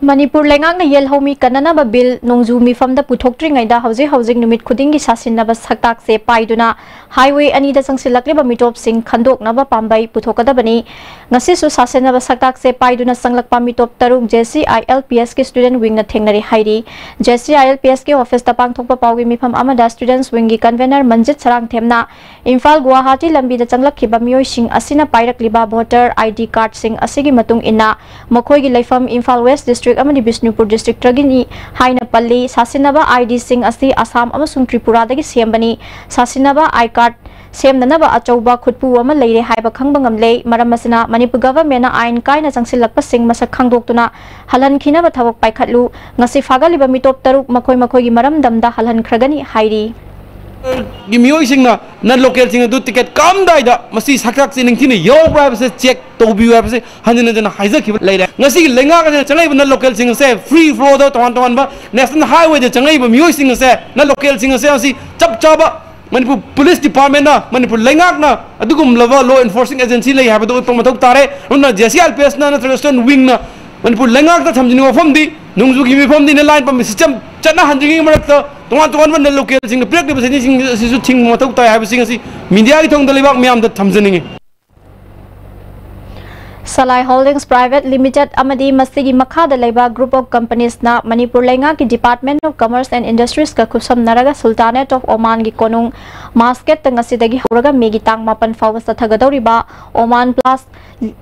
ꯃꯅꯤꯄꯨꯔ ꯂꯩꯉꯥꯛꯅ ꯌꯦꯜꯍꯧꯃꯤ ꯀꯟꯅꯅꯕ ꯕꯤꯜ ꯅꯣꯡꯖꯨ ꯃꯤꯐꯝꯗ ꯄꯨꯊꯣꯛꯇ꯭ꯔꯤꯉꯩꯗ ꯍꯧꯖꯤꯛ ꯍꯧꯖꯤꯛ ꯅꯨꯃꯤꯠ ꯈꯨꯗꯤꯡꯒꯤ ꯁꯥꯁꯤꯟꯅꯕ ꯁꯛꯇꯥꯛꯁꯦ ꯄꯥꯏꯗꯨꯅ ꯍꯥꯏꯋꯦ ꯑꯅꯤꯗ ꯆꯪꯁꯤꯜꯂꯛꯂꯤꯕ ꯃꯤꯇꯣꯞꯁꯤꯡ ꯈꯟꯗꯣꯛꯅꯕ ꯄꯥꯝꯕꯩ ꯄꯨꯊꯣꯛꯀꯗꯕꯅꯤ꯫ ꯉꯁꯤꯁꯨ ꯁꯥꯁꯤꯟꯅꯕ ꯁꯛꯇꯥꯛꯁꯦ ꯄꯥꯏꯗꯨꯅ ꯆꯪꯂꯛꯄ ꯃꯤꯇꯣꯞ ꯇꯔꯨꯛ J C I L P ꯑꯦꯁꯀꯤ student ꯋꯤꯡꯅ ꯊꯦꯡꯅꯔꯦ ꯍꯥꯏꯔꯤ꯫ J C I L P ꯑꯦꯁꯀꯤ ꯑꯣꯐꯤꯁꯇ ꯄꯥꯡꯊꯣꯛꯄ ꯄꯥꯎꯒꯤ ꯃꯤꯐꯝ ꯑꯃꯗ ꯁ꯭ꯇꯨꯗꯦꯟꯠꯁ ꯋꯤꯡꯒꯤ ꯀꯟꯚꯦꯅꯔ ꯃꯟꯖꯤꯠ ꯁꯔꯥꯡꯊꯦꯝꯅ ꯏꯝꯐꯥꯜ ꯒꯨꯋꯥꯍꯥꯇꯤ ꯂꯝꯕꯤꯗ ꯆꯪꯂꯛꯈꯤꯕ ꯃꯤꯑꯣꯏꯁꯤꯡ ꯑꯁꯤꯅ ꯄꯥꯏꯔꯛꯂꯤꯕ ꯚꯣꯇꯔ ꯑꯥꯏ ꯗꯤ ꯀꯥꯔꯗꯁꯤꯡ ꯑꯁꯤꯒꯤ ꯃꯇꯨꯡ ꯏꯟꯅ ꯃꯈꯣꯏꯒꯤ ꯂꯩꯐꯝ ꯏꯝꯐꯥꯜ ꯋꯦꯁ ꯗꯤꯁꯇ꯭ꯔꯤꯛ ꯑꯃꯗꯤ ꯕꯤꯁꯅꯨꯄꯨꯔ ꯗꯤꯁꯇ꯭ꯔꯤꯛꯇꯒꯤꯅꯤ ꯍꯥꯏꯅ ꯄꯜꯂꯤ꯫ ꯁꯥꯁꯤꯟꯅꯕ ꯑꯥꯏ ꯗꯤꯁꯤꯡ ꯑꯁꯤ ꯑꯁꯥꯝ ꯑꯃꯁꯨꯡ ꯇ꯭ꯔꯤꯄꯨꯔꯥꯗꯒꯤ ꯁꯦꯝꯕꯅꯤ꯫ ꯁꯥꯁꯤꯟꯅꯕ ꯑꯥꯏ ꯀꯥꯔꯗ ꯁꯦꯝꯅꯅꯕ ꯑꯆꯧꯕ ꯈꯨꯠꯄꯨ ꯑꯃ ꯂꯩꯔꯦ ꯍꯥꯏꯕ ꯈꯪꯕ ꯉꯝꯂꯦ꯫ ꯃꯔꯝ ꯑꯁꯤꯅ ꯃꯅꯤꯄꯨꯔ ꯒꯚꯔꯟꯃꯦꯟꯠꯅ ꯑꯥꯏꯟ ꯀꯥꯏꯅ ꯆꯪꯁꯤꯜꯂꯛꯄꯁꯤꯡ ꯃꯁꯛ ꯈꯪꯗꯣꯛꯇꯨꯅ ꯍꯜꯍꯟꯈꯤꯅꯕ ꯊꯕꯛ ꯄꯥꯏꯈꯠꯂꯨ꯫ ꯉꯁꯤ ꯐꯥꯒꯠꯂꯤꯕ ꯃꯤꯇꯣꯞ ꯇꯔꯨꯛ ꯃꯈꯣꯏ ꯃꯈꯣꯏꯒꯤ ꯃꯔꯝꯗꯝꯗ ꯍꯜꯍꯟꯈ꯭ꯔꯒꯅꯤ ꯍꯥꯏꯔꯤ꯫ ꯒꯤ ꯃꯤꯑꯣꯏꯁꯤꯡꯅ ꯅꯟ ꯂꯣꯀꯦꯜꯁꯤꯡ ꯑꯗꯨ ꯇꯤꯀꯦꯠ ꯀꯛꯑꯝꯗꯥꯏꯗ ꯃꯁꯤ ꯁꯛꯇꯥꯛꯁꯤ ꯅꯤꯡꯊꯤꯅ ꯌꯥꯎꯕ꯭ꯔꯥ ꯍꯥꯏꯕꯁꯦ ꯆꯦꯛ ꯇꯧꯕꯤꯌꯨ ꯍꯥꯏꯕꯁꯦ ꯍꯟꯖꯤꯟ ꯍꯟꯖꯤꯟ ꯍꯥꯏꯖꯈꯤꯕ ꯂꯩꯔꯦ꯫ ꯉꯁꯤꯒꯤ ꯂꯩꯉꯥꯛ ꯑꯁꯤꯅ ꯆꯪꯂꯛꯏꯕ ꯅꯟ ꯂꯣꯀꯦꯜꯁꯤꯡ ꯑꯁꯦ ꯐ꯭ꯔꯤ ꯐ꯭ꯂꯣꯗ ꯇꯣꯉꯥꯟ ꯇꯣꯉꯥꯟꯕ ꯅꯦꯁꯅꯦꯜ ꯍꯥꯏꯋꯦꯗ ꯆꯪꯂꯛꯏꯕ ꯃꯤꯑꯣꯏꯁꯤꯡ ꯑꯁꯦ ꯅꯟ ꯂꯣꯀꯦꯜꯁꯤꯡ ꯑꯁꯦ ꯃꯁꯤ ꯆꯞ ꯆꯥꯕ ꯃꯅꯤꯄꯨꯔ ꯄꯨꯂꯤꯁ ꯗꯤꯄꯥꯔꯠꯃꯦꯟꯅ, ꯃꯅꯤꯄꯨꯔ ꯂꯩꯉꯥꯛꯅ ꯑꯗꯨꯒꯨꯝꯂꯕ ꯂꯣ ꯑꯦꯟꯐꯣꯔꯁꯤꯡ ꯑꯦꯖꯦꯟꯁꯤ ꯂꯩ ꯍꯥꯏꯕꯗꯨ ꯎꯠꯄ ꯃꯊꯧ ꯇꯥꯔꯦ꯫ ꯑꯗꯨꯅ ꯖꯦ ꯁꯤ ꯑꯥꯏ ꯄꯤ ꯑꯦꯁꯅ ꯅꯠꯇ꯭ꯔꯒ ꯏꯁꯇꯔꯟ ꯋꯤꯡꯅ ꯃꯅꯤꯄꯨꯔ ꯂꯩꯉꯥꯛꯇ ꯊꯝꯖꯅꯤꯡꯕ ꯋꯥꯐꯝꯗꯤ ꯅꯣꯡꯖꯨꯒꯤ ꯃꯤꯐꯝꯗꯤ ꯏꯟꯅꯔ ꯂꯥꯏꯟ ꯄꯔꯃꯤꯠ ꯁꯤꯁꯇꯦꯝ ꯆꯠꯅꯍꯟꯗ꯭ꯔꯤꯉꯩ ꯃꯔꯛꯇ ꯇꯣꯉꯥꯟ ꯇꯣꯉꯥꯟꯕ ꯅꯟ ꯂꯣꯀꯦꯜꯁꯤꯡꯅ ꯄꯤꯔꯛꯂꯤꯕ ꯆꯦꯊꯤꯁꯤꯡ ꯑꯁꯤꯁꯨ ꯊꯤꯡꯕ ꯃꯊꯧ ꯇꯥꯏ ꯍꯥꯏꯕꯁꯤꯡ ꯑꯁꯤ ꯃꯤꯗꯤꯌꯥꯒꯤ ꯊꯣꯡꯗ ꯂꯩꯕꯥꯛ ꯃꯤꯌꯥꯝꯗ ꯊꯝꯖꯅꯤꯡꯏ꯫ Salai Holdings Private Limited ꯑꯃꯗꯤ ꯃꯁꯤꯒꯤ ꯃꯈꯥꯗ ꯂꯩꯕ group of companiesꯅ ꯃꯅꯤꯄꯨꯔ ꯂꯩꯉꯥꯛꯀꯤ Department of Commerce and Industriesꯀ ꯈꯨꯠꯁꯝꯅꯔꯒ Sultanate of Omanꯒꯤ ꯀꯣꯅꯨꯡ ꯃꯥꯁꯀꯦꯠꯇ ꯉꯁꯤꯗꯒꯤ ꯍꯧꯔꯒ ꯃꯦꯒꯤ ꯇꯥꯡ ꯃꯥꯄꯟ ꯐꯥꯎꯕ ꯆꯠꯊꯒꯗꯧꯔꯤꯕ Oman Plus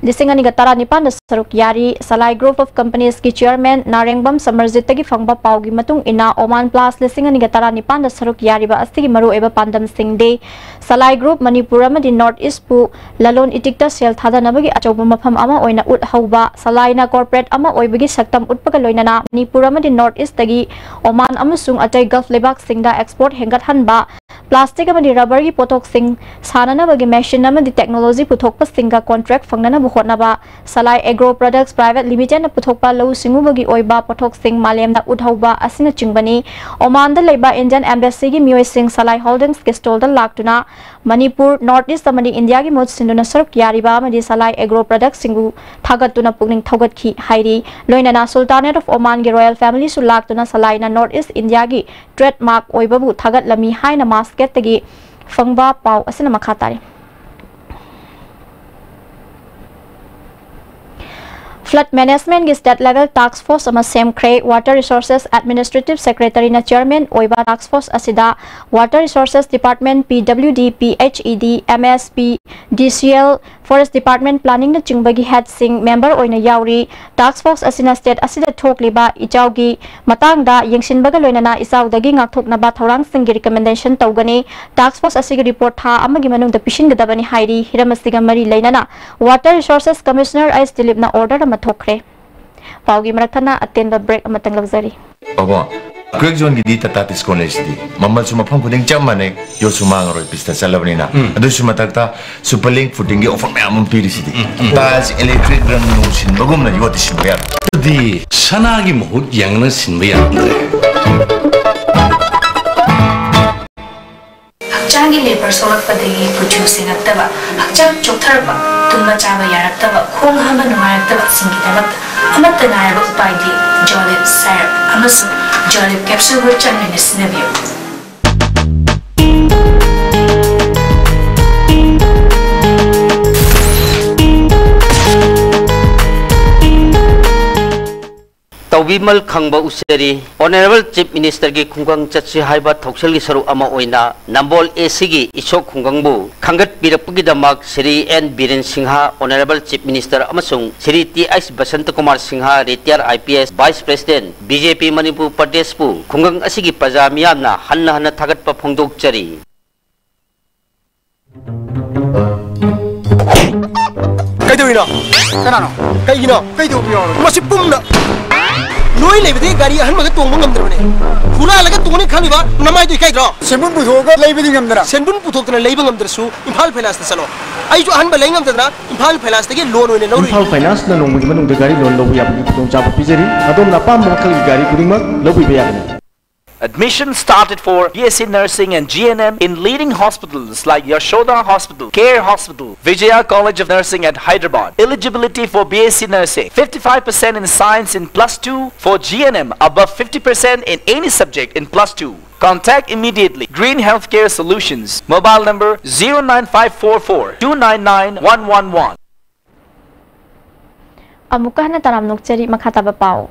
ꯂꯤꯁꯤꯡ ꯑꯅꯤꯒ ꯇꯔꯥꯅꯤꯄꯥꯟꯗ ꯁꯔꯨꯛ ꯌꯥꯔꯤ꯫ Salai Group of Companiesꯀꯤ chairman ꯅꯥꯔꯦꯡꯕꯝ ꯁꯃꯔꯖꯤꯠꯇꯒꯤ ꯐꯪꯕ ꯄꯥꯎꯒꯤ ꯃꯇꯨꯡ ꯏꯟꯅ, Oman Plus ꯂꯤꯁꯤꯡ ꯑꯅꯤꯒ ꯇꯔꯥꯅꯤꯄꯥꯟꯗ ꯁꯔꯨꯛ ꯌꯥꯔꯤꯕ ꯑꯁꯤꯒꯤ ꯃꯔꯨꯑꯣꯏꯕ ꯄꯥꯟꯗꯝꯁꯤꯡꯗꯤ, Salai Group ꯃꯅꯤꯄꯨꯔ ꯑꯃꯗꯤ North Eastꯄꯨ ꯂꯂꯣꯟ ꯏꯇꯤꯛꯇ ꯁꯦꯜ ꯊꯥꯗꯅꯕꯒꯤ ꯑꯆꯧꯕ ꯃꯐꯝ ꯑꯃ ꯑꯣꯏꯅ ꯎꯠꯍꯧꯕ, Salaina corporate ꯑꯃ ꯑꯣꯏꯕꯒꯤ ꯁꯛꯇꯝ ꯎꯠꯄꯒ ꯂꯣꯏꯅꯅ ꯃꯅꯤꯄꯨꯔ ꯑꯃꯗꯤ North Eastꯇꯒꯤ Oman ꯑꯃꯁꯨꯡ ꯑꯇꯩ Gulf ꯂꯩꯕꯥꯛꯁꯤꯡꯗ export ꯍꯦꯟꯒꯠꯍꯟꯕ, plastic ꯑꯃꯗꯤ rubberꯒꯤ ꯄꯣꯠꯊꯣꯛꯁꯤꯡ ꯁꯥꯅꯅꯕꯒꯤ machine ꯑꯃꯗꯤ technology ꯄꯨꯊꯣꯛꯄꯁꯤꯡꯒ contract ꯐꯪꯅꯅꯕ ꯍꯣꯠꯅꯕ, Salai Agro Products Private Limitedꯅ ꯄꯨꯊꯣꯛꯄ ꯂꯧꯎ ꯁꯤꯡꯎꯕꯒꯤ ꯑꯣꯏꯕ ꯄꯣꯠꯊꯣꯛꯁꯤꯡ ꯃꯥꯂꯦꯝꯗ ꯎꯠꯍꯧꯕ ꯑꯁꯤꯅꯆꯤꯡꯕꯅꯤ꯫ Omanꯗ ꯂꯩꯕ Indian Embassyꯒꯤ ꯃꯤꯑꯣꯏꯁꯤꯡ Salai Holdingsꯀꯤ stallꯗ ꯂꯥꯛꯇꯨꯅ ꯃꯅꯤꯄꯨꯔ, North East ꯑꯃꯗꯤ ꯏꯟꯗꯤꯌꯥꯒꯤ ꯃꯍꯨꯠ ꯁꯤꯟꯗꯨꯅ ꯁꯔꯨꯛ ꯌꯥꯔꯤꯕ ꯑꯃꯗꯤ Salai Agro Productsꯁꯤꯡꯕꯨ ꯊꯥꯒꯠꯇꯨꯅ ꯄꯨꯛꯅꯤꯡ ꯊꯧꯒꯠꯈꯤ ꯍꯥꯏꯔꯤ꯫ ꯂꯣꯏꯅꯅ Sultanate of Omanꯒꯤ royal familyꯁꯨ ꯂꯥꯛꯇꯨꯅ Salaina North East Indiaꯒꯤ trademark ꯑꯣꯏꯕꯕꯨ ꯊꯥꯒꯠꯂꯝꯃꯤ ꯍꯥꯏꯅ ꯃꯥꯁꯀꯦꯠꯇꯒꯤ ꯐꯪꯕ ꯄꯥꯎ ꯑꯁꯤꯅ ꯃꯈꯥ ꯇꯥꯔꯤ꯫ Flood Managementꯀꯤ state level task force ꯑꯃ ꯁꯦꯝꯈ꯭ꯔꯦ꯫ Water Resources Administrative Secretaryꯅ chairman ꯑꯣꯏꯕ task force ꯑꯁꯤꯗ Water Resources Department, P W D, P H E D, M S P, D C L, Forest Department, Planningꯅꯆꯤꯡꯕꯒꯤ headꯁꯤꯡ member ꯑꯣꯏꯅ ꯌꯥꯎꯔꯤ꯫ Task force ꯑꯁꯤꯅ state ꯑꯁꯤꯗ ꯊꯣꯛꯂꯤꯕ ꯏꯆꯥꯎꯒꯤ ꯃꯇꯥꯡꯗ ꯌꯦꯡꯁꯤꯟꯕꯒ ꯂꯣꯏꯅꯅ ꯏꯆꯥꯎꯗꯒꯤ ꯉꯥꯛꯊꯣꯛꯅꯕ ꯊꯧꯔꯥꯡꯁꯤꯡꯒꯤ recommendation ꯇꯧꯒꯅꯤ꯫ Task force ꯑꯁꯤꯒꯤ report ꯊꯥ ꯑꯃꯒꯤ ꯃꯅꯨꯡꯗ ꯄꯤꯁꯤꯟꯒꯗꯕꯅꯤ ꯍꯥꯏꯔꯤ꯫ ꯍꯤꯔꯝ ꯑꯁꯤꯒ ꯃꯔꯤ ꯂꯩꯅꯅ Water Resources Commissioner ꯑꯩꯆ ꯗꯤꯂꯤꯞꯅ order ꯑꯃ ꯊꯣꯛꯈ꯭ꯔꯦ꯫ ꯄꯥꯎꯒꯤ ꯃꯔꯛ ꯊꯠꯅ ꯑꯇꯦꯟꯕ break ꯑꯃꯇꯪ ꯂꯧꯖꯔꯤ꯫ ꯑꯕꯣ, ꯀ꯭ꯔꯦꯛ ꯖꯣꯟꯒꯤꯗꯤ ꯇꯥꯇꯥ ꯇꯤꯁꯀꯣꯟ ꯂꯩꯁꯤꯗꯤ, ꯃꯃꯜꯁꯨ ꯃꯐꯝ ꯈꯨꯗꯤꯡ ꯆꯞ ꯃꯥꯟꯅꯩ, ꯌꯣꯠꯁꯨ ꯃꯥꯡꯉꯔꯣꯏ, ꯄꯤꯁꯇ ꯆꯠꯂꯕꯅꯤꯅ꯫ ꯎꯝ꯫ ꯑꯗꯨꯁꯨ ꯃꯊꯛꯇ ꯁꯨꯄꯔ ꯂꯤꯡ ꯐꯨꯇꯤꯡꯒꯤ ꯑꯣꯐꯔ ꯃꯌꯥꯝ ꯑꯃ ꯄꯤꯔꯤꯁꯤꯗꯤ꯫ ꯎꯝ, ꯎꯝ꯫ ꯇꯥꯏꯜꯁ, ꯏꯂꯦꯛꯇ꯭ꯔꯤꯛ, ꯔꯪ ꯅꯨꯡ ꯁꯤꯟꯕꯒꯨꯝꯅ ꯌꯣꯠꯇꯤ ꯁꯤꯟꯕ ꯌꯥꯔꯣꯏ꯫ ꯑꯗꯨꯗꯤ ꯁꯅꯥꯒꯤ ꯃꯍꯨꯠ ꯌꯦꯡꯂꯒ ꯁꯤꯟꯕ ꯌꯥꯔꯝꯗ꯭ꯔꯦ꯫ ꯍꯛꯆꯥꯡꯒꯤ ꯂꯦꯕꯔ ꯁꯣꯛꯂꯛꯄꯗꯒꯤ ꯀꯨꯆꯨ ꯁꯦꯡꯉꯛꯇꯕ, ꯍꯛꯆꯥꯡ ꯆꯣꯛꯊꯔꯛꯄ, ꯇꯨꯝꯕ ꯆꯥꯕ ꯌꯥꯔꯛꯇꯕ, ꯈꯣꯡ ꯍꯥꯝꯕ ꯅꯨꯡꯉꯥꯏꯔꯛꯇꯕꯁꯤꯡꯒꯤꯗꯃꯛꯇ ꯑꯃꯠꯇ ꯉꯥꯏꯔꯕ ꯎꯄꯥꯏꯗꯤ ꯖꯣꯂꯤꯞ ꯁꯥꯏꯔꯞ ꯑꯃꯁꯨꯡ ꯖꯣꯂꯤꯞ ꯀꯦꯞꯁꯨꯜꯕꯨ ꯆꯥꯡ ꯅꯥꯏꯅ ꯁꯤꯖꯤꯟꯅꯕꯤꯌꯨ꯫ ꯇꯧꯕꯤꯃꯜ ꯈꯪꯕ ꯎꯆꯦꯔꯤ꯫ ꯑꯣꯅꯔꯦꯕꯜ ꯆꯤꯐ ꯃꯤꯅꯤꯁꯇꯔꯒꯤ ꯈꯨꯡꯒꯪ ꯆꯠꯁꯤ ꯍꯥꯏꯕ ꯊꯧꯁꯤꯜꯒꯤ ꯁꯔꯨꯛ ꯑꯃ ꯑꯣꯏꯅ ꯅꯝꯕꯣꯜ ꯑꯦ ꯁꯤꯒꯤ ꯏꯁꯣꯛ ꯈꯨꯡꯒꯪꯕꯨ ꯈꯪꯒꯠꯄꯤꯔꯛꯄꯒꯤꯗꯃꯛ Shri N Biren Singh, honourable chief minister, ꯑꯃꯁꯨꯡ Shri T H Basanta Kumar Singh, retired I P S, vice president, B J P Manipur ꯄ꯭ꯔꯗꯦꯁꯄꯨ ꯈꯨꯡꯒꯪ ꯑꯁꯤꯒꯤ ꯄ꯭ꯔꯖꯥ ꯃꯤꯌꯥꯝꯅ ꯍꯟꯅ ꯍꯟꯅ ꯊꯥꯒꯠꯄ ꯐꯣꯡꯗꯣꯛꯆꯔꯤ꯫ ꯀꯩꯗꯧꯔꯤꯅꯣ? ꯀꯅꯥꯅꯣ? ꯀꯩꯒꯤꯅꯣ? ꯀꯩꯗꯧꯕ ꯌꯥꯎꯔꯒꯦ? ꯃꯁꯤ ꯄꯨꯝꯅ ꯅꯣꯏ ꯂꯩꯕꯗꯤ ꯒꯥꯔꯤ ꯑꯍꯟꯕꯒ ꯇꯣꯡꯕ ꯉꯝꯗ꯭ꯔꯕꯅꯦ꯫ ꯍꯨꯔꯥꯜꯂꯒ ꯇꯣꯡꯅꯤ ꯈꯜꯂꯤꯕ ꯅꯃꯥꯏꯗꯣ ꯏꯀꯥꯏꯗ꯭ꯔꯣ? ꯁꯦꯟꯕꯨꯟ ꯄꯨꯊꯣꯛꯑꯒ ꯂꯩꯕꯗꯤ ꯉꯝꯗꯅ꯫ ꯁꯦꯟꯕꯨꯟ ꯄꯨꯊꯣꯛꯇꯅ ꯂꯩꯕ ꯉꯝꯗ꯭ꯔꯁꯨ ꯏꯝꯐꯥꯜ ꯐꯥꯏꯅꯥꯟꯁꯇ ꯆꯠꯂꯣ꯫ ꯑꯩꯁꯨ ꯑꯍꯟꯕ ꯂꯩ ꯉꯝꯗꯗꯅ ꯏꯝꯐꯥꯜ ꯐꯥꯏꯅꯥꯟꯁꯇꯒꯤ ꯂꯣꯟ ꯑꯣꯏꯅ ꯂꯧꯔꯨꯏ꯫ ꯏꯝꯐꯥꯜ ꯐꯥꯏꯅꯥꯟꯁꯅ ꯅꯣꯡꯃꯒꯤ ꯃꯅꯨꯡꯗ ꯒꯥꯔꯤ ꯂꯣꯟ ꯂꯧꯕ ꯌꯥꯕꯒꯤ ꯈꯨꯗꯣꯡꯆꯥꯕ ꯄꯤꯖꯔꯤ꯫ ꯑꯗꯣꯝꯅ ꯑꯄꯥꯝꯕ ꯃꯈꯜꯒꯤ ꯒꯥꯔꯤ ꯈꯨꯗꯤꯡꯃꯛ ꯂꯧꯕꯤꯕ ꯌꯥꯒꯅꯤ꯫ Admission started for B S C Nursing and G N M in leading hospitals like Yashoda Hospital, Care Hospital, Vijaya College of Nursing at Hyderabad. Eligibility for B S C Nursing, fifty-five percent in science in plus two, for G N M, above fifty percent in any subject in plus two. Contact immediately. Green Healthcare Solutions. Mobile number zero nine five four four two nine nine one one one. ꯑꯃꯨꯛꯀ ꯍꯟꯅ ꯇꯔꯥꯝꯅ ꯑꯣꯛꯆꯔꯤ꯫ ꯃꯈꯥ ꯇꯥꯕ ꯄꯥꯎ꯫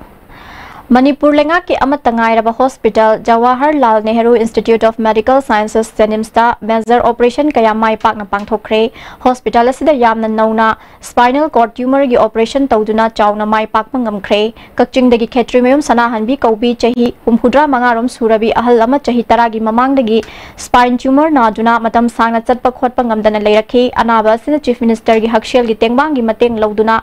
ꯃꯅꯤꯄꯨꯔ ꯂꯩꯉꯥꯛꯀꯤ ꯑꯃꯠꯇ ꯉꯥꯏꯔꯕ hospital Jawaharlal Nehru institute of medical sciences, ꯖꯦꯅꯤꯝꯁꯇ ꯃꯦꯖꯔ ꯑꯣꯄꯔꯦꯁꯟ ꯀꯌꯥ ꯃꯥꯏ ꯄꯥꯛꯅ ꯄꯥꯡꯊꯣꯛꯈ꯭ꯔꯦ꯫ ꯍꯣꯁꯄꯤꯇꯥꯜ ꯑꯁꯤꯗ ꯌꯥꯝꯅ ꯅꯧꯅ ꯁ꯭ꯄꯥꯏꯅꯦꯜ ꯀꯣꯔꯗ ꯇ꯭ꯌꯨꯃꯔꯒꯤ ꯑꯣꯄꯔꯦꯁꯟ ꯇꯧꯗꯨꯅ ꯆꯥꯎꯅ ꯃꯥꯏ ꯄꯥꯛꯄ ꯉꯝꯈ꯭ꯔꯦ꯫ ꯀꯛꯆꯤꯡꯗꯒꯤ ꯈꯦꯇ꯭ꯔꯤꯃꯌꯨꯝ ꯁꯅꯥꯍꯟꯕꯤ ꯀꯧꯕꯤ, ꯆꯍꯤ ꯍꯨꯝꯐꯨꯇꯔꯥ ꯃꯉꯥ ꯔꯣꯝ ꯁꯨꯔꯕꯤ ꯑꯍꯜ ꯑꯃ ꯆꯍꯤ ꯇꯔꯥꯒꯤ ꯃꯃꯥꯡꯗꯒꯤ ꯁ꯭ꯄꯥꯏꯟ ꯇ꯭ꯌꯨꯃꯔ ꯅꯥꯗꯨꯅ ꯃꯇꯝ ꯁꯥꯡꯅ ꯆꯠꯄ ꯈꯣꯠꯄ ꯉꯝꯗꯅ ꯂꯩꯔꯛꯈꯤ꯫ ꯑꯅꯥꯕ ꯑꯁꯤꯅ ꯆꯤꯐ ꯃꯤꯅꯤꯁꯇꯔꯒꯤ ꯍꯛꯁꯦꯜꯒꯤ ꯇꯦꯡꯕꯥꯡꯒꯤ ꯃꯇꯦꯡ ꯂꯧꯗꯨꯅ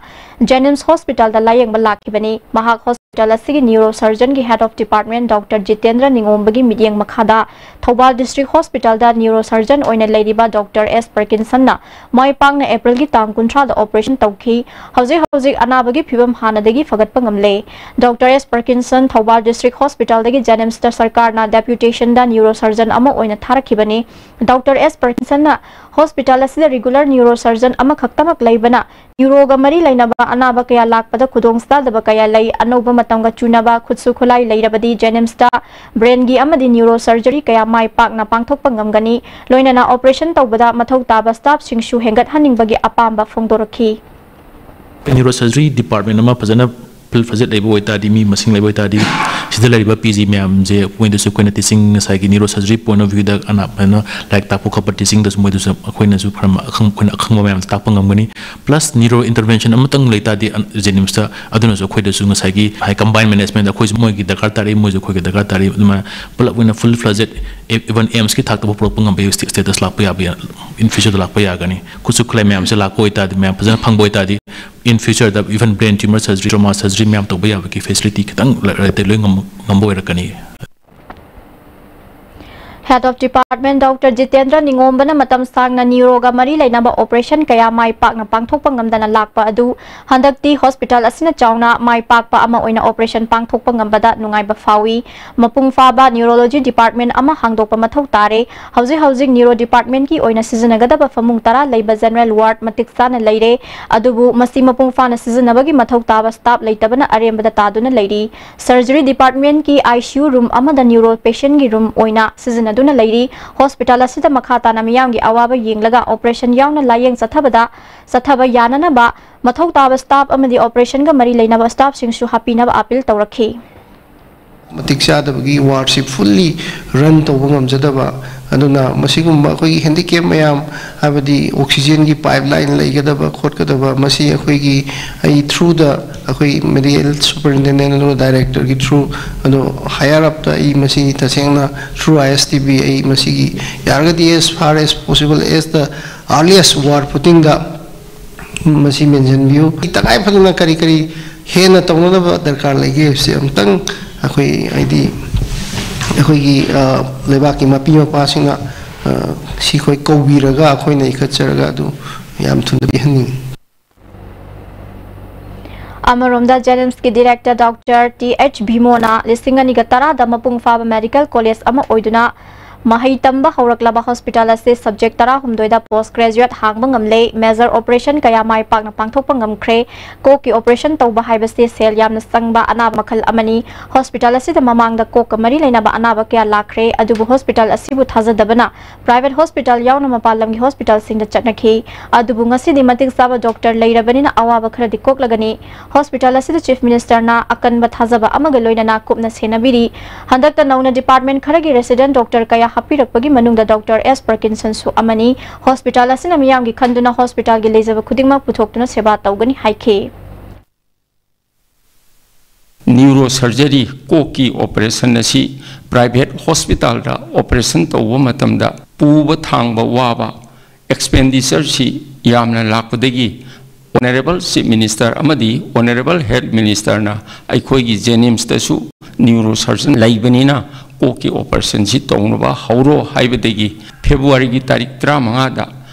ꯖꯦꯅꯤꯝꯁ ꯍꯣꯁꯄꯤꯇꯥꯜꯗ ꯂꯥꯌꯦꯡꯕ ꯂꯥꯛꯈꯤꯕꯅꯤ꯫ ꯃꯍꯥꯛ Hospital ꯑꯁꯤꯒꯤ neurosurgeonꯒꯤ head of department Doctor Jitendra ꯅꯤꯉꯣꯝꯕꯒꯤ ꯃꯤꯠꯌꯦꯡ ꯃꯈꯥꯗ ꯊꯧꯕꯥꯜ district hospitalꯗ neurosurgeon ꯑꯣꯏꯅ ꯂꯩꯔꯤꯕ Doctor S Parkinsonꯅ ꯃꯥꯏ ꯄꯥꯛꯅ Aprilꯒꯤ ꯇꯥꯡ ꯀꯨꯟꯊ꯭ꯔꯥꯗ operation ꯇꯧꯈꯤ꯫ ꯍꯧꯖꯤꯛ ꯍꯧꯖꯤꯛ ꯑꯅꯥꯕꯒꯤ ꯐꯤꯕꯝ ꯍꯥꯟꯅꯗꯒꯤ ꯐꯒꯠꯄ ꯉꯝꯂꯦ꯫ Doctor S Parkinson Thoubal district hospitalꯗꯒꯤ JNIMSꯇ ꯁꯔꯀꯥꯔꯅ deputationꯗ neurosurgeon ꯑꯃ ꯑꯣꯏꯅ ꯊꯥꯔꯛꯈꯤꯕꯅꯤ꯫ Doctor S Parkinsonꯅ hospital ꯑꯁꯤꯗ regular neurosurgeon ꯑꯃꯈꯛꯇꯃꯛ ꯂꯩꯕꯅ neuroꯒ ꯃꯔꯤ ꯂꯩꯅꯕ ꯑꯅꯥꯕ ꯀꯌꯥ ꯂꯥꯛꯄꯗ ꯈꯨꯗꯣꯡꯆꯥꯗꯕ ꯀꯌꯥ ꯂꯩ꯫ ꯑꯅꯧꯕ ꯃꯇꯝꯒ ꯆꯨꯅꯕ ꯈꯨꯠꯁꯨ ꯈꯨꯠꯂꯥꯏ ꯂꯩꯔꯕꯗꯤ JNIMSꯇ brainꯒꯤ ꯑꯃꯗꯤ neurosurgery ꯀꯌꯥ ꯃꯥꯏ ꯄꯥꯛꯅ ꯄꯥꯡꯊꯣꯛꯄ ꯉꯝꯒꯅꯤ꯫ ꯂꯣꯏꯅꯅ operation ꯇꯧꯕꯗ ꯃꯊꯧ ꯇꯥꯕ staffꯁꯤꯡꯁꯨ ꯍꯦꯟꯒꯠꯍꯟꯅꯤꯡꯕꯒꯤ ꯑꯄꯥꯝꯕ ꯐꯣꯡꯗꯣꯔꯛꯈꯤ꯫ Neurosurgery department ꯑꯃ ꯐꯖꯅ full fledged ꯂꯩꯕ ꯑꯣꯏꯇꯥꯔꯗꯤ, ꯃꯤ ꯃꯁꯤꯡ ꯂꯩꯕ ꯑꯣꯏꯇꯥꯔꯗꯤ, ꯁꯤꯗ ꯂꯩꯔꯤꯕ PG ꯃꯌꯥꯝꯁꯦ ꯃꯣꯏꯗꯁꯨ ꯑꯩꯈꯣꯏꯅ teaching, ꯉꯁꯥꯏꯒꯤ neurosurgery point of viewꯗ ꯑꯅꯥꯕꯅ ꯂꯥꯏꯔꯤꯛ ꯇꯥꯛꯄ ꯈꯣꯠꯄ teachingꯗꯁꯨ ꯃꯣꯏꯗꯁꯨ ꯑꯩꯈꯣꯏꯅꯁꯨ ꯈꯔ ꯑꯈꯪ ꯑꯩꯈꯣꯏꯅ ꯑꯈꯪꯕ ꯃꯌꯥꯝꯁꯦ ꯇꯥꯛꯄ ꯉꯝꯒꯅꯤ꯫ Plus neuro intervention ꯑꯃꯇꯪ ꯂꯩꯇꯥꯔꯗꯤ JNIMSꯇ ꯑꯗꯨꯅꯁꯨ ꯑꯩꯈꯣꯏꯗꯁꯨ ꯉꯁꯥꯏꯒꯤ ꯍꯥꯏ combined management, ꯑꯩꯈꯣꯏꯁꯨ ꯃꯣꯏꯒꯤ ꯗꯔꯀꯥꯔ ꯇꯥꯔꯛꯏ, ꯃꯣꯏꯁꯨ ꯑꯩꯈꯣꯏꯒꯤ ꯗꯔꯀꯥꯔ ꯇꯥꯔꯛꯏ꯫ ꯑꯗꯨꯃꯥꯏꯅ ꯄꯨꯂꯞ ꯑꯣꯏꯅ full fledged even AIIMSꯀꯤ ꯊꯥꯛꯇ ꯄꯨꯔꯛꯄ ꯉꯝꯕꯒꯤ status ꯂꯥꯛꯄ ꯌꯥꯕ in futureꯗ ꯂꯥꯛꯄ ꯌꯥꯒꯅꯤ꯫ ꯈꯨꯠꯁꯨ ꯈꯨꯠꯂꯥꯏ ꯃꯌꯥꯝꯁꯦ ꯂꯥꯛꯄ ꯑꯣꯏꯇꯥꯔꯗꯤ, ꯃꯌꯥꯝ ꯐꯖꯅ ꯐꯪꯕ ꯑꯣꯏꯇꯥꯔꯗꯤ, in futureꯗ even brain tumor surgery, trauma surgery ꯃꯌꯥꯝ ꯇꯧꯕ ꯌꯥꯕꯒꯤ facility ꯈꯤꯇꯪ ꯂꯩꯔꯗꯤ ꯂꯣꯏ ꯉꯝꯕ ꯑꯣꯏꯔꯛꯀꯅꯤ꯫ Head of department Doctor Jitendra ꯅꯤꯉꯣꯝꯕꯅ ꯃꯇꯝ ꯁꯥꯡꯅ neuroꯒ ꯃꯔꯤ ꯂꯩꯅꯕ operation ꯀꯌꯥ ꯃꯥꯏ ꯄꯥꯛꯅ ꯄꯥꯡꯊꯣꯛꯄ ꯉꯝꯗꯅ ꯂꯥꯛꯄ ꯑꯗꯨ ꯍꯟꯗꯛꯇꯤ hospital ꯑꯁꯤꯅ ꯆꯥꯎꯅ ꯃꯥꯏ ꯄꯥꯛꯄ ꯑꯃ ꯑꯣꯏꯅ operation ꯄꯥꯡꯊꯣꯛꯄ ꯉꯝꯕꯗ ꯅꯨꯡꯉꯥꯏꯕ ꯐꯥꯎꯏ꯫ ꯃꯄꯨꯡ ꯐꯥꯕ neurology department ꯑꯃ ꯍꯥꯡꯗꯣꯛꯄ ꯃꯊꯧ ꯇꯥꯔꯦ꯫ ꯍꯧꯖꯤꯛ ꯍꯧꯖꯤꯛ neuro departmentꯀꯤ ꯑꯣꯏꯅ ꯁꯤꯖꯤꯟꯅꯒꯗꯕ ꯐꯃꯨꯡ ꯇꯔꯥ ꯂꯩꯕ general ward ꯃꯇꯤꯛ ꯆꯥꯅ ꯂꯩꯔꯦ꯫ ꯑꯗꯨꯕꯨ ꯃꯁꯤ ꯃꯄꯨꯡ ꯐꯥꯅ ꯁꯤꯖꯤꯟꯅꯕꯒꯤ ꯃꯊꯧ ꯇꯥꯕ staff ꯂꯩꯇꯕꯅ ꯑꯔꯦꯝꯕꯗ ꯇꯥꯗꯨꯅ ꯂꯩꯔꯤ꯫ Surgery departmentꯀꯤ ICU room ꯑꯃꯗ neuro patientꯀꯤ room ꯑꯣꯏꯅ ꯁꯤꯖꯤꯟꯅꯗꯨꯅ ꯂꯩꯔꯤ꯫ Hospital ꯑꯁꯤꯗ ꯃꯈꯥ ꯇꯥꯅ ꯃꯤꯌꯥꯝꯒꯤ ꯑꯋꯥꯕ ꯌꯦꯡꯂꯒ operation ꯌꯥꯎꯅ ꯂꯥꯌꯦꯡ ꯆꯠꯊꯕꯗ ꯆꯠꯊꯕ ꯌꯥꯅꯅꯕ ꯃꯊꯧ ꯇꯥꯕ staff ꯑꯃꯗꯤ operationꯒ ꯃꯔꯤ ꯂꯩꯅꯕ staffꯁꯤꯡꯁꯨ ꯍꯥꯞꯄꯤꯅꯕ appeal ꯇꯧꯔꯛꯈꯤ꯫ ꯃꯇꯤꯛ ꯆꯥꯗꯕꯒꯤ wardꯁꯤ fully run ꯇꯧꯕ ꯉꯝꯖꯗꯕ, ꯑꯗꯨꯅ ꯃꯁꯤꯒꯨꯝꯕ ꯑꯩꯈꯣꯏꯒꯤ handicap ꯃꯌꯥꯝ, ꯍꯥꯏꯕꯗꯤ oxygenꯒꯤ pipeline ꯂꯩꯒꯗꯕ ꯈꯣꯠꯀꯗꯕ, ꯃꯁꯤ ꯑꯩꯈꯣꯏꯒꯤ, ꯑꯩ through the ꯑꯩꯈꯣꯏ medical superintendent ꯑꯗꯨꯒ directorꯒꯤ through, ꯑꯗꯣ higher upꯇ ꯑꯩ ꯃꯁꯤ ꯇꯁꯦꯡꯅ through ISTB ꯑꯩ ꯃꯁꯤꯒꯤ ꯌꯥꯔꯒꯗꯤ as far as possible, as the earliest ward footingꯗ ꯃꯁꯤ mentionꯕꯤꯌꯨ꯫ ꯇꯉꯥꯏ ꯐꯗꯅ ꯀꯔꯤ ꯀꯔꯤ ꯍꯦꯟꯅ ꯇꯧꯅꯅꯕ ꯗꯔꯀꯥꯔ ꯂꯩꯒꯦ ꯍꯥꯏꯕꯁꯦ ꯑꯃꯨꯛꯇꯪ ꯑꯩꯈꯣꯏ, ꯍꯥꯏꯗꯤ, ꯑꯩꯈꯣꯏꯒꯤ, ꯑ, ꯂꯩꯕꯥꯛꯀꯤ ꯃꯄꯤ ꯃꯄꯥꯁꯤꯡꯅ, ꯑ, ꯁꯤ ꯑꯩꯈꯣꯏ ꯀꯧꯕꯤꯔꯒ ꯑꯩꯈꯣꯏꯅ ꯏꯈꯠꯆꯔꯒ ꯑꯗꯨ ꯌꯥꯝ ꯊꯨꯅ ꯄꯤꯍꯟꯅꯤꯡꯉꯤ꯫ ꯑꯃꯔꯣꯝꯗ, JNIMSꯀꯤ director Doctor T H ꯚꯤꯃꯣꯅ ꯂꯤꯁꯤꯡ ꯑꯅꯤꯒ ꯇꯔꯥꯗ ꯃꯄꯨꯡ ꯐꯥꯕ medical college ꯑꯃ ꯑꯣꯏꯗꯨꯅ ꯃꯍꯩ ꯇꯝꯕ ꯍꯧꯔꯛꯂꯕ hospital ꯑꯁꯤ subject ꯇꯔꯥꯍꯨꯝꯗꯣꯏꯗ post graduate ꯍꯥꯡꯕ ꯉꯝꯂꯦ꯫ Major operation ꯀꯌꯥ ꯃꯥꯏ ꯄꯥꯛꯅ ꯄꯥꯡꯊꯣꯛꯄ ꯉꯝꯈ꯭ꯔꯦ꯫ ꯀꯣꯛꯀꯤ operation ꯇꯧꯕ ꯍꯥꯏꯕꯁꯤ ꯁꯦꯜ ꯌꯥꯝꯅ ꯆꯪꯕ ꯑꯅꯥꯕ ꯃꯈꯜ ꯑꯃꯅꯤ꯫ Hospital ꯑꯁꯤꯗ ꯃꯃꯥꯡꯗ ꯀꯣꯛꯀ ꯃꯔꯤ ꯂꯩꯅꯕ ꯑꯅꯥꯕ ꯀꯌꯥ ꯂꯥꯛꯈ꯭ꯔꯦ, ꯑꯗꯨꯕꯨ hospital ꯑꯁꯤꯕꯨ ꯊꯥꯖꯗꯕꯅ private hospital ꯌꯥꯎꯅ ꯃꯄꯥꯟ ꯂꯝꯒꯤ hospitalꯁꯤꯡꯗ ꯆꯠꯅꯈꯤ꯫ ꯑꯗꯨꯕꯨ ꯉꯁꯤꯗꯤ ꯃꯇꯤꯛ ꯆꯥꯕ doctor ꯂꯩꯔꯕꯅꯤꯅ ꯑꯋꯥꯕ ꯈꯔꯗꯤ ꯀꯣꯛꯂꯒꯅꯤ꯫ Hospital ꯑꯁꯤꯗ Chief Ministerꯅ ꯑꯀꯟꯕ ꯊꯥꯖꯕ ꯑꯃꯒ ꯂꯣꯏꯅꯅ ꯀꯨꯞꯅ ꯁꯦꯟꯅꯕꯤꯔꯤ꯫ ꯍꯟꯗꯛꯇ ꯅꯧꯅ department ꯈꯔꯒꯤ resident doctor ꯀꯌꯥ ꯍꯥꯞꯄꯤꯔꯛꯄꯒꯤ ꯃꯅꯨꯡꯗ Doctor S Parkinsonꯁꯨ ꯑꯃꯅꯤ꯫ Hospital ꯑꯁꯤꯅ ꯃꯤꯌꯥꯝꯒꯤ ꯈꯟꯗꯨꯅ hospitalꯒꯤ ꯂꯩꯖꯕ ꯈꯨꯗꯤꯡꯃꯛ ꯄꯨꯊꯣꯛꯇꯨꯅ ꯁꯦꯕꯥ ꯇꯧꯒꯅꯤ ꯍꯥꯏꯈꯤ꯫ Neurosurgery, ꯀꯣꯛꯀꯤ operation ꯑꯁꯤ private hospitalꯗ operation ꯇꯧꯕ ꯃꯇꯝꯗ ꯄꯨꯕ ꯊꯥꯡꯕ ꯋꯥꯕ, expenditure ꯁꯤ ꯌꯥꯝꯅ ꯂꯥꯛꯄꯗꯒꯤ Honourable Chief Minister ꯑꯃꯗꯤ Honourable Health Ministerꯅ ꯑꯩꯈꯣꯏꯒꯤ JNIMSꯇꯁꯨ neurosurgeon ꯂꯩꯕꯅꯤꯅ ꯀꯣꯛꯀꯤ operation ꯁꯤ ꯇꯧꯅꯕ ꯍꯧꯔꯣ ꯍꯥꯏꯕꯗꯒꯤ Februaryꯒꯤ ꯇꯥꯔꯤꯛ ꯇꯔꯥꯃꯉꯥꯗ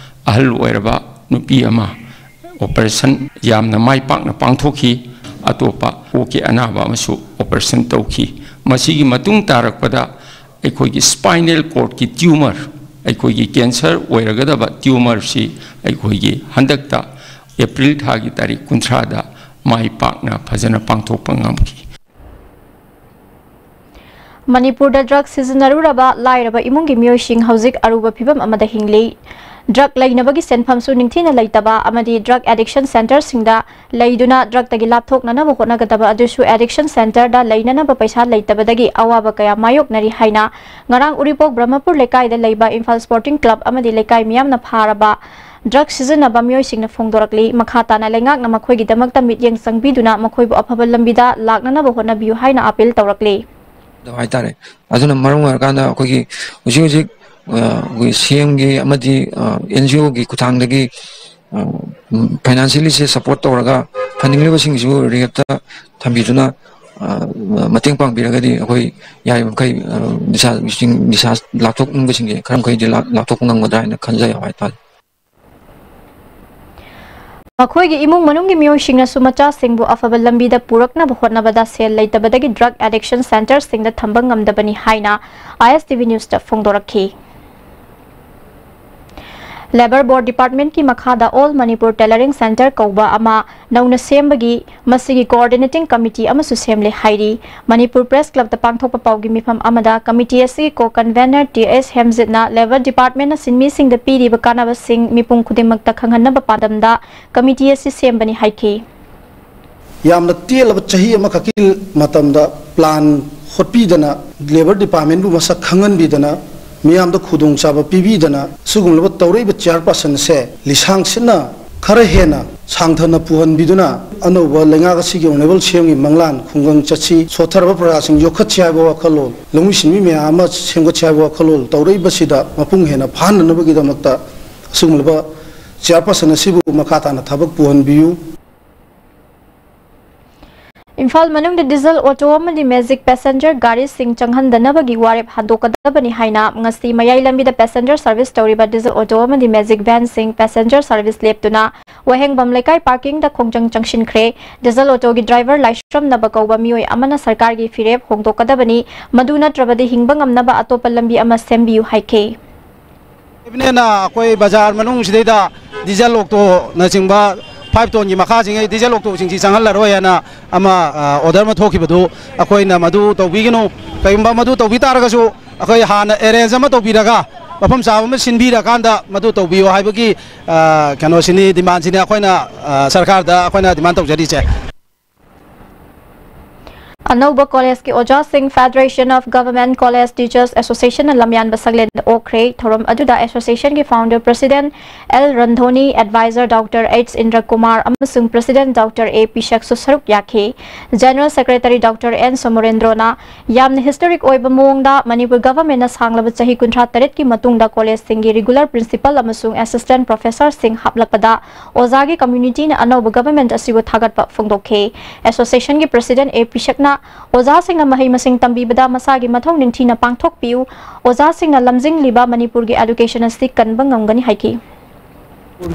ꯑꯍꯜ ꯑꯣꯏꯔꯕ ꯅꯨꯄꯤ ꯑꯃ operation ꯌꯥꯝꯅ ꯃꯥꯏ ꯄꯥꯛꯅ ꯄꯥꯡꯊꯣꯛꯈꯤ꯫ ꯑꯇꯣꯞꯄ ꯀꯣꯛꯀꯤ ꯑꯅꯥꯕ ꯑꯃꯁꯨ operation ꯇꯧꯈꯤ꯫ ꯃꯁꯤꯒꯤ ꯃꯇꯨꯡ ꯇꯥꯔꯛꯄꯗ ꯑꯩꯈꯣꯏꯒꯤ spinal cordꯀꯤ tumor, ꯑꯩꯈꯣꯏꯒꯤ cancer ꯑꯣꯏꯔꯒꯗꯕ tumorꯁꯤ ꯑꯩꯈꯣꯏꯒꯤ ꯍꯟꯗꯛꯇ April ꯊꯥꯒꯤ ꯇꯥꯔꯤꯛ ꯀꯨꯟꯊ꯭ꯔꯥꯗ ꯃꯥꯏ ꯄꯥꯛꯅ ꯐꯖꯅ ꯄꯥꯡꯊꯣꯛꯄ ꯉꯝꯈꯤ꯫ ꯃꯅꯤꯄꯨꯔꯗ drug ꯁꯤꯖꯤꯟꯅꯔꯨꯔꯕ ꯂꯥꯏꯔꯕ ꯏꯃꯨꯡꯒꯤ ꯃꯤꯑꯣꯏꯁꯤꯡ ꯍꯧꯖꯤꯛ ꯑꯔꯨꯕ ꯐꯤꯚꯝ ꯑꯃꯗ ꯍꯤꯡꯂꯤ꯫ Drug ꯂꯩꯅꯕꯒꯤ ꯁꯦꯟꯐꯝꯁꯨ ꯅꯤꯡꯊꯤꯅ ꯂꯩꯇꯕ ꯑꯃꯗꯤ drug addiction centreꯁꯤꯡꯗ ꯂꯩꯗꯨꯅ drugꯇꯒꯤ ꯂꯥꯞꯊꯣꯛꯅꯅꯕ ꯍꯣꯠꯅꯒꯗꯕ ꯑꯗꯨꯁꯨ addiction centreꯗ ꯂꯩꯅꯅꯕ ꯄꯩꯁꯥ ꯂꯩꯇꯕꯗꯒꯤ ꯑꯋꯥꯕ ꯀꯌꯥ ꯃꯥꯌꯣꯛꯅꯔꯤ ꯍꯥꯏꯅ ꯉꯔꯥꯡ ꯎꯔꯤꯄꯣꯛ ꯕ꯭ꯔꯍ꯭ꯃꯄꯨꯔ ꯂꯩꯀꯥꯏꯗ ꯂꯩꯕ ꯏꯝꯐꯥꯜ Sporting Club ꯑꯃꯗꯤ ꯂꯩꯀꯥꯏ ꯃꯤꯌꯥꯝꯅ ꯐꯥꯔꯕ drug ꯁꯤꯖꯤꯟꯅꯕ ꯃꯤꯑꯣꯏꯁꯤꯡꯅ ꯐꯣꯡꯗꯣꯔꯛꯂꯤ꯫ ꯃꯈꯥ ꯇꯥꯅ ꯂꯩꯉꯥꯛꯅ ꯃꯈꯣꯏꯒꯤꯗꯃꯛꯇ ꯃꯤꯠꯌꯦꯡ ꯆꯪꯕꯤꯗꯨꯅ ꯃꯈꯣꯏꯕꯨ ꯑꯐꯕ ꯂꯝꯕꯤꯗ ꯂꯥꯛꯅꯅꯕ ꯍꯣꯠꯅꯕꯤꯌꯨ ꯍꯥꯏꯅ appeal ꯇꯧꯔꯛꯂꯤ꯫ ꯍꯥꯏꯇꯥꯔꯦ꯫ ꯑꯗꯨꯅ ꯃꯔꯝ ꯑꯣꯏꯔꯀꯥꯟꯗ ꯑꯩꯈꯣꯏꯒꯤ ꯍꯧꯖꯤꯛ ꯍꯧꯖꯤꯛ, ꯑ, ꯑꯩꯈꯣꯏ CMꯒꯤ ꯑꯃꯗꯤ, ꯑ, NGOꯒꯤ ꯈꯨꯠꯊꯥꯡꯗꯒꯤ ꯐꯥꯏꯅꯥꯟꯁꯤꯌꯦꯜꯂꯤꯁꯦ ꯁꯞꯄꯣꯔꯠ ꯇꯧꯔꯒ ꯐꯅꯤꯡꯂꯤꯕꯁꯤꯡꯁꯤꯕꯨ ꯔꯤꯍꯦꯞꯇ ꯊꯝꯕꯤꯗꯨꯅ, ꯑ, ꯃꯇꯦꯡ ꯄꯥꯡꯕꯤꯔꯒꯗꯤ ꯑꯩꯈꯣꯏ ꯌꯥꯔꯤꯕ ꯃꯈꯩ, ꯑ, ꯅꯤꯁꯥ, ꯅꯤꯁꯥ ꯂꯥꯛꯊꯣꯛꯅꯤꯡꯕꯁꯤꯡꯁꯦ ꯈꯔ ꯃꯈꯩꯗꯤ ꯂꯥꯛ-, ꯂꯥꯛꯊꯣꯛꯄ ꯉꯝꯒꯗ꯭ꯔꯥ ꯍꯥꯏꯅ ꯈꯟꯖꯩ ꯍꯥꯏꯇꯥꯔꯦ꯫ ꯃꯈꯣꯏꯒꯤ ꯏꯃꯨꯡ ꯃꯅꯨꯡꯒꯤ ꯃꯤꯑꯣꯏꯁꯤꯡꯅꯁꯨ ꯃꯆꯥꯁꯤꯡꯕꯨ ꯑꯐꯕ ꯂꯝꯕꯤꯗ ꯄꯨꯔꯛꯅꯕ ꯍꯣꯠꯅꯕꯗ ꯁꯦꯜ ꯂꯩꯇꯕꯗꯒꯤ ꯗ꯭ꯔꯒ ꯑꯦꯗꯤꯛꯁꯟ ꯁꯦꯟꯇꯔꯁꯤꯡꯗ ꯊꯝꯕ ꯉꯝꯗꯕꯅꯤ ꯍꯥꯏꯅ ꯑꯥꯏ ꯑꯦꯁ ꯇꯤ ꯚꯤ ꯅ꯭ꯌꯨꯁꯇ ꯐꯣꯡꯗꯣꯔꯛꯈꯤ꯫ ꯂꯦꯕꯔ ꯕꯣꯔꯗ ꯗꯤꯄꯥꯔꯠꯃꯦꯟꯠꯀꯤ ꯃꯈꯥꯗ ꯑꯣꯜ ꯃꯅꯤꯄꯨꯔ ꯇꯦꯂꯔꯤꯡ ꯁꯦꯟꯇꯔ ꯀꯧꯕ ꯑꯃ ꯅꯧꯅ ꯁꯦꯝꯕꯒꯤ ꯃꯁꯤꯒꯤ ꯀꯣꯑꯣꯔꯗꯤꯅꯦꯇꯤꯡ ꯀꯃꯤꯇꯤ ꯑꯃꯁꯨ ꯁꯦꯝꯂꯦ ꯍꯥꯏꯔꯤ꯫ ꯃꯅꯤꯄꯨꯔ ꯄ꯭ꯔꯦꯁ ꯀ꯭ꯂꯕꯇ ꯄꯥꯡꯊꯣꯛꯄ ꯄꯥꯎꯒꯤ ꯃꯤꯐꯝ ꯑꯃꯗ ꯀꯃꯤꯇꯤ ꯑꯁꯤꯒꯤ ꯀꯣ ꯀꯟꯚꯦꯅꯔ ꯇꯤ ꯑꯦꯁ ꯍꯦꯝꯖꯤꯠꯅ ꯂꯦꯕꯔ ꯗꯤꯄꯥꯔꯠꯃꯦꯟꯅ ꯁꯤꯟꯃꯤꯁꯤꯡꯗ ꯄꯤꯔꯤꯕ ꯀꯥꯟꯅꯕꯁꯤꯡ ꯃꯤꯄꯨꯝ ꯈꯨꯗꯤꯡꯃꯛꯇ ꯈꯪꯍꯟꯅꯕ ꯄꯥꯟꯗꯝꯗ ꯀꯃꯤꯇꯤ ꯑꯁꯤ ꯁꯦꯝꯕꯅꯤ ꯍꯥꯏꯈꯤ꯫ ꯌꯥꯝꯅ ꯇꯦꯜꯂꯕ ꯆꯍꯤ ꯑꯃꯈꯛꯀꯤ ꯃꯇꯝꯗ ꯄ꯭ꯂꯥꯟ ꯍꯣꯠꯄꯤꯗꯅ, ꯂꯦꯕꯔ ꯗꯤꯄꯥꯔꯠꯃꯦꯟꯕꯨ ꯃꯁꯛ ꯈꯪꯍꯟꯕꯤꯗꯅ, ꯃꯤꯌꯥꯝꯗ ꯈꯨꯗꯣꯡꯆꯥꯕ ꯄꯤꯕꯤꯗꯅ, ꯁꯤꯒꯨꯝꯂꯕ ꯇꯧꯔꯛꯏꯕ ꯆꯤꯌꯥꯔꯄꯥꯔꯁꯟ ꯑꯁꯦ ꯂꯤꯁꯥꯡ ꯁꯤꯠꯅ ꯈꯔ ꯍꯦꯟꯅ ꯁꯥꯡꯊꯅ ꯄꯨꯍꯟꯕꯤꯗꯨꯅ, ꯑꯅꯧꯕ ꯂꯩꯉꯥꯛ ꯑꯁꯤꯒꯤ ꯑꯣꯅꯦꯕꯜ ꯁꯤ ꯑꯦꯝꯒꯤ ꯃꯪꯂꯥꯟ ꯈꯨꯡꯒꯪ ꯆꯠꯁꯤ, ꯁꯣꯠꯊꯔꯕ ꯄ꯭ꯔꯖꯥꯁꯤꯡ ꯌꯣꯛꯈꯠꯁꯤ ꯍꯥꯏꯕ ꯋꯥꯈꯜꯂꯣꯟ, ꯂꯧꯃꯤ ꯁꯤꯟꯃꯤ ꯃꯌꯥꯝ ꯑꯃ ꯁꯦꯝꯒꯠꯁꯤ ꯍꯥꯏꯕ ꯋꯥꯈꯜꯂꯣꯟ ꯇꯧꯔꯛꯏꯕꯁꯤꯗ ꯃꯄꯨꯡ ꯍꯦꯟꯅ ꯐꯥꯍꯟꯅꯅꯕꯒꯤꯗꯃꯛꯇ ꯑꯁꯤꯒꯨꯝꯂꯕ ꯆꯤꯌꯥꯔꯄꯥꯔꯁꯟ ꯑꯁꯤꯕꯨ ꯃꯈꯥ ꯇꯥꯅ ꯊꯕꯛ ꯄꯨꯍꯟꯕꯤꯌꯨ꯫ ꯏꯝꯐꯥꯜ ꯃꯅꯨꯡꯗ ꯗꯤꯖꯜ ꯑꯣꯇꯣ ꯑꯃꯗꯤ ꯃꯦꯖꯤꯛ ꯄꯦꯁꯦꯟꯖꯔ ꯒꯥꯔꯤꯁꯤꯡ ꯆꯪꯍꯟꯗꯅꯕꯒꯤ ꯋꯥꯔꯦꯞ ꯍꯟꯗꯣꯛꯀꯗꯕꯅꯤ ꯍꯥꯏꯅ ꯉꯁꯤ ꯃꯌꯥꯏ ꯂꯝꯕꯤꯗ ꯄꯦꯁꯦꯟꯖꯔ ꯁꯔꯚꯤꯁ ꯇꯧꯔꯤꯕ ꯗꯤꯖꯜ ꯑꯣꯇꯣ ꯑꯃꯗꯤ ꯃꯦꯖꯤꯛ ꯚꯦꯟꯁꯤꯡ ꯄꯦꯁꯦꯟꯖꯔ ꯁꯔꯚꯤꯁ ꯂꯦꯞꯇꯨꯅ ꯋꯥꯍꯦꯡꯕꯝ ꯂꯩꯀꯥꯏ ꯄꯥꯔꯀꯤꯡꯗ ꯈꯣꯡꯖꯪ ꯆꯪꯁꯤꯟꯈ꯭ꯔꯦ꯫ ꯗꯤꯖꯜ ꯑꯣꯇꯣꯒꯤ ꯗ꯭ꯔꯥꯏꯚꯔ ꯂꯥꯏꯁ꯭ꯔꯝꯅꯕ ꯀꯧꯕ ꯃꯤꯑꯣꯏ ꯑꯃꯅ ꯁꯔꯀꯥꯔꯒꯤ ꯐꯤꯔꯦꯞ ꯍꯣꯡꯗꯣꯛꯀꯗꯕꯅꯤ, ꯃꯗꯨ ꯅꯠꯇ꯭ꯔꯕꯗꯤ ꯍꯤꯡꯕ ꯉꯝꯅꯕ ꯑꯇꯣꯞꯄ ꯂꯝꯕꯤ ꯑꯃ ꯁꯦꯝꯕꯤꯌꯨ ꯍꯥꯏꯈꯤ꯫ ꯀꯦꯕꯤꯅꯦꯠꯅ ꯑꯩꯈꯣꯏ ꯕꯖꯥꯔ ꯃꯅꯨꯡꯁꯤꯗꯩꯗ ꯗꯤꯖꯜ ꯑꯣꯛꯇꯣꯅꯆꯤꯡꯕ ꯐꯥꯏꯚ ꯇꯣꯟꯒꯤ ꯃꯈꯥꯁꯤꯡ, ꯗꯤꯖꯜ ꯑꯣꯛꯇꯣꯁꯤꯡꯁꯤ ꯆꯪꯍꯜꯂꯔꯣꯏ ꯍꯥꯏꯅ ꯑꯃ, ꯑ, ꯑꯣꯔꯗꯔ ꯑꯃ ꯊꯣꯛꯈꯤꯕꯗꯨ ꯑꯩꯈꯣꯏꯅ ꯃꯗꯨ ꯇꯧꯕꯤꯒꯅꯨ꯫ ꯀꯔꯤꯒꯨꯝꯕ ꯃꯗꯨ ꯇꯧꯕꯤ ꯇꯥꯔꯒꯁꯨ ꯑꯩꯈꯣꯏ ꯍꯥꯟꯅ ꯑꯦꯔꯦꯟꯖ ꯑꯃ ꯇꯧꯕꯤꯔꯒ ꯃꯐꯝ ꯆꯥꯕ ꯑꯃ ꯁꯤꯟꯕꯤꯔꯀꯥꯟꯗ ꯃꯗꯨ ꯇꯧꯕꯤꯌꯨ ꯍꯥꯏꯕꯒꯤ, ꯑ, ꯀꯩꯅꯣꯁꯤꯅꯤ, ꯗꯤꯃꯥꯟꯁꯤꯅꯤ ꯑꯩꯈꯣꯏꯅ, ꯑ, ꯁꯔꯀꯥꯔꯗ ꯑꯩꯈꯣꯏꯅ ꯗꯤꯃꯥꯟ ꯇꯧꯖꯔꯤꯁꯦ꯫ ꯑꯅꯧꯕ ꯀꯣꯂꯦꯖꯀꯤ ꯑꯣꯖꯥꯁꯤꯡ Federation of Government College Teachers Associationꯅ ꯂꯝꯌꯥꯟꯕ ꯁꯪꯂꯦꯟꯗ ꯑꯣꯛꯈ꯭ꯔꯦ꯫ ꯊꯧꯔꯝ ꯑꯗꯨꯗ associationꯒꯤ founder president L Randhoni, advisor Doctor H ꯏꯟꯗ꯭ꯔ Kumar ꯑꯃꯁꯨꯡ president Doctor A ꯄꯤꯁꯛꯁꯨ ꯁꯔꯨꯛ ꯌꯥꯈꯤ꯫ General secretary Doctor N ꯁꯣꯃꯣꯔꯦꯟꯗ꯭ꯔꯣꯅ ꯌꯥꯝꯅ historic ꯑꯣꯏꯕ ꯃꯑꯣꯡꯗ ꯃꯅꯤꯄꯨꯔ governmentꯅ ꯁꯥꯡꯂꯕ ꯆꯍꯤ ꯀꯨꯟꯊ꯭ꯔꯥ ꯇꯔꯦꯠꯀꯤ ꯃꯇꯨꯡꯗ ꯀꯣꯂꯦꯖꯁꯤꯡꯒꯤ regular principal ꯑꯃꯁꯨꯡ assistant professorꯁꯤꯡ ꯍꯥꯞꯂꯛꯄꯗ ꯑꯣꯖꯥꯒꯤ communityꯅ ꯑꯅꯧꯕ government ꯑꯁꯤꯕꯨ ꯊꯥꯒꯠꯄ ꯐꯣꯡꯗꯣꯛꯈꯤ꯫ Associationꯒꯤ president A ꯄꯤꯁꯛꯅ ꯑꯣꯖꯥꯁꯤꯡꯅ ꯃꯍꯩ ꯃꯁꯤꯡ ꯇꯝꯕꯤꯕꯗ ꯃꯁꯥꯒꯤ ꯃꯊꯧ ꯅꯤꯡꯊꯤꯅ ꯄꯥꯡꯊꯣꯛꯄꯤꯌꯨ, ꯑꯣꯖꯥꯁꯤꯡꯅ ꯂꯝꯖꯤꯡꯂꯤꯕ ꯃꯅꯤꯄꯨꯔꯒꯤ education ꯑꯁꯤ ꯀꯟꯕ ꯉꯝꯒꯅꯤ ꯍꯥꯏꯈꯤ꯫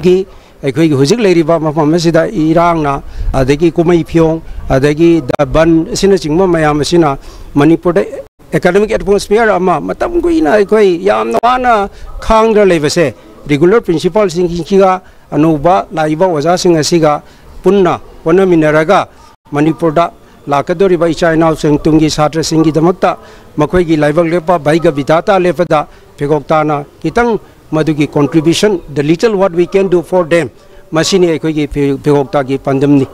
ꯒꯤ ꯑꯩꯈꯣꯏꯒꯤ ꯍꯧꯖꯤꯛ ꯂꯩꯔꯤꯕ ꯃꯐꯝ ꯑꯁꯤꯗ ꯏꯔꯥꯡꯅ, ꯑꯗꯒꯤ ꯀꯨꯝꯍꯩ ꯐꯤꯌꯣꯡ, ꯑꯗꯒꯤ ꯗ-, ꯕꯟ ꯑꯁꯤꯅꯆꯤꯡꯕ ꯃꯌꯥꯝ ꯑꯁꯤꯅ ꯃꯅꯤꯄꯨꯔꯗ academic atmosphere ꯑꯃ ꯃꯇꯝ ꯀꯨꯏꯅ ꯑꯩꯈꯣꯏ ꯌꯥꯝꯅ ꯋꯥꯅ ꯈꯥꯡꯗꯨꯅ ꯂꯩꯕꯁꯦ, regular principalꯁꯤꯡꯁꯤꯒ ꯑꯅꯧꯕ ꯂꯥꯛꯏꯕ ꯑꯣꯖꯥꯁꯤꯡ ꯑꯁꯤꯒ ꯄꯨꯟꯅ ꯍꯣꯠꯅꯃꯤꯟꯅꯔꯒ ꯃꯅꯤꯄꯨꯔꯗ ꯂꯥꯛꯀꯗꯧꯔꯤꯕ ꯏꯆꯥ ꯏꯅꯥꯎꯁꯤꯡ, ꯇꯨꯡꯒꯤ ꯁꯥꯇ꯭ꯔꯁꯤꯡꯒꯤꯗꯃꯛꯇ ꯃꯈꯣꯏꯒꯤ ꯂꯥꯏꯕꯛ ꯂꯦꯞꯄ ꯚꯥꯏꯒ ꯕꯤꯙꯥꯇꯥ ꯂꯦꯞꯄꯗ ꯐꯦꯒꯣꯛꯇꯥꯅ ꯈꯤꯇꯪ ꯃꯗꯨꯒꯤ contribution, the little what we can do for them, ꯃꯁꯤꯅꯤ ꯑꯩꯈꯣꯏꯒꯤ ꯐꯦ-, ꯐꯦꯒꯣꯛꯇꯥꯒꯤ ꯄꯥꯟꯗꯝꯅꯤ꯫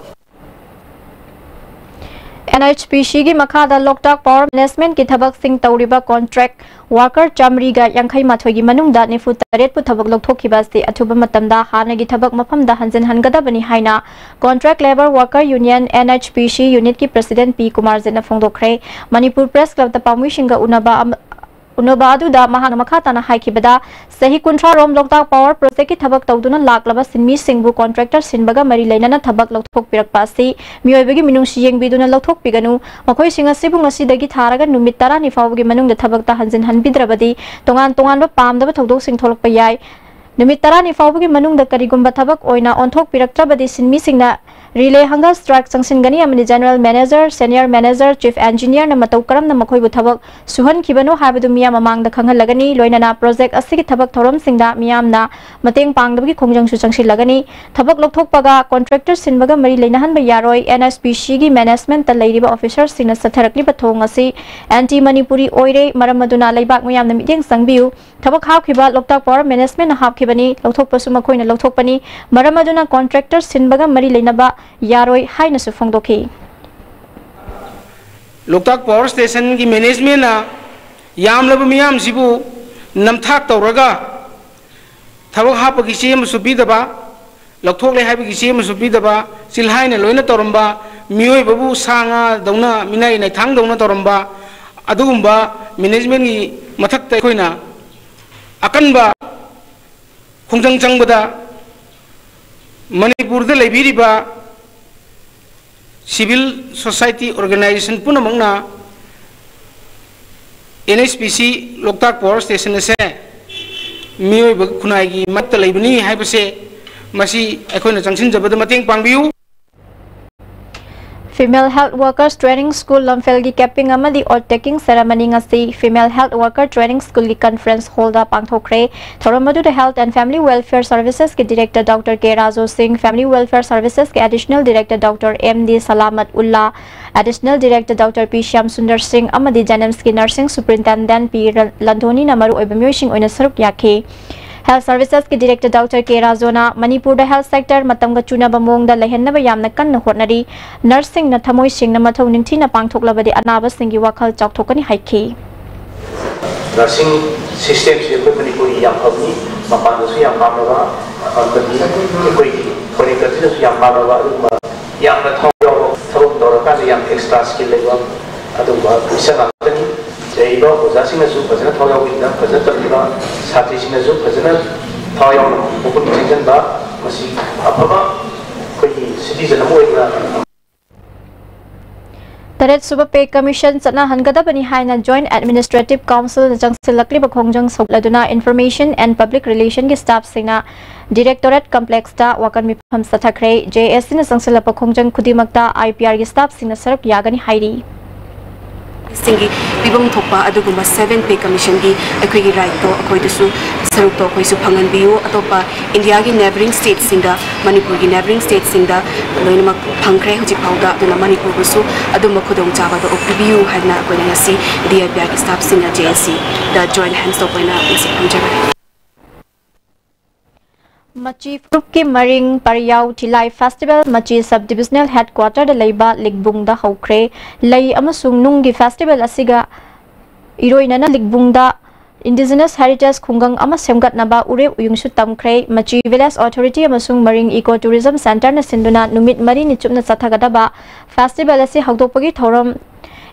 NHPCꯒꯤ ꯃꯈꯥꯗ ꯂꯣꯛꯇꯥꯛ Power Managementꯀꯤ ꯊꯕꯛꯁꯤꯡ ꯇꯧꯔꯤꯕ contract worker ꯆꯥꯃꯔꯤꯒ ꯌꯥꯡꯈꯩ ꯃꯥꯊꯣꯏꯒꯤ ꯃꯅꯨꯡꯗ ꯅꯤꯐꯨ ꯇꯔꯦꯠꯄꯨ ꯊꯕꯛ ꯂꯧꯊꯣꯛꯈꯤꯕ ꯑꯁꯤ ꯑꯊꯨꯕ ꯃꯇꯝꯗ ꯍꯥꯟꯅꯒꯤ ꯊꯕꯛ ꯃꯐꯝꯗ ꯍꯟꯖꯤꯟꯍꯟꯒꯗꯕꯅꯤ ꯍꯥꯏꯅ Contract Labour Worker Union, NHPC unitꯀꯤ president P ꯀꯨꯃꯥꯔꯖꯤꯠꯅ ꯐꯣꯡꯗꯣꯛꯈ꯭ꯔꯦ꯫ Manipur Press Clubꯇ ꯄꯥꯎꯃꯤꯁꯤꯡꯒ ꯎꯅꯕ ꯑꯃ-, ꯎꯅꯕ ꯑꯗꯨꯗ ꯃꯍꯥꯛꯅ ꯃꯈꯥ ꯇꯥꯅ ꯍꯥꯏꯈꯤꯕꯗ, ꯆꯍꯤ ꯀꯨꯟꯊ꯭ꯔꯥ ꯔꯣꯝ ꯂꯣꯛꯇꯥꯛ Power Projectꯀꯤ ꯊꯕꯛ ꯇꯧꯗꯨꯅ ꯂꯥꯛꯂꯕ ꯁꯤꯟꯃꯤꯁꯤꯡꯕꯨ contractor ꯁꯤꯟꯕꯒ ꯃꯔꯤ ꯂꯩꯅꯅ ꯊꯕꯛ ꯂꯧꯊꯣꯛꯄꯤꯔꯛꯄ ꯑꯁꯤ ꯃꯤꯑꯣꯏꯕꯒꯤ ꯃꯤꯅꯨꯡꯁꯤ ꯌꯦꯡꯕꯤꯗꯨꯅ ꯂꯧꯊꯣꯛꯄꯤꯒꯅꯨ꯫ ꯃꯈꯣꯏꯁꯤꯡ ꯑꯁꯤꯕꯨ ꯉꯁꯤꯗꯒꯤ ꯊꯥꯔꯒ ꯅꯨꯃꯤꯠ ꯇꯔꯥꯅꯤ ꯐꯥꯎꯕꯒꯤ ꯃꯅꯨꯡꯗ ꯊꯕꯛꯇ ꯍꯟꯖꯤꯟꯍꯟꯕꯤꯗ꯭ꯔꯕꯗꯤ ꯇꯣꯉꯥꯟ ꯇꯣꯉꯥꯟꯕ ꯄꯥꯝꯗꯕ ꯊꯧꯗꯣꯛꯁꯤꯡ ꯊꯣꯛꯂꯛꯄ ꯌꯥꯏ꯫ ꯅꯨꯃꯤꯠ ꯇꯔꯥꯅꯤ ꯐꯥꯎꯕꯒꯤ ꯃꯅꯨꯡꯗ ꯀꯔꯤꯒꯨꯝꯕ ꯊꯕꯛ ꯑꯣꯏꯅ ꯑꯣꯟꯊꯣꯛꯄꯤꯔꯛꯇ꯭ꯔꯕꯗꯤ ꯁꯤꯟꯃꯤꯁꯤꯡꯅ relay hunger strike ꯆꯪꯁꯤꯟꯒꯅꯤ ꯑꯃꯗꯤ general manager, senior manager, chief engineerꯅ ꯃꯇꯧ ꯀꯔꯝꯅ ꯃꯈꯣꯏꯕꯨ ꯊꯕꯛ ꯁꯨꯍꯟꯈꯤꯕꯅꯣ ꯍꯥꯏꯕꯗꯨ ꯃꯤꯌꯥꯝ ꯃꯃꯥꯡꯗ ꯈꯪꯍꯜꯂꯒꯅꯤ꯫ ꯂꯣꯏꯅꯅ project ꯑꯁꯤꯒꯤ ꯊꯕꯛ ꯊꯧꯔꯝꯁꯤꯡꯗ ꯃꯤꯌꯥꯝꯅ ꯃꯇꯦꯡ ꯄꯥꯡꯗꯕꯒꯤ ꯈꯣꯡꯖꯪꯁꯨ ꯆꯪꯁꯤꯜꯂꯒꯅꯤ꯫ ꯊꯕꯛ ꯂꯧꯊꯣꯛꯄꯒ contractor ꯁꯤꯟꯕꯒ ꯃꯔꯤ ꯂꯩꯅꯍꯟꯕ ꯌꯥꯔꯣꯏ꯫ NHPCꯒꯤ managementꯇ ꯂꯩꯔꯤꯕ officerꯁꯤꯡꯅ ꯆꯠꯊꯔꯛꯂꯤꯕ ꯊꯧꯑꯣꯡ ꯑꯁꯤ anti ꯃꯅꯤꯄꯨꯔꯤ ꯑꯣꯏꯔꯦ꯫ ꯃꯔꯝ ꯑꯗꯨꯅ ꯂꯩꯕꯥꯛ ꯃꯤꯌꯥꯝꯅ ꯃꯤꯠꯌꯦꯡ ꯆꯪꯕꯤꯌꯨ꯫ ꯊꯕꯛ ꯍꯥꯞꯈꯤꯕ ꯂꯣꯛꯇꯥꯛ Power Managementꯅ ꯍꯥꯞꯈꯤꯕꯅꯤ, ꯂꯧꯊꯣꯛꯄꯁꯨ ꯃꯈꯣꯏꯅ ꯂꯧꯊꯣꯛꯄꯅꯤ꯫ ꯃꯔꯝ ꯑꯗꯨꯅ contractor ꯁꯤꯟꯕꯒ ꯃꯔꯤ ꯂꯩꯅꯕ ꯌꯥꯔꯣꯏ ꯍꯥꯏꯅꯁꯨ ꯐꯣꯡꯗꯣꯛꯈꯤ꯫ ꯂꯣꯛꯇꯥꯛ ꯄꯥꯋꯔ ꯁ꯭ꯇꯦꯁꯟꯒꯤ ꯃꯦꯅꯦꯖꯃꯦꯟꯅ ꯌꯥꯝꯂꯕ ꯃꯤꯌꯥꯝꯁꯤꯕꯨ ꯅꯝꯊꯥꯛ ꯇꯧꯔꯒ ꯊꯕꯛ ꯍꯥꯞꯄꯒꯤ ꯆꯦ ꯑꯃꯁꯨ ꯄꯤꯗꯕ, ꯂꯧꯊꯣꯛꯂꯦ ꯍꯥꯏꯕꯒꯤ ꯆꯦ ꯑꯃꯁꯨ ꯄꯤꯗꯕ, ꯆꯤꯜꯍꯥꯏꯅ ꯂꯣꯏꯅ ꯇꯧꯔꯝꯕ, ꯃꯤꯑꯣꯏꯕꯕꯨ ꯁꯥ ꯉꯥꯗꯧꯅ ꯃꯤꯅꯥꯏ ꯅꯩꯊꯥꯡꯗꯧꯅ ꯇꯧꯔꯝꯕ ꯑꯗꯨꯒꯨꯝꯕ ꯃꯦꯅꯦꯖꯃꯦꯟꯒꯤ ꯃꯊꯛꯇ ꯑꯩꯈꯣꯏꯅ ꯑꯀꯟꯕ ꯈꯣꯡꯖꯪ ꯆꯪꯕꯗ ꯃꯅꯤꯄꯨꯔꯗ ꯂꯩꯕꯤꯔꯤꯕ civil society organization ꯄꯨꯝꯅꯃꯛꯅ N H P C ꯂꯣꯛꯇꯥꯛ ꯄꯥꯋꯔ ꯁ꯭ꯇꯦꯁꯟ ꯑꯁꯦ ꯃꯤꯑꯣꯏꯕ ꯈꯨꯟꯅꯥꯏꯒꯤ ꯃꯔꯛꯇ ꯂꯩꯕꯅꯤ ꯍꯥꯏꯕꯁꯦ ꯃꯁꯤ ꯑꯩꯈꯣꯏꯅ ꯆꯪꯁꯤꯟꯖꯕꯗ ꯃꯇꯦꯡ ꯄꯥꯡꯕꯤꯌꯨ꯫ Female Health Workers Training School ꯂꯝꯐꯦꯜꯒꯤ capping ꯑꯃꯗꯤ oath taking ceremony ꯉꯁꯤ Female Health Worker Training Schoolꯒꯤ conference hallꯗ ꯄꯥꯡꯊꯣꯛꯈ꯭ꯔꯦ꯫ ꯊꯧꯔꯝ ꯑꯗꯨꯗ Health and Family Welfare Servicesꯀꯤ Director Doctor K Raju ꯁꯤꯡ, Family Welfare Servicesꯀꯤ Additional Director Doctor M D Salamat Ullah, Additional Director Doctor P Shyam Sundar Singh ꯑꯃꯗꯤ JNIMSꯀꯤ Nursing Superintendent P ꯔ-, ꯂꯟꯊꯣꯅꯤꯅ ꯃꯔꯨꯑꯣꯏꯕ ꯃꯤꯑꯣꯏꯁꯤꯡ ꯑꯣꯏꯅ ꯁꯔꯨꯛ ꯌꯥꯈꯤ꯫ Health Servicesꯀꯤ Director Doctor K ꯔꯥꯖꯨꯅ ꯃꯅꯤꯄꯨꯔꯗ health sector ꯃꯇꯝꯒ ꯆꯨꯅꯕ ꯃꯑꯣꯡꯗ ꯂꯩꯍꯟꯅꯕ ꯌꯥꯝꯅ ꯀꯟꯅ ꯍꯣꯠꯅꯔꯤ꯫ Nurseꯁꯤꯡꯅ ꯊꯃꯣꯏ ꯁꯦꯡꯅ ꯃꯊꯧ ꯅꯤꯡꯊꯤꯅ ꯄꯥꯡꯊꯣꯛꯂꯕꯗꯤ ꯑꯅꯥꯕꯁꯤꯡꯒꯤ ꯋꯥꯈꯜ ꯆꯥꯎꯊꯣꯛꯀꯅꯤ ꯍꯥꯏꯈꯤ꯫ Nursing systemꯁꯤ ꯑꯩꯈꯣꯏ ꯃꯅꯤꯄꯨꯔꯒꯤ ꯌꯥꯝ ꯐꯕꯅꯤ, ꯃꯄꯥꯟꯗꯁꯨ ꯌꯥꯝ ꯄꯥꯝꯅꯕ, ꯑꯃꯗꯤ ꯑꯩꯈꯣꯏꯒꯤ foreign countryꯗꯁꯨ ꯌꯥꯝ ꯄꯥꯝꯅꯕ ꯑꯗꯨꯒꯨꯝꯕ ꯌꯥꯝꯅ ꯊꯋꯥꯏ ꯌꯥꯎꯕ, ꯊꯕꯛ ꯇꯧꯔꯀꯥꯟꯗ ꯌꯥꯝ extra skill ꯂꯩꯕ ꯑꯗꯨꯒꯨꯝꯕ ꯃꯤꯁꯛ ꯉꯥꯛꯇꯅꯤ꯫ ꯂꯩꯔꯤꯕ ꯑꯣꯖꯥꯁꯤꯡꯅꯁꯨ ꯐꯖꯅ ꯊꯋꯥꯏ ꯌꯥꯎꯕꯤꯗꯨꯅ ꯐꯖꯅ ꯇꯝꯕꯤꯕ, ꯁꯥꯇ꯭ꯔꯤꯁꯤꯡꯅꯁꯨ ꯐꯖꯅ ꯊꯋꯥꯏ ꯌꯥꯎꯅ ꯃꯄꯨꯛꯅꯤꯡ ꯆꯪꯁꯤꯟꯕ, ꯃꯁꯤ ꯑꯐꯕ ꯑꯩꯈꯣꯏꯒꯤ citizen ꯑꯃ ꯑꯣꯏꯅ ꯇꯔꯦꯠ ꯁꯨꯕ Pay Commission ꯆꯠꯅꯍꯟꯒꯗꯕꯅꯤ ꯍꯥꯏꯅ Joint Administrative Councilꯅ ꯆꯪꯁꯤꯜꯂꯛꯂꯤꯕ ꯈꯣꯡꯖꯪ ꯁꯧꯒꯠꯂꯗꯨꯅ Information and Public Relationꯒꯤ staffꯁꯤꯡꯅ Directorate Complexꯇ ꯋꯥꯀꯠ ꯃꯤꯐꯝ ꯆꯠꯊꯈ꯭ꯔꯦ꯫ JACꯅ ꯆꯪꯁꯤꯜꯂꯛꯄ ꯈꯣꯡꯖꯪ ꯈꯨꯗꯤꯡꯃꯛꯇ IPRꯒꯤ staffꯁꯤꯡꯅ ꯁꯔꯨꯛ ꯌꯥꯒꯅꯤ ꯍꯥꯏꯔꯤ꯫ ꯁꯤꯡꯒꯤ ꯄꯤꯐꯝ ꯊꯣꯛꯄ ꯑꯗꯨꯒꯨꯝꯕ Seventh Pay Commissionꯒꯤ ꯑꯩꯈꯣꯏꯒꯤ rightꯇꯣ ꯑꯩꯈꯣꯏꯗꯁꯨ ꯁꯔꯨꯛꯇꯣ ꯑꯩꯈꯣꯏꯁꯨ ꯐꯪꯍꯟꯕꯤꯌꯨ꯫ ꯑꯇꯣꯞꯄ Indiaꯒꯤ neighbouring stateꯁꯤꯡꯗ, ꯃꯅꯤꯄꯨꯔꯒꯤ neighbouring stateꯁꯤꯡꯗ ꯂꯣꯏꯅꯃꯛ ꯐꯪꯈ꯭ꯔꯦ ꯍꯧꯖꯤꯛ ꯐꯥꯎꯗ꯫ ꯑꯗꯨꯅ ꯃꯅꯤꯄꯨꯔꯕꯨꯁꯨ ꯑꯗꯨꯝꯕ ꯈꯨꯗꯣꯡꯆꯥꯕꯗꯣ ꯄꯤꯕꯤꯌꯨ ꯍꯥꯏꯗꯅ ꯑꯩꯈꯣꯏꯅ ꯉꯁꯤ DIPRꯒꯤ staffꯁꯤꯡꯅ JACꯗ joint hands ꯇꯧꯕ ꯑꯣꯏꯅ ꯉꯁꯤ ꯐꯝꯖꯕꯅꯤ꯫ ꯃꯆꯤ ꯐꯨꯔꯨꯞꯀꯤ ꯃꯔꯤꯡ ꯄꯔꯤꯌꯥꯎ ꯊꯤꯂꯥꯏ ꯐꯦꯁꯇꯤꯚꯦꯜ ꯃꯆꯤ ꯁꯕ ꯗꯤꯚꯤꯖꯅꯦꯜ ꯍꯦꯗꯀ꯭ꯋꯥꯇꯔꯗ ꯂꯩꯕ ꯂꯤꯛꯕꯨꯡꯗ ꯍꯧꯈ꯭ꯔꯦ꯫ ꯂꯩ ꯑꯃꯁꯨꯡ ꯅꯨꯡꯒꯤ ꯐꯦꯁꯇꯤꯚꯦꯜ ꯑꯁꯤꯒ ꯏꯔꯣꯏꯅꯅ ꯂꯤꯛꯕꯨꯡꯗ ꯏꯟꯗꯤꯖꯤꯅꯁ ꯍꯦꯔꯤꯇꯦꯖ ꯈꯨꯡꯒꯪ ꯑꯃ ꯁꯦꯝꯒꯠꯅꯕ ꯎꯔꯦꯞ ꯎꯌꯨꯡꯁꯨ ꯇꯝꯈ꯭ꯔꯦ꯫ ꯃꯆꯤ ꯚꯤꯂꯦꯖ ꯑꯣꯊꯣꯔꯤꯇꯤ ꯑꯃꯁꯨꯡ ꯃꯔꯤꯡ ꯏꯀꯣ ꯇꯨꯔꯤꯖꯝ ꯁꯦꯟꯇꯔꯅ ꯁꯤꯟꯗꯨꯅ ꯅꯨꯃꯤꯠ ꯃꯔꯤꯅꯤ ꯆꯨꯞꯅ ꯆꯠꯊꯒꯗꯕ ꯐꯦꯁꯇꯤꯚꯦꯜ ꯑꯁꯤ ꯍꯧꯗꯣꯛꯄꯒꯤ ꯊꯧꯔꯝ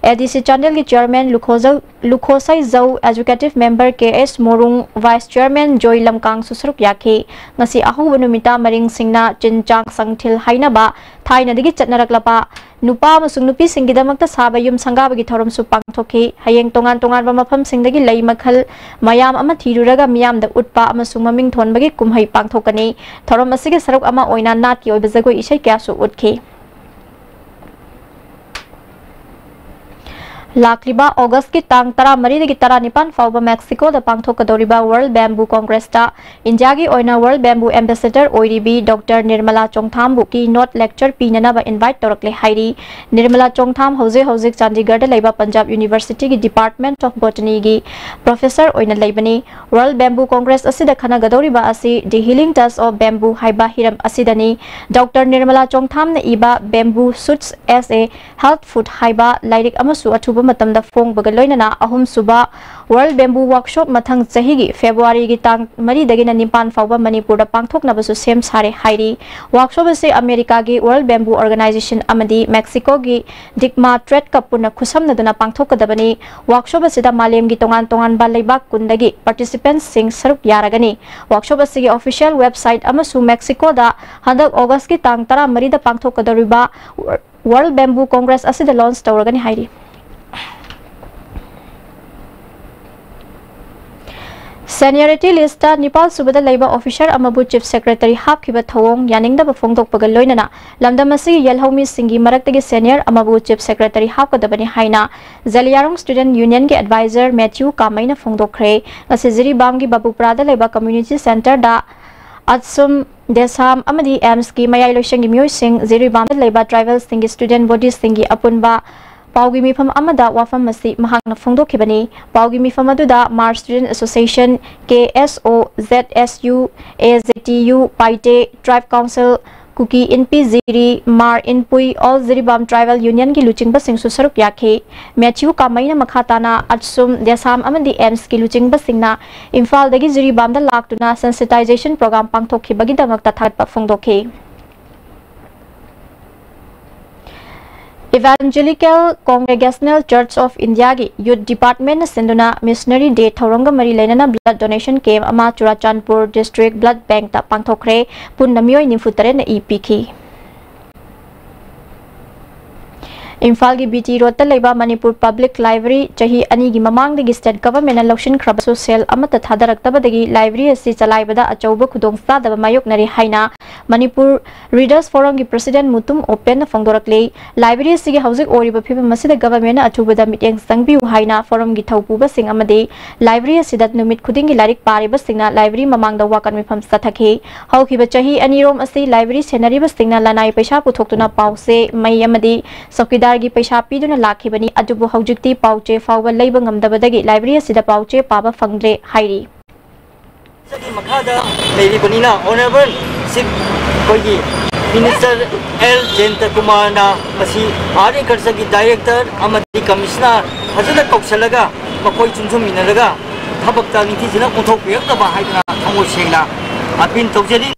ꯑꯦ ꯗꯤ ꯁꯤ ꯆꯥꯟꯗꯦꯜꯒꯤ ꯆꯤꯌꯔꯃꯦꯟ ꯂꯨꯈꯣꯖꯧ ꯂꯨꯈꯣꯁꯩꯖꯧ ꯑꯦꯖꯨꯀꯦꯇꯤꯚ ꯃꯦꯝꯕꯔ ꯀꯦ ꯑꯦꯁ ꯃꯣꯔꯨꯡ, ꯚꯥꯏꯁ ꯆꯤꯌꯔꯃꯦꯟ ꯖꯣꯏ ꯂꯝꯀꯥꯡꯁꯨ ꯁꯔꯨꯛ ꯌꯥꯈꯤ꯫ ꯉꯁꯤ ꯑꯍꯧꯕ ꯅꯨꯃꯤꯠꯇ ꯃꯔꯤꯡꯁꯤꯡꯅ ꯆꯤꯟ ꯆꯥꯛ ꯁꯪꯊꯤꯜ ꯍꯥꯏꯅꯕ ꯊꯥꯏꯅꯗꯒꯤ ꯆꯠꯅꯔꯛꯂꯕ ꯅꯨꯄꯥ ꯑꯃꯁꯨꯡ ꯅꯨꯄꯤꯁꯤꯡꯒꯤꯗꯃꯛꯇ ꯁꯥꯕ ꯌꯨꯝ ꯁꯪꯒꯥꯕꯒꯤ ꯊꯧꯔꯝꯁꯨ ꯄꯥꯡꯊꯣꯛꯈꯤ꯫ ꯍꯌꯦꯡ ꯇꯣꯉꯥꯟ ꯇꯣꯉꯥꯟꯕ ꯃꯐꯝꯁꯤꯡꯗꯒꯤ ꯂꯩ ꯃꯈꯜ ꯃꯌꯥꯝ ꯑꯃ ꯊꯤꯔꯨꯔꯒ ꯃꯤꯌꯥꯝꯗ ꯎꯠꯄ ꯑꯃꯁꯨꯡ ꯃꯃꯤꯡ ꯊꯣꯟꯕꯒꯤ ꯀꯨꯝꯍꯩ ꯄꯥꯡꯊꯣꯛꯀꯅꯤ꯫ ꯊꯧꯔꯝ ꯑꯁꯤꯒꯤ ꯁꯔꯨꯛ ꯑꯃ ꯑꯣꯏꯅ ꯅꯥꯠꯀꯤ ꯑꯣꯏꯕ ꯖꯒꯣꯏ ꯏꯁꯩ ꯀꯌꯥꯁꯨ ꯎꯠꯈꯤ꯫ ꯂꯥꯛꯂꯤꯕ ꯑꯣꯒꯁꯀꯤ ꯇꯥꯡ ꯇꯔꯥꯃꯔꯤꯗꯒꯤ ꯇꯔꯥꯅꯤꯄꯥꯟ ꯐꯥꯎꯕ ꯃꯦꯛꯁꯤꯀꯣꯗ ꯄꯥꯡꯊꯣꯛꯀꯗꯧꯔꯤꯕ ꯋꯥꯔꯜ ꯕꯦꯝꯕꯨ ꯀꯣꯡꯒ꯭ꯔꯦꯁꯇ ꯏꯟꯗꯤꯌꯥꯒꯤ ꯑꯣꯏꯅ ꯋꯥꯔꯜ ꯕꯦꯝꯕꯨ ꯑꯦꯝꯕꯦꯁꯦꯗꯔ ꯑꯣꯏꯔꯤꯕꯤ ꯗꯣꯛꯇꯔ ꯅꯤꯔꯃꯂꯥ ꯆꯣꯡꯊꯥꯝꯕꯨ ꯀꯤ ꯅꯣꯠ ꯂꯦꯛꯆꯔ ꯄꯤꯅꯅꯕ ꯏꯟꯚꯥꯏꯠ ꯇꯧꯔꯛꯂꯦ ꯍꯥꯏꯔꯤ꯫ ꯅꯤꯔꯃꯂꯥ ꯆꯣꯡꯊꯥꯝ ꯍꯧꯖꯤꯛ ꯍꯧꯖꯤꯛ ꯆꯥꯟꯗꯤꯒꯔꯗ ꯂꯩꯕ ꯄꯟꯖꯥꯕ ꯌꯨꯅꯤꯚꯔꯁꯤꯇꯤꯒꯤ ꯗꯤꯄꯥꯔꯠꯃꯦꯟꯠ ꯑꯣꯐ ꯕꯣꯇꯅꯤꯒꯤ ꯄ꯭ꯔꯣꯐꯦꯁꯔ ꯑꯣꯏꯅ ꯂꯩꯕꯅꯤ꯫ ꯋꯥꯔꯜ ꯕꯦꯝꯕꯨ ꯀꯣꯡꯒ꯭ꯔꯦꯁ ꯑꯁꯤꯗ ꯈꯟꯅꯒꯗꯧꯔꯤꯕ ꯑꯁꯤ ꯗꯤ ꯍꯤꯂꯤꯡ ꯇꯆ ꯑꯣꯐ ꯕꯦꯝꯕꯨ ꯍꯥꯏꯕ ꯍꯤꯔꯝ ꯑꯁꯤꯗꯅꯤ꯫ ꯗꯣꯛꯇꯔ ꯅꯤꯔꯃꯂꯥ ꯆꯣꯡꯊꯥꯝꯅ ꯏꯕ ꯕꯦꯝꯕꯨ ꯁꯨꯠꯁ ꯑꯦꯁ ꯑꯦ ꯍꯦꯜꯊ ꯐꯨꯗ ꯍꯥꯏꯕ ꯂꯥꯏꯔꯤꯛ ꯑꯃꯁꯨ ꯑꯊꯨꯕ ꯃꯇꯝꯗ ꯐꯣꯡꯕꯒ ꯂꯣꯏꯅꯅ ꯑꯍꯨꯝꯁꯨꯕ ꯋꯥꯔꯜ ꯕꯦꯝꯕꯨ ꯋꯥꯔꯛꯁꯣꯞ ꯃꯊꯪ ꯆꯍꯤꯒꯤ ꯐꯦꯕ꯭ꯔꯨꯋꯥꯔꯤꯒꯤ ꯇꯥꯡ ꯃꯔꯤꯗꯒꯤꯅ ꯅꯤꯄꯥꯟ ꯐꯥꯎꯕ ꯃꯅꯤꯄꯨꯔꯗ ꯄꯥꯡꯊꯣꯛꯅꯕꯁꯨ ꯁꯦꯝ ꯁꯥꯔꯦ ꯍꯥꯏꯔꯤ꯫ ꯋꯥꯔꯛꯁꯣꯞ ꯑꯁꯤ ꯑꯃꯦꯔꯤꯀꯥꯒꯤ ꯋꯥꯔꯜ ꯕꯦꯝꯕꯨ ꯑꯣꯔꯒꯅꯥꯏꯖꯦꯁꯟ ꯑꯃꯗꯤ ꯃꯦꯛꯁꯤꯀꯣꯒꯤ ꯗꯤꯛꯃꯥ ꯇ꯭ꯔꯦꯗꯀ ꯄꯨꯟꯅ ꯈꯨꯠꯁꯝꯅꯗꯨꯅ ꯄꯥꯡꯊꯣꯛꯀꯗꯕꯅꯤ꯫ ꯋꯥꯔꯛꯁꯣꯞ ꯑꯁꯤꯗ ꯃꯥꯂꯦꯝꯒꯤ ꯇꯣꯉꯥꯟ ꯇꯣꯉꯥꯟꯕ ꯂꯩꯕꯥꯛ ꯀꯨꯟꯗꯒꯤ ꯄꯥꯔꯇꯤꯁꯤꯄꯦꯟꯠꯁꯤꯡ ꯁꯔꯨꯛ ꯌꯥꯔꯒꯅꯤ꯫ ꯋꯥꯔꯛꯁꯣꯞ ꯑꯁꯤꯒꯤ ꯑꯣꯐꯤꯁꯤꯌꯦꯜ ꯋꯦꯕꯁꯥꯏꯠ ꯑꯃꯁꯨꯡ ꯃꯦꯛꯁꯤꯀꯣꯗ ꯍꯟꯗꯛ ꯑꯣꯒꯁꯀꯤ ꯇꯥꯡ ꯇꯔꯥꯃꯔꯤꯗ ꯄꯥꯡꯊꯣꯛꯀꯗꯧꯔꯤꯕ ꯋꯥꯔꯜ ꯕꯦꯝꯕꯨ ꯀꯣꯡꯒ꯭ꯔꯦꯁ ꯑꯁꯤꯗ ꯂꯣꯟꯆ ꯇꯧꯔꯒꯅꯤ ꯍꯥꯏꯔꯤ꯫ ꯁꯦꯅꯤꯌꯔꯤꯇꯤ ꯂꯤꯁꯇ ꯅꯤꯄꯥꯜ ꯁꯨꯕꯗ ꯂꯩꯕ ꯑꯣꯐꯤꯁꯔ ꯑꯃꯕꯨ ꯆꯤꯐ ꯁꯦꯀ꯭ꯔꯦꯇꯔꯤ ꯍꯥꯞꯈꯤꯕ ꯊꯧꯑꯣꯡ ꯌꯥꯅꯤꯡꯗꯕ ꯐꯣꯡꯗꯣꯛꯄꯒ ꯂꯣꯏꯅꯅ ꯂꯝꯗꯝ ꯑꯁꯤꯒꯤ ꯌꯦꯜꯍꯧꯃꯤꯁꯤꯡꯒꯤ ꯃꯔꯛꯇꯒꯤ ꯁꯦꯅꯤꯌꯔ ꯑꯃꯕꯨ ꯆꯤꯐ ꯁꯦꯀ꯭ꯔꯦꯇꯔꯤ ꯍꯥꯞꯀꯗꯕꯅꯤ ꯍꯥꯏꯅ ꯖꯂꯤꯌꯥꯡꯔꯣꯡ ꯁ꯭ꯇꯨꯗꯦꯟꯠ ꯌꯨꯅꯤꯌꯟꯒꯤ ꯑꯦꯗꯚꯥꯏꯖꯔ ꯃꯦꯊ꯭ꯌꯨ ꯀꯥꯃꯩꯅ ꯐꯣꯡꯗꯣꯛꯈ꯭ꯔꯦ꯫ ꯉꯁꯤ ꯖꯤꯔꯤꯕꯥꯝꯒꯤ ꯕꯥꯕꯨꯄꯨꯔꯥꯗ ꯂꯩꯕ ꯀꯝꯃ꯭ꯌꯨꯅꯤꯇꯤ ꯁꯦꯟꯇꯔꯗ ꯑꯠꯁꯨꯝ ꯗꯦꯁꯥꯝ ꯑꯃꯗꯤ ꯑꯦꯝꯁꯀꯤ ꯃꯌꯥꯏ ꯂꯣꯏꯁꯪꯒꯤ ꯃꯤꯑꯣꯏꯁꯤꯡ ꯖꯤꯔꯤꯕꯥꯝꯗ ꯂꯩꯕ ꯇ꯭ꯔꯥꯏꯕꯦꯜꯁꯤꯡꯒꯤ ꯁ꯭ꯇꯨꯗꯦꯟꯠ ꯕꯣꯗꯤꯁꯤꯡꯒꯤ ꯑꯄꯨꯟꯕ ꯄꯥꯎꯒꯤ ꯃꯤꯐꯝ ꯑꯃꯗ ꯋꯥꯐꯝ ꯑꯁꯤ ꯃꯍꯥꯛꯅ ꯐꯣꯡꯗꯣꯛꯈꯤꯕꯅꯤ꯫ ꯄꯥꯎꯒꯤ ꯃꯤꯐꯝ ꯑꯗꯨꯗ Mar Student Association, K S O, Z S U, A Z T U, Paite, Tribe Council, Kuki Inpi Ziri, Mar Inpui, All Jiribam Tribal Union ꯒꯤ ꯂꯨꯆꯤꯡꯕꯁꯤꯡꯁꯨ ꯁꯔꯨꯛ ꯌꯥꯈꯤ꯫ ꯃꯦꯊ꯭ꯌꯨ ꯀꯥꯃꯩꯅ ꯃꯈꯥ ꯇꯥꯅ ꯑꯠꯁꯨꯝ, ꯗꯦꯁꯥꯝ ꯑꯃꯗꯤ AIIMS ꯀꯤ ꯂꯨꯆꯤꯡꯕꯁꯤꯡꯅ ꯏꯝꯐꯥꯜꯗꯒꯤ ꯖꯤꯔꯤꯕꯥꯝꯗ ꯂꯥꯛꯇꯨꯅ sensitization program ꯄꯥꯡꯊꯣꯛꯈꯤꯕꯒꯤꯗꯃꯛꯇ ꯊꯥꯒꯠꯄ ꯐꯣꯡꯗꯣꯛꯈꯤ꯫ Evangelical Congregational Church of India ꯒꯤ Youth Department ꯅ ꯁꯤꯟꯗꯨꯅ Missionary Day ꯊꯧꯔꯝꯒ ꯃꯔꯤ ꯂꯩꯅꯅ blood donation camp ꯑꯃ ꯆꯨꯔꯥꯆꯥꯟꯄꯨꯔ District Blood Bank ꯇ ꯄꯥꯡꯊꯣꯛꯈ꯭ꯔꯦ꯫ ꯄꯨꯟꯅ ꯃꯤꯑꯣꯏ ꯅꯤꯐꯨ ꯇꯔꯦꯠꯅ ꯏ ꯄꯤꯈꯤ꯫ ꯏꯝꯐꯥꯜꯒꯤ B T Road ꯇ ꯂꯩꯕ Manipur Public Library ꯆꯍꯤ ꯑꯅꯤꯒꯤ ꯃꯃꯥꯡꯗꯒꯤ state government ꯅ ꯂꯧꯁꯤꯟꯈ꯭ꯔꯕꯁꯨ ꯁꯦꯜ ꯑꯃꯠꯇ ꯊꯥꯗꯔꯛꯇꯕꯗꯒꯤ library ꯑꯁꯤ ꯆꯂꯥꯏꯕꯗ ꯑꯆꯧꯕ ꯈꯨꯗꯣꯡꯆꯥꯗꯕ ꯃꯥꯌꯣꯛꯅꯔꯤ ꯍꯥꯏꯅ Manipur Readers Forum ꯒꯤ President ꯃꯨꯇꯨꯝ ꯑꯣꯄꯦꯟꯅ ꯐꯣꯡꯗꯣꯔꯛꯂꯤ꯫ Library ꯑꯁꯤꯒꯤ ꯍꯧꯖꯤꯛ ꯑꯣꯏꯔꯤꯕ ꯐꯤꯕꯝ ꯑꯁꯤꯗ government ꯅ ꯑꯊꯨꯕꯗ ꯃꯤꯠꯌꯦꯡ ꯆꯪꯕꯤꯌꯨ ꯍꯥꯏꯅ forum ꯒꯤ ꯊꯧꯄꯨꯕꯁꯤꯡ ꯑꯃꯗꯤ library ꯑꯁꯤꯗ ꯅꯨꯃꯤꯠ ꯈꯨꯗꯤꯡꯒꯤ ꯂꯥꯏꯔꯤꯛ ꯄꯥꯔꯤꯕꯁꯤꯡꯅ library ꯃꯃꯥꯡꯗ ꯋꯥꯀꯠ ꯃꯤꯐꯝ ꯆꯠꯊꯈꯤ꯫ ꯍꯧꯈꯤꯕ ꯆꯍꯤ ꯑꯅꯤꯔꯣꯝ ꯑꯁꯤ library ꯁꯦꯟꯅꯔꯤꯕꯁꯤꯡꯅ ꯂꯅꯥꯏ ꯄꯩꯁꯥ ꯄꯨꯊꯣꯛꯇꯨꯅ ꯄꯥꯎꯆꯦ, ꯃꯩ ꯑꯃꯗꯤ ꯆꯧꯀꯤꯗꯥꯔꯒꯤ ꯄꯩꯁꯥ ꯄꯤꯗꯨꯅ ꯂꯥꯛꯈꯤꯕꯅꯤ, ꯑꯗꯨꯕꯨ ꯍꯧꯖꯤꯛꯇꯤ ꯄꯥꯎꯆꯦ ꯐꯥꯎꯕ ꯂꯩꯕ ꯉꯝꯗꯕꯗꯒꯤ library ꯑꯁꯤꯗ ꯄꯥꯎꯆꯦ ꯄꯥꯕ ꯐꯪꯗ꯭ꯔꯦ ꯍꯥꯏꯔꯤ꯫ ꯒꯤ ꯃꯈꯥꯗ ꯂꯩꯔꯤꯕꯅꯤꯅ Honourable Chief ꯑꯩꯈꯣꯏꯒꯤ Minister ꯑꯦꯜ ꯖꯌꯟꯇ ꯀꯨꯃꯥꯔꯅ ꯃꯁꯤ Art and Culture ꯒꯤ Director ꯑꯃꯗꯤ Commissioner ꯐꯖꯅ ꯀꯧꯁꯜꯂꯒ ꯃꯈꯣꯏ ꯆꯨꯡꯁꯤꯟꯃꯤꯟꯅꯔꯒ ꯊꯕꯛꯇ ꯅꯤꯡꯊꯤꯖꯅ ꯑꯣꯟꯊꯣꯛꯄꯤꯔꯛꯅꯕ ꯍꯥꯏꯗꯨꯅ ꯊꯃꯣꯏ ꯁꯦꯡꯅ appeal ꯇꯧꯖꯔꯤ꯫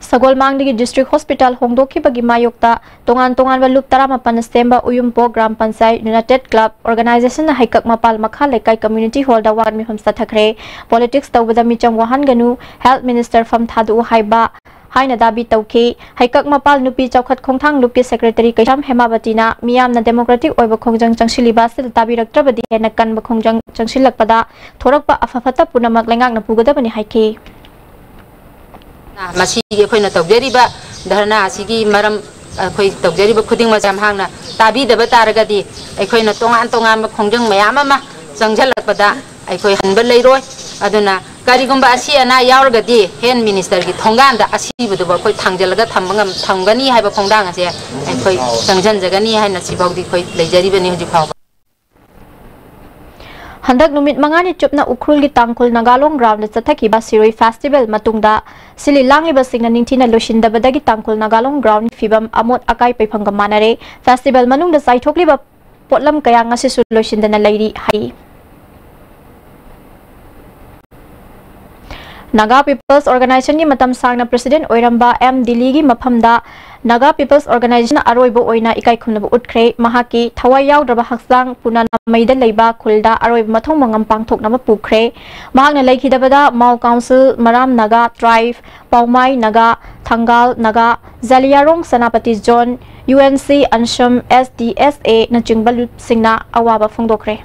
ꯁꯒꯣꯜꯃꯥꯡꯗꯒꯤ District Hospital ꯍꯣꯡꯗꯣꯛꯈꯤꯕꯒꯤ ꯃꯥꯌꯣꯛꯇ ꯇꯣꯉꯥꯟ ꯇꯣꯉꯥꯟꯕ ꯂꯨꯞ ꯇꯔꯥꯃꯥꯄꯟꯅ ꯁꯦꯝꯕ Uyumpok gram panchayat United Club Organization ꯅ ꯍꯩꯀꯛ ꯃꯄꯥꯜ ꯃꯈꯥ ꯂꯩꯀꯥꯏ Community Hall ꯗ ꯋꯥꯀꯠ ꯃꯤꯐꯝ ꯆꯠꯊꯈ꯭ꯔꯦ꯫ Politics ꯇꯧꯕꯗ ꯃꯤꯆꯪ ꯋꯥꯍꯟꯒꯅꯨ, Health Minister ꯐꯝ ꯊꯥꯗꯣꯛꯎ ꯍꯥꯏꯕ ꯍꯥꯏꯅ ꯗꯥꯕꯤ ꯇꯧꯈꯤ꯫ ꯍꯩꯀꯛ ꯃꯄꯥꯜ ꯅꯨꯄꯤ ꯆꯥꯎꯈꯠ ꯈꯣꯡꯊꯥꯡ ꯂꯨꯞꯀꯤ Secretary ꯀꯩꯁꯥꯝ ꯍꯦꯃꯥꯕꯇꯤꯅ ꯃꯤꯌꯥꯝꯅ democratic ꯑꯣꯏꯕ ꯈꯣꯡꯖꯪ ꯆꯪꯁꯤꯜꯂꯤꯕ ꯑꯁꯤꯗ ꯇꯥꯕꯤꯔꯛꯇ꯭ꯔꯕꯗꯤ ꯍꯦꯟꯅ ꯀꯟꯕ ꯈꯣꯡꯖꯪ ꯆꯪꯁꯤꯜꯂꯛꯄꯗ ꯊꯣꯔꯛꯄ ꯑꯐ ꯐꯠꯇ ꯄꯨꯝꯅꯃꯛ ꯂꯩꯉꯥꯛꯅ ꯄꯨꯒꯗꯕꯅꯤ ꯍꯥꯏꯈꯤ꯫ ꯃꯁꯤꯒꯤ ꯑꯩꯈꯣꯏꯅ ꯇꯧꯖꯔꯤꯕ ꯙꯔꯅꯥ ꯑꯁꯤꯒꯤ ꯃꯔꯝ ꯑꯩꯈꯣꯏ ꯇꯧꯖꯔꯤꯕ ꯈꯨꯗꯤꯡꯃꯛꯁꯦ ꯃꯍꯥꯛꯅ ꯇꯥꯕꯤꯗꯕ ꯇꯥꯔꯒꯗꯤ ꯑꯩꯈꯣꯏꯅ ꯇꯣꯉꯥꯟ ꯇꯣꯉꯥꯟꯕ ꯈꯣꯡꯖꯪ ꯃꯌꯥꯝ ꯑꯃ ꯆꯪꯁꯤꯜꯂꯛꯄꯗ ꯑꯩꯈꯣꯏ ꯍꯟꯕ ꯂꯩꯔꯣꯏ꯫ ꯑꯗꯨꯅ ꯀꯔꯤꯒꯨꯝꯕ ꯑꯁꯤ ꯑꯅꯥ ꯌꯥꯎꯔꯒꯗꯤ ꯍꯦꯜꯊ ꯃꯤꯅꯤꯁꯇꯔꯒꯤ ꯊꯣꯡꯒꯥꯟꯗ ꯑꯁꯤꯕꯗꯨꯕꯨ ꯑꯩꯈꯣꯏ ꯊꯥꯡꯖꯜꯂꯒ ꯊꯝꯕ ꯉꯝ-, ꯊꯝꯒꯅꯤ ꯍꯥꯏꯕ ꯈꯣꯡꯊꯥꯡ ꯑꯁꯦ ꯑꯩꯈꯣꯏ ꯆꯪꯁꯤꯟꯖꯒꯅꯤ ꯍꯥꯏꯅ ꯁꯤꯐꯥꯎꯗꯤ ꯑꯩꯈꯣꯏ ꯂꯩꯖꯔꯤꯕꯅꯤ ꯍꯧꯖꯤꯛ ꯐꯥꯎꯕ꯫ ꯍꯟꯗꯛ ꯅꯨꯃꯤꯠ ꯃꯉꯥꯅꯤ ꯆꯨꯞꯅ ꯎꯈ꯭ꯔꯨꯜꯒꯤ ꯇꯥꯡꯈꯨꯜ ꯅꯥꯒꯥꯂꯣꯡ ꯒ꯭ꯔꯥꯎꯟꯗ ꯆꯠꯊꯈꯤꯕ ꯁꯤꯔꯣꯏ ꯐꯦꯁꯇꯤꯚꯦꯜ ꯃꯇꯨꯡꯗ ꯁꯤꯜꯂꯤ ꯂꯥꯡꯂꯤꯕꯁꯤꯡꯅ ꯅꯤꯡꯊꯤꯅ ꯂꯣꯏꯁꯤꯟꯗꯕꯗꯒꯤ ꯇꯥꯡꯈꯨꯜ ꯅꯥꯒꯥꯂꯣꯡ ꯒ꯭ꯔꯥꯎꯟꯒꯤ ꯐꯤꯕꯝ ꯑꯃꯣꯠ ꯑꯀꯥꯏ ꯄꯩꯐꯝꯒ ꯃꯥꯟꯅꯔꯦ꯫ ꯐꯦꯁꯇꯤꯚꯦꯜ ꯃꯅꯨꯡꯗ ꯆꯥꯏꯊꯣꯛꯂꯤꯕ ꯄꯣꯠꯂꯝ ꯀꯌꯥ ꯉꯁꯤꯁꯨ ꯂꯣꯏꯁꯤꯟꯗꯅ ꯂꯩꯔꯤ ꯍꯥꯏ꯫ ꯅꯥꯒꯥ ꯄꯤꯄꯜꯁ ꯑꯣꯔꯒꯅꯥꯏꯖꯦꯁꯟꯒꯤ ꯃꯇꯝ ꯁꯥꯡꯅ ꯄ꯭ꯔꯦꯁꯤꯗꯦꯟꯠ ꯑꯣꯏꯔꯝꯕ ꯑꯦꯝ ꯗꯤꯂꯤꯒꯤ ꯃꯐꯝꯗ ꯅꯥꯒꯥ ꯄꯤꯄꯜꯁ ꯑꯣꯔꯒꯅꯥꯏꯖꯦꯁꯟꯅ ꯑꯔꯣꯏꯕ ꯑꯣꯏꯅ ꯏꯀꯥꯏ ꯈꯨꯝꯅꯕ ꯎꯠꯈ꯭ꯔꯦ꯫ ꯃꯍꯥꯛꯀꯤ ꯊꯋꯥꯏ ꯌꯥꯎꯗ꯭ꯔꯕ ꯍꯛꯆꯥꯡ ꯄꯨꯅꯥꯃꯩꯗ ꯂꯩꯕ ꯈꯨꯜꯗ ꯑꯔꯣꯏꯕ ꯃꯊꯧ ꯃꯉꯝ ꯄꯥꯡꯊꯣꯛꯅꯕ ꯄꯨꯈ꯭ꯔꯦ꯫ ꯃꯍꯥꯛꯅ ꯂꯩꯈꯤꯗꯕꯗ ꯃꯥꯎ ꯀꯥꯎꯟꯁꯤꯜ, ꯃꯔꯥꯝ ꯅꯥꯒꯥ ꯇ꯭ꯔꯥꯏꯕ, ꯄꯥꯎꯃꯥꯏ ꯅꯥꯒꯥ, ꯊꯪꯒꯥꯜ ꯅꯥꯒꯥ, ꯖꯂꯤꯌꯥꯔꯣꯡ Senapati zone, U N C, ANSAM, S D S ꯑꯦꯅꯆꯤꯡꯕ ꯂꯨꯞꯁꯤꯡꯅ ꯑꯋꯥꯕ ꯐꯣꯡꯗꯣꯛꯈ꯭ꯔꯦ꯫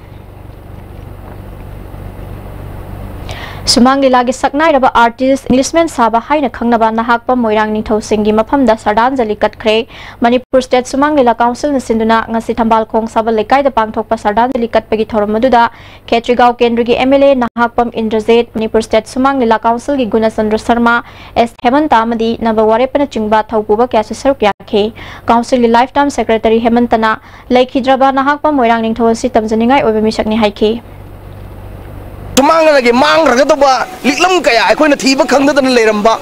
ꯁꯨꯃꯥꯡ ꯂꯤꯂꯥꯒꯤ ꯁꯛꯅꯥꯏꯔꯕ ꯑꯥꯔꯇꯤꯁ, ꯏꯪꯂꯤꯁꯃꯦꯟ ꯁꯥꯕ ꯍꯥꯏꯅ ꯈꯪꯅꯕ ꯅꯍꯥꯛꯄꯝ ꯃꯣꯏꯔꯥꯡ ꯅꯤꯡꯊꯧꯁꯤꯡꯒꯤ ꯃꯐꯝꯗ ꯁ꯭ꯔꯗꯥꯟꯖꯂꯤ ꯀꯠꯈ꯭ꯔꯦ꯫ ꯃꯅꯤꯄꯨꯔ ꯁ꯭ꯇꯦꯠ ꯁꯨꯃꯥꯡ ꯂꯤꯂꯥ ꯀꯥꯎꯟꯁꯤꯜꯅ ꯁꯤꯟꯗꯨꯅ ꯉꯁꯤ ꯊꯝꯕꯥꯜ ꯈꯣꯡ ꯁꯥꯕꯜ ꯂꯩꯀꯥꯏꯗ ꯄꯥꯡꯊꯣꯛꯄ ꯁ꯭ꯔꯗꯥꯟꯖꯂꯤ ꯀꯠꯄꯒꯤ ꯊꯧꯔꯝ ꯑꯗꯨꯗ ꯈꯦꯇ꯭ꯔꯤꯒꯥꯎ ꯀꯦꯟꯗ꯭ꯔꯒꯤ M L A Nahakpam Indrajit, Manipur state Sumang Lila ꯀꯥꯎꯟꯁꯤꯜꯒꯤ ꯒꯨꯅꯆꯟꯗ꯭ꯔ ꯁꯔꯃ, ꯑꯦꯁ ꯍꯦꯃꯟꯇ ꯑꯃꯗꯤ ꯅꯕ ꯋꯥꯔꯦꯞꯄꯅꯆꯤꯡꯕ ꯊꯧꯄꯨꯕ ꯀꯌꯥꯁꯨ ꯁꯔꯨꯛ ꯌꯥꯈꯤ꯫ ꯀꯥꯎꯟꯁꯤꯜꯒꯤ ꯂꯥꯏꯐ ꯇꯥꯏꯝ ꯁꯦꯀ꯭ꯔꯦꯇꯔꯤ ꯍꯦꯃꯟꯇꯅ ꯂꯩꯈꯤꯗ꯭ꯔꯕ ꯅꯍꯥꯛꯄꯝ ꯃꯣꯏꯔꯥꯡ ꯅꯤꯡꯊꯧ ꯑꯁꯤ ꯇꯝꯖꯅꯤꯡꯉꯥꯏ ꯑꯣꯏꯕ ꯃꯤꯁꯛꯅꯤ ꯍꯥꯏꯈꯤ꯫ ꯁꯨꯃꯥꯡꯂꯒꯤ ꯃꯥꯡꯈ꯭ꯔꯒꯗꯧꯕ ꯂꯤꯛꯂꯝ ꯀꯌꯥ ꯑꯩꯈꯣꯏꯅ ꯊꯤꯕ ꯈꯪꯗꯗꯅ ꯂꯩꯔꯝꯕ,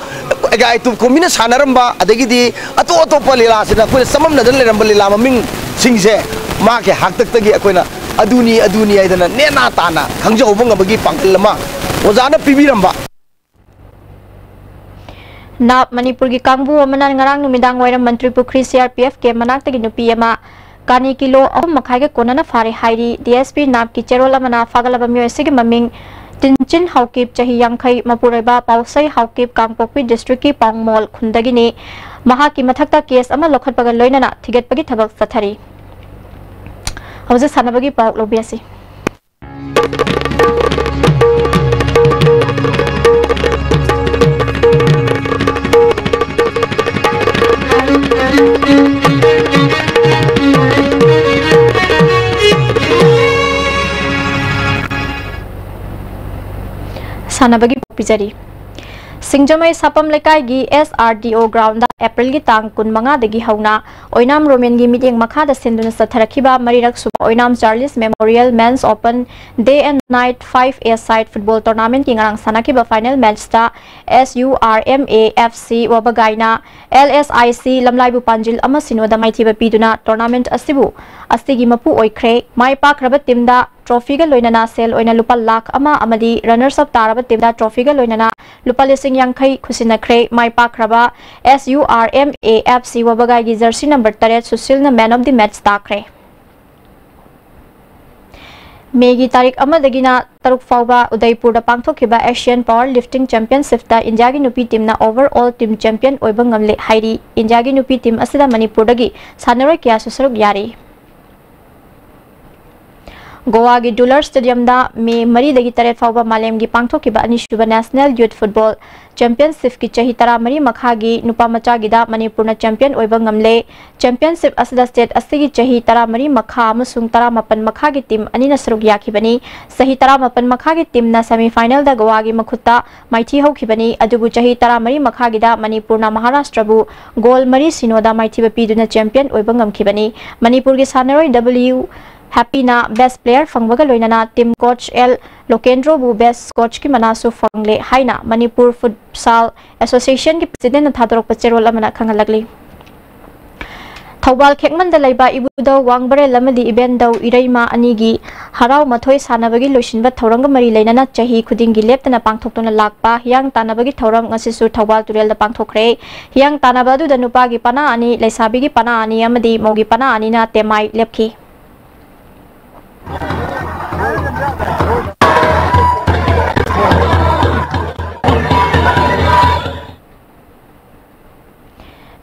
ꯑꯦꯒꯥꯏ ꯇꯨꯞ ꯈꯣꯝꯃꯤꯅ ꯁꯥꯟꯅꯔꯝꯕ, ꯑꯗꯒꯤꯗꯤ ꯑꯇꯣꯞ ꯑꯇꯣꯞꯄ ꯂꯤꯂꯥꯁꯤꯗ ꯑꯩꯈꯣꯏꯅ ꯆꯃꯝꯅꯗꯅ ꯂꯩꯔꯝꯕ ꯂꯤꯂꯥ ꯃꯃꯤꯡꯁꯤꯡꯁꯦ ꯃꯥꯒꯤ ꯍꯥꯛꯇꯛꯇꯒꯤ ꯑꯩꯈꯣꯏꯅ ꯑꯗꯨꯅꯤ, ꯑꯗꯨꯅꯤ ꯍꯥꯏꯗꯅ ꯅꯦꯅꯥ ꯇꯥꯅ ꯈꯪꯖꯍꯧꯕ ꯉꯝꯕꯒꯤ ꯄꯥꯡꯒꯜ ꯑꯃ ꯑꯣꯖꯥꯅ ꯄꯤꯕꯤꯔꯝꯕ꯫ ꯅꯥꯞ ꯃꯅꯤꯄꯨꯔꯒꯤ ꯀꯥꯡꯕꯨ ꯑꯃꯅ ꯉꯔꯥꯡ ꯅꯨꯃꯤꯗꯥꯡ ꯋꯥꯏꯔꯝ ꯃꯟꯇ꯭ꯔꯤ ꯄꯨꯈ꯭ꯔꯤ ꯁꯤ ꯑꯥꯔ ꯄꯤ ꯑꯦꯐ ꯀꯦꯝ ꯃꯅꯥꯛꯇꯒꯤ ꯅꯨꯄꯤ ꯑꯃ ꯀꯥꯅꯤ ꯀꯤꯂꯣ ꯑꯍꯨꯝ ꯃꯈꯥꯏꯒ ꯀꯣꯟꯅꯅ ꯐꯥꯔꯦ ꯍꯥꯏꯔꯤ꯫ ꯗꯤ ꯑꯦꯁ ꯄꯤ ꯅꯥꯞꯀꯤ ꯆꯦꯔꯣꯜ ꯑꯃꯅ ꯐꯥꯒꯠꯂꯕ ꯃꯤꯑꯣꯏ ꯑꯁꯤꯒꯤ ꯃꯃꯤꯡ ꯇꯤꯟꯆꯤꯟ ꯍꯥꯎꯀꯤꯞ, ꯆꯍꯤ ꯌꯥꯡꯈꯩ, ꯃꯄꯨꯔꯣꯏꯕ ꯄꯥꯎꯁꯩ ꯍꯥꯎꯀꯤꯞ, ꯀꯥꯡꯄꯣꯛꯄꯤ ꯗꯤꯁꯇ꯭ꯔꯤꯛꯀꯤ ꯄꯥꯎꯃꯣꯜ ꯈꯨꯟꯗꯒꯤꯅꯤ꯫ ꯃꯍꯥꯛꯀꯤ ꯃꯊꯛꯇ ꯀꯦꯁ ꯑꯃ ꯂꯧꯈꯠꯄꯒ ꯂꯣꯏꯅꯅ ꯊꯤꯒꯠꯄꯒꯤ ꯊꯕꯛ ꯆꯠꯊꯔꯤ꯫ ꯍꯧꯖꯤꯛ ꯁꯥꯟꯅꯕꯒꯤ ꯄꯥꯎ ꯂꯧꯕꯤꯔꯁꯤ꯫ ꯁꯥꯟꯅꯕꯒꯤ ꯄꯤꯖꯔꯤ꯫ ꯁꯤꯡꯖꯃꯩ ꯁꯥꯄꯝ ꯂꯩꯀꯥꯏꯒꯤ S R D O ground ꯑꯦꯄ꯭ꯔꯤꯜꯒꯤ ꯇꯥꯡ ꯀꯨꯟꯃꯉꯥꯗꯒꯤ ꯍꯧꯅ ꯑꯣꯏꯅꯥꯝ ꯔꯣꯃꯦꯟꯒꯤ ꯃꯤꯠꯌꯦꯡ ꯃꯈꯥꯗ ꯁꯤꯟꯗꯨꯅ ꯆꯠꯊꯔꯛꯈꯤꯕ ꯃꯔꯤꯔꯛ ꯁꯨꯕ ꯑꯣꯏꯅꯥꯝ Charles memorial men's open day and night five a side football tournamentꯀꯤ ꯉꯔꯥꯡ ꯁꯥꯟꯅꯈꯤꯕ final matchꯇ S U R M A F C ꯋꯥꯕꯒꯥꯏꯅ L S I C ꯂꯝꯂꯥꯏꯕꯨ ꯄꯥꯟꯖꯤꯜ ꯑꯃ ꯁꯤꯅꯣꯗ ꯃꯥꯏꯊꯤꯕ ꯄꯤꯗꯨꯅ tournament ꯑꯁꯤꯕꯨ ꯑꯁꯤꯒꯤ ꯃꯄꯨ ꯑꯣꯏꯈ꯭ꯔꯦ꯫ ꯃꯥꯏ ꯄꯥꯛꯈ꯭ꯔꯕ teamꯗ trophyꯒ ꯂꯣꯏꯅꯅ ꯁꯦꯜ ꯑꯣꯏꯅ ꯂꯨꯄꯥ ꯂꯥꯈ ꯑꯃ ꯑꯃꯗꯤ runners up ꯇꯥꯔꯕ teamꯗ trophyꯒ ꯂꯣꯏꯅꯅ ꯂꯨꯄꯥ ꯂꯤꯁꯤꯡ ꯌꯥꯡꯈꯩ ꯈꯨꯠꯁꯤꯟꯅꯈ꯭ꯔꯦ꯫ ꯃꯥꯏ ꯄꯥꯛꯈ꯭ꯔꯕ S U R M A F C ꯋꯥꯕꯒꯥꯏꯒꯤ jersey number ꯇꯔꯦꯠ ꯁꯨꯁꯤꯜꯅ man of the match ꯇꯥꯈ꯭ꯔꯦ꯫ ꯃꯦꯒꯤ ꯇꯥꯔꯤꯛ ꯑꯃꯗꯒꯤꯅ ꯇꯔꯨꯛ ꯐꯥꯎꯕ ꯎꯗꯩꯄꯨꯔꯗ ꯄꯥꯡꯊꯣꯛꯈꯤꯕ Asian Power Lifting Championshipꯇ ꯏꯟꯗꯤꯌꯥꯒꯤ ꯅꯨꯄꯤ teamꯅ overall team champion ꯑꯣꯏꯕ ꯉꯝꯂꯦ ꯍꯥꯏꯔꯤ꯫ ꯏꯟꯗꯤꯌꯥꯒꯤ ꯅꯨꯄꯤ team ꯑꯁꯤꯗ ꯃꯅꯤꯄꯨꯔꯗꯒꯤ ꯁꯥꯟꯅꯔꯣꯏ ꯀꯌꯥꯁꯨ ꯁꯔꯨꯛ ꯌꯥꯔꯤ꯫ ꯒꯣꯋꯥꯒꯤ ꯗꯨꯂꯔ stadiumꯗ ꯃꯦ ꯃꯔꯤꯗꯒꯤ ꯇꯔꯦꯠ ꯐꯥꯎꯕ ꯃꯥꯂꯦꯝꯒꯤ ꯄꯥꯡꯊꯣꯛꯈꯤꯕ ꯑꯅꯤꯁꯨꯕ National Youth Football Championshipꯀꯤ ꯆꯍꯤ ꯇꯔꯥꯃꯔꯤ ꯃꯈꯥꯒꯤ ꯅꯨꯄꯥ ꯃꯆꯥꯒꯤꯗ ꯃꯅꯤꯄꯨꯔꯅ champion ꯑꯣꯏꯕ ꯉꯝꯂꯦ꯫ Championship ꯑꯁꯤꯗ state ꯑꯁꯤꯒꯤ ꯆꯍꯤ ꯇꯔꯥꯃꯔꯤ ꯃꯈꯥ ꯑꯃꯁꯨꯡ ꯇꯔꯥꯃꯥꯄꯟ ꯃꯈꯥꯒꯤ team ꯑꯅꯤꯅ ꯁꯔꯨꯛ ꯌꯥꯈꯤꯕꯅꯤ꯫ ꯆꯍꯤ ꯇꯔꯥꯃꯥꯄꯟ ꯃꯈꯥꯒꯤ teamꯅ semifinalꯗ ꯒꯣꯋꯥꯒꯤ ꯃꯈꯨꯠꯇ ꯃꯥꯏꯊꯤ ꯍꯧꯈꯤꯕꯅꯤ꯫ ꯑꯗꯨꯕꯨ ꯆꯍꯤ ꯇꯔꯥꯃꯔꯤ ꯃꯈꯥꯒꯤꯗ ꯃꯅꯤꯄꯨꯔꯅ ꯃꯍꯥꯔꯥꯁꯇ꯭ꯔꯕꯨ goal ꯃꯔꯤ ꯁꯤꯅꯣꯗ ꯃꯥꯏꯊꯤꯕ ꯄꯤꯗꯨꯅ champion ꯑꯣꯏꯕ ꯉꯝꯈꯤꯕꯅꯤ꯫ ꯃꯅꯤꯄꯨꯔꯒꯤ ꯁꯥꯟꯅꯔꯣꯏ W ꯍꯦꯄꯤꯅ best player ꯐꯪꯕꯒ ꯂꯣꯏꯅꯅ team coach L ꯂꯣꯀꯦꯟꯗ꯭ꯔꯣꯕꯨ best coachꯀꯤ ꯃꯅꯥꯁꯨ ꯐꯪꯂꯦ ꯍꯥꯏꯅ ꯃꯅꯤꯄꯨꯔ Futsal Associationꯒꯤ presidentꯅ ꯊꯥꯗꯣꯔꯛꯄ ꯆꯦꯔꯣꯜ ꯑꯃꯅ ꯈꯪꯍꯜꯂꯛꯂꯤ꯫ ꯊꯧꯕꯥꯜ ꯈꯦꯛꯃꯟꯗ ꯂꯩꯕ ꯏꯕꯨꯙꯧ ꯋꯥꯡꯕꯔꯦꯜ ꯑꯃꯗꯤ ꯏꯕꯦꯟꯗꯧ ꯏꯔꯩꯃ ꯑꯅꯤꯒꯤ ꯍꯔꯥꯎ ꯃꯊꯣꯏ ꯁꯥꯟꯅꯕꯒꯤ ꯂꯣꯏꯁꯤꯟꯕ ꯊꯧꯔꯝꯒ ꯃꯔꯤ ꯂꯩꯅꯅ ꯆꯍꯤ ꯈꯨꯗꯤꯡꯒꯤ ꯂꯦꯞꯇꯅ ꯄꯥꯡꯊꯣꯛꯇꯨꯅ ꯂꯥꯛꯄ ꯍꯤꯌꯥꯡ ꯇꯥꯟꯅꯕꯒꯤ ꯊꯧꯔꯝ ꯉꯁꯤꯁꯨ ꯊꯧꯕꯥꯜ ꯇꯨꯔꯦꯜꯗ ꯄꯥꯡꯊꯣꯛꯈ꯭ꯔꯦ꯫ ꯍꯤꯌꯥꯡ ꯇꯥꯟꯅꯕ ꯑꯗꯨꯗ ꯅꯨꯄꯥꯒꯤ ꯄꯅꯥ ꯑꯅꯤ, ꯂꯩꯁꯥꯕꯤꯒꯤ ꯄꯅꯥ ꯑꯅꯤ ꯑꯃꯗꯤ ꯃꯧꯒꯤ ꯄꯅꯥ ꯑꯅꯤꯅ ꯇꯦꯃꯥꯏ ꯂꯦꯞꯈꯤ꯫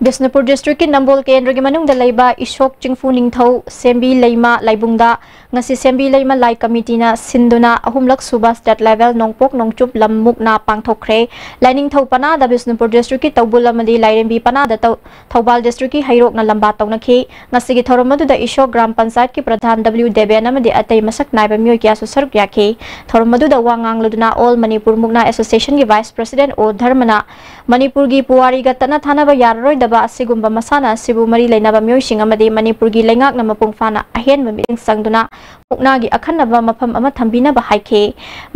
ꯕꯤꯁꯅꯨꯄꯨꯔ ꯗꯤꯁꯇ꯭ꯔꯤꯛꯀꯤ ꯅꯝꯕꯣꯜ ꯀꯦꯟꯗ꯭ꯔꯒꯤ ꯃꯅꯨꯡꯗ ꯂꯩꯕ ꯏꯁꯣꯛ ꯆꯤꯡꯐꯨ ꯅꯤꯡꯊꯧ ꯁꯦꯝꯕꯤ ꯂꯩꯃ ꯂꯥꯏꯕꯨꯡꯗ ꯉꯁꯤ ꯁꯦꯝꯕꯤ ꯂꯩꯃ ꯂꯥꯏ ꯀꯃꯤꯇꯤꯅ ꯁꯤꯟꯗꯨꯅ ꯑꯍꯨꯝꯂꯛ ꯁꯨꯕ ꯁ꯭ꯇꯦꯠ ꯂꯦꯚꯦꯜ ꯅꯣꯡꯄꯣꯛ ꯅꯣꯡꯆꯨꯞ ꯂꯝ ꯃꯨꯛꯅꯥ ꯄꯥꯡꯊꯣꯛꯈ꯭ꯔꯦ꯫ ꯂꯥꯏꯅꯤꯡꯊꯧ ꯄꯅꯥꯗ ꯕꯤꯁꯅꯨꯄꯨꯔ ꯗꯤꯁꯇ꯭ꯔꯤꯛꯀꯤ ꯇꯧꯕꯨꯜ ꯑꯃꯗꯤ ꯂꯥꯏꯔꯦꯝꯕꯤ ꯄꯅꯥꯗ ꯇꯧ-, ꯊꯧꯕꯥꯜ ꯗꯤꯁꯇ꯭ꯔꯤꯛꯀꯤ ꯍꯩꯔꯣꯛꯅ ꯂꯝꯕꯥ ꯇꯧꯅꯈꯤ꯫ ꯉꯁꯤꯒꯤ ꯊꯧꯔꯝ ꯑꯗꯨꯗ ꯏꯁꯣꯛ ꯒ꯭ꯔꯥꯝ ꯄꯟꯆꯥꯌꯠꯀꯤ ꯄ꯭ꯔꯙꯥꯟ ꯗꯕ꯭ꯂꯤꯎ ꯗꯦꯕꯦꯟ ꯑꯃꯗꯤ ꯑꯇꯩ ꯃꯁꯛ ꯅꯥꯏꯕ ꯃꯤꯑꯣꯏ ꯀꯌꯥꯁꯨ ꯁꯔꯨꯛ ꯌꯥꯈꯤ꯫ ꯊꯧꯔꯝ ꯑꯗꯨꯗ ꯋꯥ ꯉꯥꯡꯂꯗꯨꯅ ꯑꯣꯜ ꯃꯅꯤꯄꯨꯔ ꯃꯨꯛꯅꯥ ꯑꯦꯁꯣꯁꯤꯌꯦꯁꯟꯒꯤ ꯚꯥꯏꯁ ꯄ꯭ꯔꯁꯤꯗꯦꯟ ꯑꯣ ꯙꯔꯃꯅ ꯃꯅꯤꯄꯨꯔꯒꯤ ꯄꯨꯋꯥꯔꯤꯒ ꯇꯠꯅ ꯊꯥꯅꯕ ꯌꯥꯔꯔꯣꯏꯗꯕ ꯑꯁꯤꯒꯨꯝꯕ ꯃꯁꯥꯟꯅ ꯑꯁꯤꯕꯨ ꯃꯔꯤ ꯂꯩꯅꯕ ꯃꯤꯑꯣꯏꯁꯤꯡ ꯑꯃꯗꯤ ꯃꯅꯤꯄꯨꯔꯒꯤ ꯂꯩꯉꯥꯛꯅ ꯃꯄꯨꯡ ꯐꯥꯅ ꯑꯍꯦꯟꯕ ꯃꯤꯠꯌꯦꯡ ꯆꯪꯗꯨꯅ ꯃꯨꯛꯅꯥꯒꯤ ꯑꯈꯟꯅꯕ ꯃꯐꯝ ꯑꯃ ꯊꯝꯕꯤꯅꯕ ꯍꯥꯏꯈꯤ꯫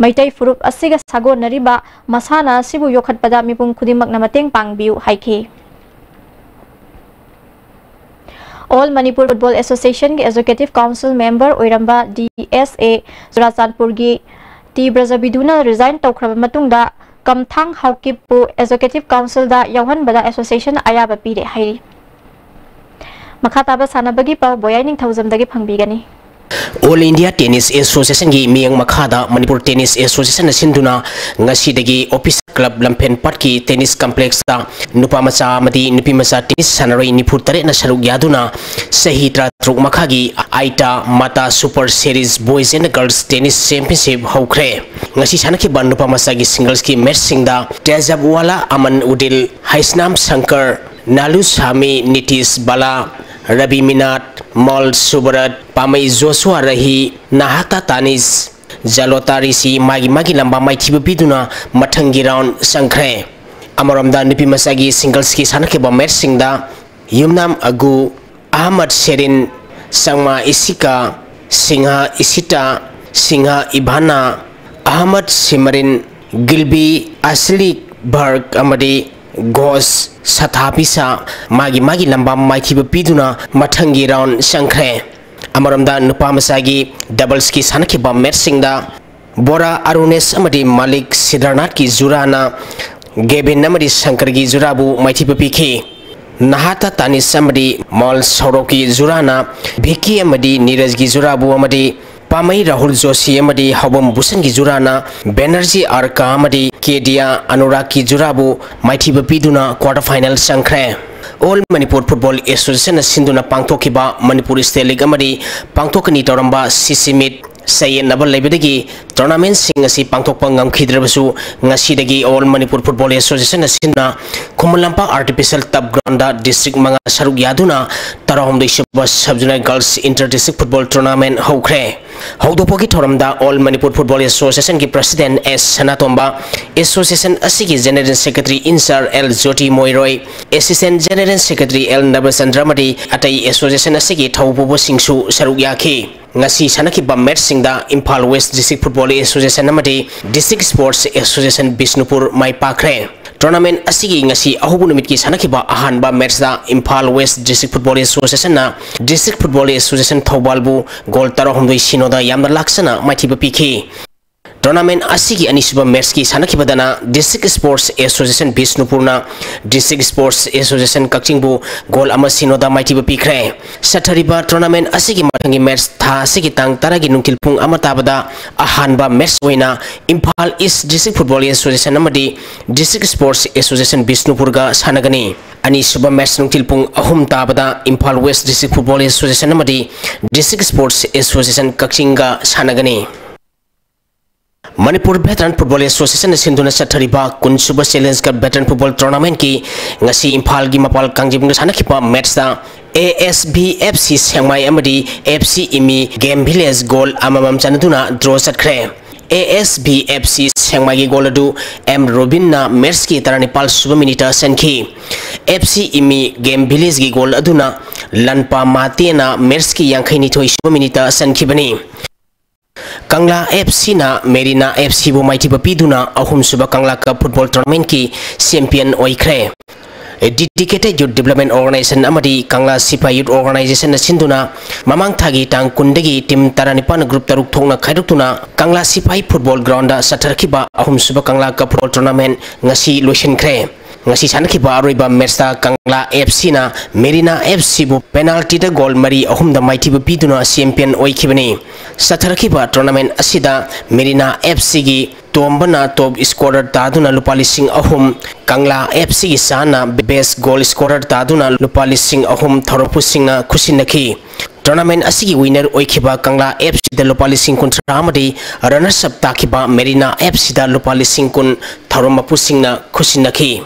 ꯃꯩꯇꯩ ꯐꯨꯔꯨꯞ ꯑꯁꯤꯒ ꯁꯥꯒꯣꯟꯅꯔꯤꯕ ꯃꯁꯥꯟꯅ ꯑꯁꯤꯕꯨ ꯌꯣꯛꯈꯠꯄꯗ ꯃꯤꯄꯨꯝ ꯈꯨꯗꯤꯡꯃꯛꯅ ꯃꯇꯦꯡ ꯄꯥꯡꯕꯤꯌꯨ ꯍꯥꯏꯈꯤ꯫ ꯑꯣꯜ ꯃꯅꯤꯄꯨꯔ ꯐꯨꯠꯕꯣꯜ ꯑꯦꯁꯣꯁꯤꯌꯦꯁꯟꯒꯤ ꯑꯦꯖꯨꯀꯦꯇꯤꯚ ꯀꯥꯎꯟꯁꯤꯜ ꯃꯦꯝꯕꯔ ꯑꯣꯏꯔꯝꯕ ꯗꯤ ꯑꯦꯁ ꯑꯦ ꯆꯨꯔꯥꯆꯥꯟꯄꯨꯔꯒꯤ ꯇꯤ ꯕ꯭ꯔꯖꯕꯤꯗꯨꯅ ꯔꯤꯖꯥꯏꯟ ꯇꯧꯈ꯭ꯔꯕ ꯃꯇꯨꯡꯗ ꯀꯝꯊꯥꯡ ꯍꯥꯎꯀꯤꯞꯄꯨ ꯑꯦꯖꯨꯀꯦꯇꯤꯚ ꯀꯥꯎꯟꯁꯤꯜꯗ ꯌꯥꯎꯍꯟꯕꯗ ꯑꯦꯁꯣꯁꯤꯌꯦꯁꯟ ꯑꯌꯥꯕ ꯄꯤꯔꯦ ꯍꯥꯏꯔꯤ꯫ ꯃꯈꯥ ꯇꯥꯕ ꯁꯥꯟꯅꯕꯒꯤ ꯄꯥꯎ ꯕꯣꯌꯥꯏ ꯅꯤꯡꯊꯧꯖꯝꯗꯒꯤ ꯐꯪꯕꯤꯒꯅꯤ꯫ ꯑꯣꯜ ꯏꯟꯗꯤꯌꯥ ꯇꯦꯅꯤꯁ ꯑꯦꯁꯣꯁꯤꯌꯦꯁꯟꯒꯤ ꯃꯤꯠꯌꯦꯡ ꯃꯈꯥꯗ ꯃꯅꯤꯄꯨꯔ ꯇꯦꯅꯤꯁ ꯑꯦꯁꯣꯁꯤꯌꯦꯁꯟꯅ ꯁꯤꯟꯗꯨꯅ ꯉꯁꯤꯗꯒꯤ ꯑꯣꯐꯤꯁ ꯀ꯭ꯂꯕ ꯂꯝꯐꯦꯟ ꯄꯥꯠꯀꯤ ꯇꯦꯅꯤꯁ ꯀꯝꯄ꯭ꯂꯦꯛꯁꯇ ꯅꯨꯄꯥ ꯃꯆꯥ ꯑꯃꯗꯤ ꯅꯨꯄꯤ ꯃꯆꯥ ꯇꯦꯅꯤꯁ ꯁꯥꯟꯅꯔꯣꯏ ꯅꯤꯐꯨ ꯇꯔꯦꯠꯅ ꯁꯔꯨꯛ ꯌꯥꯗꯨꯅ ꯆꯍꯤ ꯇꯔꯥꯇꯔꯨꯛ ꯃꯈꯥꯒꯤ ꯑꯥꯏꯇꯥ ꯃꯥꯇꯥ super series boys and girls tennis championship ꯍꯧꯈ꯭ꯔꯦ꯫ ꯉꯁꯤ ꯁꯥꯟꯅꯈꯤꯕ ꯅꯨꯄꯥ ꯃꯆꯥꯒꯤ ꯁꯤꯡꯒꯜꯁꯀꯤ ꯃꯦꯆꯁꯤꯡꯗ ꯇꯦꯖꯕꯋꯥꯂꯥ ꯑꯃꯟ ꯎꯗꯤꯜ, ꯍꯩꯁꯅꯥꯝ ꯁꯪꯀꯔ, ꯅꯥꯂꯨꯁꯥꯃꯤ ꯅꯤꯇꯤꯁ ꯕꯥꯂꯥ, ꯔꯕꯤ ꯃꯤꯅꯥꯠ, ꯃꯣꯜ ꯁꯨꯕꯔꯠ, ꯄꯥꯃꯩ ꯖꯣꯁꯨꯋꯥ ꯔꯍꯤ, ꯅꯍꯥꯇꯥ ꯇꯥꯅꯤꯁ, ꯖꯂꯣꯇꯥ ꯔꯤꯁꯤ ꯃꯥꯒꯤ ꯃꯥꯒꯤ ꯂꯝꯕꯥ ꯃꯥꯏꯊꯤꯕ ꯄꯤꯗꯨꯅ ꯃꯊꯪꯒꯤ ꯔꯥꯎꯟ ꯆꯪꯈ꯭ꯔꯦ꯫ ꯑꯃꯔꯣꯝꯗ ꯅꯨꯄꯤ ꯃꯆꯥꯒꯤ ꯁꯤꯡꯒꯜꯁꯀꯤ ꯁꯥꯟꯅꯈꯤꯕ ꯃꯦꯆꯁꯤꯡꯗ ꯌꯨꯝꯅꯥꯝ ꯑꯒꯨ, ꯑꯍꯃꯗ ꯁꯦꯔꯤꯟ, ꯁꯪꯃꯥ ꯏꯁꯤꯀꯥ, ꯁꯤꯡꯍ ꯏꯁꯤꯇꯥ, ꯁꯤꯡꯍ ꯏꯚꯥꯅꯥ, ꯑꯍꯃꯗ ꯁꯤꯃꯔꯤꯟ, ꯒꯤꯜꯕꯤ ꯑꯁꯂꯤ ꯚꯔꯛ ꯑꯃꯗꯤ ꯒꯣꯁ ꯁꯊꯥꯕꯤꯁꯥ ꯃꯥꯒꯤ ꯃꯥꯒꯤ ꯂꯝꯕꯥ ꯃꯥꯏꯊꯤꯕ ꯄꯤꯗꯨꯅ ꯃꯊꯪꯒꯤ ꯔꯥꯎꯟ ꯆꯪꯈ꯭ꯔꯦ꯫ ꯑꯃꯔꯣꯝꯗ ꯅꯨꯄꯥ ꯃꯆꯥꯒꯤ ꯗꯕꯜꯁꯀꯤ ꯁꯥꯟꯅꯈꯤꯕ ꯃꯦꯆꯁꯤꯡꯗ ꯕꯣꯔꯥ ꯑꯔꯨꯅꯦꯁ ꯑꯃꯗꯤ ꯃꯥꯂꯤꯛ ꯁꯤꯗꯔꯅꯥꯊꯀꯤ ꯖꯨꯔꯥꯅ ꯒꯦꯕꯤꯟ ꯑꯃꯗꯤ ꯁꯪꯀꯔꯒꯤ ꯖꯨꯔꯥꯕꯨ ꯃꯥꯏꯊꯤꯕ ꯄꯤꯈꯤ꯫ ꯅꯍꯥꯇꯥ ꯇꯥꯅꯤꯁ ꯑꯃꯗꯤ ꯃꯣꯜ ꯁꯧꯔꯧꯀꯤ ꯖꯨꯔꯥꯅ ꯚꯤꯛꯀꯤ ꯑꯃꯗꯤ ꯅꯤꯔꯖꯒꯤ ꯖꯨꯔꯥꯕꯨ ꯑꯃꯗꯤ ꯄꯥꯃꯩ ꯔꯥꯍꯨꯜ ꯖꯣꯁꯤ ꯑꯃꯗꯤ ꯍꯥꯎꯕꯝ ꯚꯨꯁꯟꯒꯤ ꯖꯨꯔꯥꯅ ꯕꯦꯅꯔꯖꯤ ꯑꯥꯔꯀꯥ ꯑꯃꯗꯤ ꯀꯦꯗꯤꯌꯥ ꯑꯅꯨꯔꯥꯒꯀꯤ ꯖꯨꯔꯥꯕꯨ ꯃꯥꯏꯊꯤꯕ ꯄꯤꯗꯨꯅ ꯀ꯭ꯋꯥꯔꯇꯔ ꯐꯥꯏꯅꯦꯜ ꯆꯪꯈ꯭ꯔꯦ꯫ All Manipur Football Association ꯅ ꯁꯤꯟꯗꯨꯅ ꯄꯥꯡꯊꯣꯛꯈꯤꯕ ꯃꯅꯤꯄꯨꯔ State League ꯑꯃꯗꯤ ꯄꯥꯡꯊꯣꯛꯀꯅꯤ ꯇꯧꯔꯝꯕ CC Meet ꯆꯌꯦꯠꯅꯕ ꯂꯩꯕꯗꯒꯤ tournament ꯁꯤꯡ ꯑꯁꯤ ꯄꯥꯡꯊꯣꯛꯄ ꯉꯝꯈꯤꯗ꯭ꯔꯕꯁꯨ, ꯉꯁꯤꯗꯒꯤ All Manipur Football Association ꯅ ꯁꯤꯟꯗꯨꯅ Khuman Lampak Artificial Turf Ground ꯗ district ꯃꯉꯥ ꯁꯔꯨꯛ ꯌꯥꯗꯨꯅ ꯇꯔꯥꯍꯨꯝꯗꯣꯏ ꯁꯨꯕ Sub Zonal Girls Inter District Football Tournament ꯍꯧꯈ꯭ꯔꯦ꯫ ꯍꯧꯗꯣꯛꯄꯒꯤ ꯊꯧꯔꯝꯗ All Manipur Football Association ꯒꯤ President S ꯁꯅꯥꯇꯣꯝꯕ, Association ꯑꯁꯤꯒꯤ General Secretary in charge L ꯖꯣꯇꯤ ꯃꯣꯏꯔꯣꯏ, Assistant General Secretary L ꯅꯕꯆꯟꯗ꯭ꯔ ꯑꯃꯗꯤ ꯑꯇꯩ association ꯑꯁꯤꯒꯤ ꯊꯧꯄꯨꯕꯁꯤꯡꯁꯨ ꯁꯔꯨꯛ ꯌꯥꯈꯤ꯫ ꯉꯁꯤ ꯁꯥꯟꯅꯈꯤꯕ match ꯁꯤꯡꯗ Imphal West District Football Association ꯑꯃꯗꯤ District Sports Association ꯕꯤꯁꯅꯨꯄꯨꯔ ꯃꯥꯏ ꯄꯥꯛꯈ꯭ꯔꯦ꯫ Tournament ꯑꯁꯤꯒꯤ ꯉꯁꯤ ꯑꯍꯧꯕ ꯅꯨꯃꯤꯠꯀꯤ ꯁꯥꯟꯅꯈꯤꯕ ꯑꯍꯥꯟꯕ match ꯇ Imphal West District Football Association ꯅ District Football Association ꯊꯧꯕꯥꯜꯕꯨ goal ꯇꯔꯥꯍꯨꯝꯗꯣꯏ ꯁꯤꯅꯣꯗ ꯌꯥꯝꯅ ꯂꯥꯛꯆꯅ ꯃꯥꯏꯊꯤꯕ ꯄꯤꯈꯤ꯫ Tournament ꯑꯁꯤꯒꯤ ꯑꯅꯤꯁꯨꯕ match ꯀꯤ ꯁꯥꯟꯅꯈꯤꯕꯗꯅ District Sports Association ꯕꯤꯁꯅꯨꯄꯨꯔꯅ District Sports Association ꯀꯛꯆꯤꯡꯕꯨ goal ꯑꯃ ꯁꯤꯅꯣꯗ ꯃꯥꯏꯊꯤꯕ ꯄꯤꯈ꯭ꯔꯦ꯫ ꯆꯠꯊꯔꯤꯕ tournament ꯑꯁꯤꯒꯤ ꯃꯊꯪꯒꯤ match ꯊꯥ ꯑꯁꯤꯒꯤ ꯇꯥꯡ ꯇꯔꯥꯒꯤ ꯅꯨꯡꯊꯤꯜ ꯄꯨꯡ ꯑꯃ ꯇꯥꯕꯗ ꯑꯍꯥꯟꯕ match ꯑꯣꯏꯅ Imphal East District Football Association ꯑꯃꯗꯤ District Sports Association ꯕꯤꯁꯅꯨꯄꯨꯔꯒ ꯁꯥꯟꯅꯒꯅꯤ꯫ ꯑꯅꯤꯁꯨꯕ match ꯅꯨꯡꯊꯤꯜ ꯄꯨꯡ ꯑꯍꯨꯝ ꯇꯥꯕꯗ Imphal West District Football Association ꯑꯃꯗꯤ District Sports Association ꯀꯛꯆꯤꯡꯒ ꯁꯥꯟꯅꯒꯅꯤ꯫ Manipur Veteran Football Association ꯅ ꯁꯤꯟꯗꯨꯅ ꯆꯠꯊꯔꯤꯕ ꯀꯨꯟꯁꯨꯕ Challenge Cup Veteran Football Tournament ꯀꯤ ꯉꯁꯤ ꯏꯝꯐꯥꯜꯒꯤ ꯃꯄꯥꯜ ꯀꯥꯡꯖꯩꯕꯨꯡꯗ ꯁꯥꯟꯅꯈꯤꯕ match ꯇ ASBFC ꯁꯦꯡꯃꯥꯏ ꯑꯃꯗꯤ FC ꯏꯃꯤ Game Village goal ꯑꯃꯃꯝ ꯆꯟꯅꯗꯨꯅ draw ꯆꯠꯈ꯭ꯔꯦ꯫ ASBFC ꯁꯦꯡꯃꯥꯏꯒꯤ goal ꯑꯗꯨ M ꯔꯣꯕꯤꯟꯅ match ꯀꯤ ꯇꯔꯥꯅꯤꯄꯥꯜ ꯁꯨꯕ minute ꯇ ꯆꯟꯈꯤ꯫ FC ꯏꯃꯤ Game Village ꯒꯤ goal ꯑꯗꯨꯅ ꯂꯟꯄꯥ ꯃꯥꯇꯦꯅ match ꯀꯤ ꯌꯥꯡꯈꯩꯅꯤꯊꯣꯏ ꯁꯨꯕ minute ꯇ ꯆꯟꯈꯤꯕꯅꯤ꯫ ꯀꯪꯂꯥ FC ꯅ ꯃꯦꯔꯤꯅꯥ FC ꯕꯨ ꯃꯥꯏꯊꯤꯕ ꯄꯤꯗꯨꯅ ꯑꯍꯨꯝꯁꯨꯕ ꯀꯪꯂꯥ Cup Football Tournament ꯀꯤ champion ꯑꯣꯏꯈ꯭ꯔꯦ꯫ Dedicated Youth Development Organization ꯑꯃꯗꯤ ꯀꯪꯂꯥ ꯁꯤꯐꯥꯏ Youth Organization ꯅ ꯁꯤꯟꯗꯨꯅ ꯃꯃꯥꯡ ꯊꯥꯒꯤ ꯇꯥꯡ ꯀꯨꯟꯗꯒꯤ team ꯇꯔꯥꯅꯤꯄꯥꯟ group ꯇꯔꯨꯛ ꯊꯣꯛꯅ ꯈꯥꯏꯗꯣꯛꯇꯨꯅ ꯀꯪꯂꯥ ꯁꯤꯐꯥꯏ football ground ꯗ ꯆꯠꯊꯔꯛꯈꯤꯕ ꯑꯍꯨꯝꯁꯨꯕ ꯀꯪꯂꯥ Cup Football Tournament ꯉꯁꯤ ꯂꯣꯏꯁꯤꯟꯈ꯭ꯔꯦ꯫ ꯉꯁꯤ ꯁꯥꯟꯅꯈꯤꯕ ꯑꯔꯣꯏꯕ match ꯇ ꯀꯪꯂꯥ FC ꯅ ꯃꯦꯔꯤꯅꯥ FC ꯕꯨ penalty ꯗ goal ꯃꯔꯤ ꯑꯍꯨꯝꯗ ꯃꯥꯏꯊꯤꯕ ꯄꯤꯗꯨꯅ champion ꯑꯣꯏꯈꯤꯕꯅꯤ꯫ ꯆꯠꯊꯔꯛꯈꯤꯕ tournament ꯑꯁꯤꯗ ꯃꯦꯔꯤꯅꯥ FC ꯒꯤ ꯇꯣꯝꯕꯅ top scorer ꯇꯥꯗꯨꯅ ꯂꯨꯄꯥ ꯂꯤꯁꯤꯡ ꯑꯍꯨꯝ, ꯀꯪꯂꯥ F Cꯒꯤ ꯁꯥꯅ best goal scorer ꯇꯥꯗꯨꯅ ꯂꯨꯄꯥ ꯂꯤꯁꯤꯡ ꯑꯍꯨꯝ ꯊꯧꯔꯝ ꯃꯄꯨꯁꯤꯡꯅ ꯈꯨꯠꯁꯤꯟꯅꯈꯤ꯫ Tournament ꯑꯁꯤꯒꯤ winner ꯑꯣꯏꯈꯤꯕ ꯀꯪꯂꯥ F Cꯗ ꯂꯨꯄꯥ ꯂꯤꯁꯤꯡ ꯀꯨꯟꯊ꯭ꯔꯥ ꯑꯃꯗꯤ runners up ꯇꯥꯈꯤꯕ ꯃꯦꯔꯤꯅꯥ F Cꯗ ꯂꯨꯄꯥ ꯂꯤꯁꯤꯡ ꯀꯨꯟ ꯊꯧꯔꯝ ꯃꯄꯨꯁꯤꯡꯅ ꯈꯨꯠꯁꯤꯟꯅꯈꯤ꯫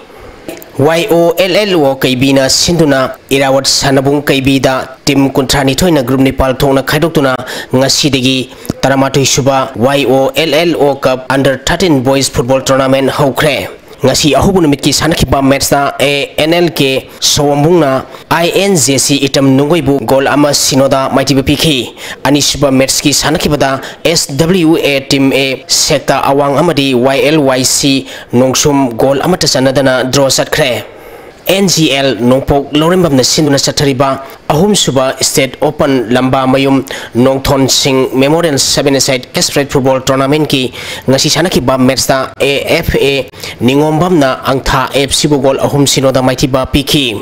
Y O L L O ꯀꯩꯕꯤꯅ ꯁꯤꯟꯗꯨꯅ ꯏꯔꯥꯋꯠ ꯁꯥꯟꯅꯕꯨꯡ ꯀꯩꯕꯤꯗ team ꯀꯨꯟꯊ꯭ꯔꯥ ꯅꯤꯊꯣꯏꯅ group ꯅꯤꯄꯥꯜ ꯊꯣꯛꯅ ꯈꯥꯏꯗꯣꯛꯇꯨꯅ ꯉꯁꯤꯗꯒꯤ ꯇꯔꯥꯃꯥꯊꯣꯏ ꯁꯨꯕ Y O L L O Cup Under thirteen Boys Football Tournament ꯍꯧꯈ꯭ꯔꯦ꯫ ꯉꯁꯤ ꯑꯍꯧꯕ ꯅꯨꯃꯤꯠꯀꯤ ꯁꯥꯟꯅꯈꯤꯕ matchꯇ A N L K ꯁꯑꯣꯝꯕꯨꯡꯅ I N J C item ꯅꯨꯡꯒꯣꯏꯕꯨ goal ꯑꯃ ꯁꯤꯅꯣꯗ ꯃꯥꯏꯊꯤꯕ ꯄꯤꯈꯤ꯫ ꯑꯅꯤꯁꯨꯕ matchꯀꯤ ꯁꯥꯟꯅꯈꯤꯕꯗ S W A Team A ꯁꯦꯛꯇ ꯑꯋꯥꯡ ꯑꯃꯗꯤ Y L Y C ꯅꯣꯡꯁꯨꯝ goal ꯑꯃꯠꯇ ꯆꯟꯅꯗꯅ draw ꯆꯠꯈ꯭ꯔꯦ꯫ N G L ꯅꯣꯡꯄꯣꯛ ꯂꯧꯔꯦꯝꯕꯝꯅ ꯁꯤꯟꯗꯨꯅ ꯆꯠꯊꯔꯤꯕ ꯑꯍꯨꯝꯁꯨꯕ State Open ꯂꯝꯕꯥ ꯃꯌꯨꯝ ꯅꯣꯡꯊꯣꯟ ꯁꯤꯡ Memorial Seven-a-side Cash Prize Football Tournamentꯀꯤ ꯉꯁꯤ ꯁꯥꯟꯅꯈꯤꯕ matchꯇ A F A ꯅꯤꯉꯣꯝꯕꯝꯅ ꯑꯪꯊꯥ F Cꯕꯨ goal ꯑꯍꯨꯝ ꯁꯤꯅꯣꯗ ꯃꯥꯏꯊꯤꯕ ꯄꯤꯈꯤ꯫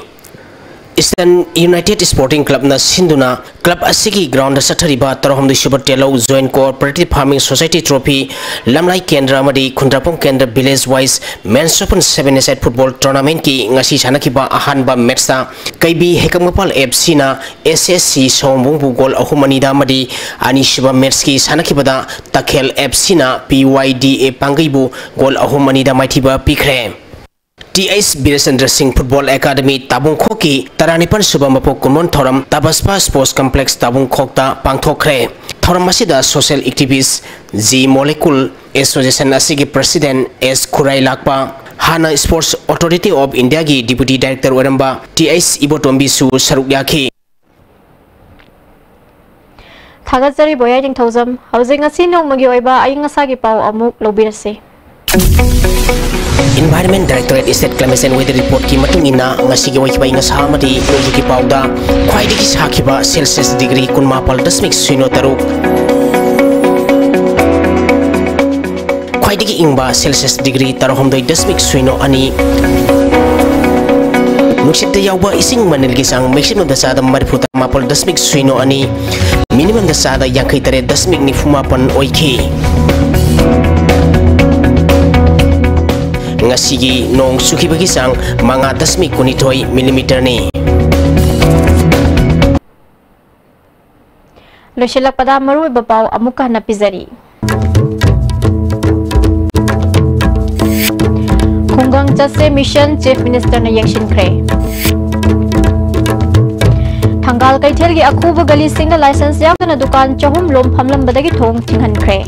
Eastern United Sporting Clubꯅ ꯁꯤꯟꯗꯨꯅ club ꯑꯁꯤꯒꯤ groundꯗ ꯆꯠꯊꯔꯤꯕ ꯇꯔꯥꯍꯨꯝꯗꯣꯏ ꯁꯨꯕ ꯇꯦꯂꯧ Joint Cooperative Farming Society Trophy, ꯂꯝꯂꯥꯏ ꯀꯦꯟꯗ꯭ꯔ ꯑꯃꯗꯤ ꯈꯨꯟꯗ꯭ꯔꯥꯛꯄꯝ ꯀꯦꯟꯗ꯭ꯔ Village Wise Men's Open Seven-a-side Football Tournamentꯀꯤ ꯉꯁꯤ ꯁꯥꯟꯅꯈꯤꯕ ꯑꯍꯥꯟꯕ matchꯇ ꯀꯩꯕꯤ ꯍꯩꯀꯛꯃꯄꯥꯜ F Cꯅ S S C ꯁꯑꯣꯝꯕꯨꯡꯕꯨ goal ꯑꯍꯨꯝ ꯑꯅꯤꯗ ꯑꯃꯗꯤ ꯑꯅꯤꯁꯨꯕ matchꯀꯤ ꯁꯥꯟꯅꯈꯤꯕꯗ ꯇꯈꯦꯜ F Cꯅ P Y D A ꯄꯥꯡꯒꯩꯕꯨ goal ꯑꯍꯨꯝ ꯑꯅꯤꯗ ꯃꯥꯏꯊꯤꯕ ꯄꯤꯈ꯭ꯔꯦ꯫ T H ꯕꯤꯔꯦꯆꯟꯗ꯭ꯔ ꯁꯤꯡ Football Academy ꯇꯥꯕꯨꯡꯈꯣꯛꯀꯤ ꯇꯔꯥꯅꯤꯄꯥꯟ ꯁꯨꯕ ꯃꯄꯣꯛ ꯀꯨꯝꯑꯣꯟ ꯊꯧꯔꯝ ꯇꯕꯁꯄꯥ Sports Complex ꯇꯥꯕꯨꯡꯈꯣꯛꯇ ꯄꯥꯡꯊꯣꯛꯈ꯭ꯔꯦ꯫ ꯊꯧꯔꯝ ꯑꯁꯤꯗ social activist G Molekul, association ꯑꯁꯤꯒꯤ president S ꯈꯨꯔꯥꯏ ꯂꯥꯛꯄ, ꯍꯥꯟꯅ Sports Authority of Indiaꯒꯤ deputy director ꯑꯣꯏꯔꯝꯕ T H ꯏꯕꯣꯇꯣꯝꯕꯤꯁꯨ ꯁꯔꯨꯛ ꯌꯥꯈꯤ꯫ ꯊꯥꯒꯠꯆꯔꯤ ꯕꯣꯌꯥꯏ ꯅꯤꯡꯊꯧꯖꯝ꯫ ꯍꯧꯖꯤꯛ ꯉꯁꯤ ꯅꯣꯡꯃꯒꯤ ꯑꯣꯏꯕ ꯑꯏꯪ ꯑꯁꯥꯒꯤ ꯄꯥꯎ ꯑꯃꯨꯛ ꯂꯧꯕꯤꯔꯁꯤ꯫ Environment Directorate State Climate and Weather Reportꯀꯤ ꯃꯇꯨꯡ ꯏꯟꯅ, ꯉꯁꯤꯒꯤ ꯑꯣꯏꯈꯤꯕ ꯑꯏꯪ ꯑꯁꯥ ꯑꯃꯗꯤ ꯅꯣꯡꯖꯨꯒꯤ ꯄꯥꯎꯗ ꯈ꯭ꯋꯥꯏꯗꯒꯤ ꯁꯥꯈꯤꯕ Celsius degree ꯀꯨꯟꯃꯥꯄꯜ ꯗꯁꯃꯤꯛ ꯁꯤꯅꯣ ꯇꯔꯨꯛ, ꯈ꯭ꯋꯥꯏꯗꯒꯤ ꯏꯪꯕ Celsius degree ꯇꯔꯥꯍꯨꯝꯗꯣꯏ ꯗꯁꯃꯤꯛ ꯁꯤꯅꯣ ꯑꯅꯤ, ꯅꯨꯡꯁꯤꯠꯇ ꯌꯥꯎꯕ ꯏꯁꯤꯡ ꯃꯅꯤꯜꯒꯤ ꯆꯥꯡ maximumꯗ ꯆꯥꯗ ꯃꯔꯤꯐꯨ ꯇꯔꯥꯃꯥꯄꯜ ꯗꯁꯃꯤꯛ ꯁꯤꯅꯣ ꯑꯅꯤ, minimumꯗ ꯆꯥꯗ ꯌꯥꯡꯈꯩ ꯇꯔꯦꯠ ꯗꯁꯃꯤꯛ ꯅꯤꯐꯨ ꯃꯥꯄꯟ ꯑꯣꯏꯈꯤ꯫ ꯉꯁꯤꯒꯤ ꯅꯣꯡ ꯆꯨꯈꯤꯕꯒꯤ ꯆꯥꯡ ꯃꯉꯥ ꯗꯁꯃꯤꯛ ꯀꯨꯟꯅꯤꯊꯣꯏ ꯃꯤꯂꯤꯃꯤꯇꯔꯅꯤ꯫ ꯂꯣꯏꯁꯤꯜꯂꯛꯄꯗ ꯃꯔꯨꯑꯣꯏꯕ ꯄꯥꯎ ꯑꯃꯨꯛꯀ ꯍꯟꯅ ꯄꯤꯖꯔꯤ꯫ ꯈꯨꯡꯒꯪ ꯆꯠꯁꯦ ꯃꯤꯁꯟ Chief Minister ꯅ ꯌꯦꯡꯁꯤꯟꯈ꯭ꯔꯦ꯫ ꯊꯪꯒꯥꯜ ꯀꯩꯊꯦꯜꯒꯤ ꯑꯈꯨꯕ ꯒꯂꯤꯁꯤꯡꯗ ꯂꯥꯏꯁꯦꯟꯁ ꯌꯥꯎꯗꯅ ꯗꯨꯀꯥꯟ ꯆꯍꯨꯝ ꯂꯣꯝ ꯐꯝꯂꯝꯕꯗꯒꯤ ꯊꯣꯡ ꯊꯤꯡꯍꯟꯈ꯭ꯔꯦ꯫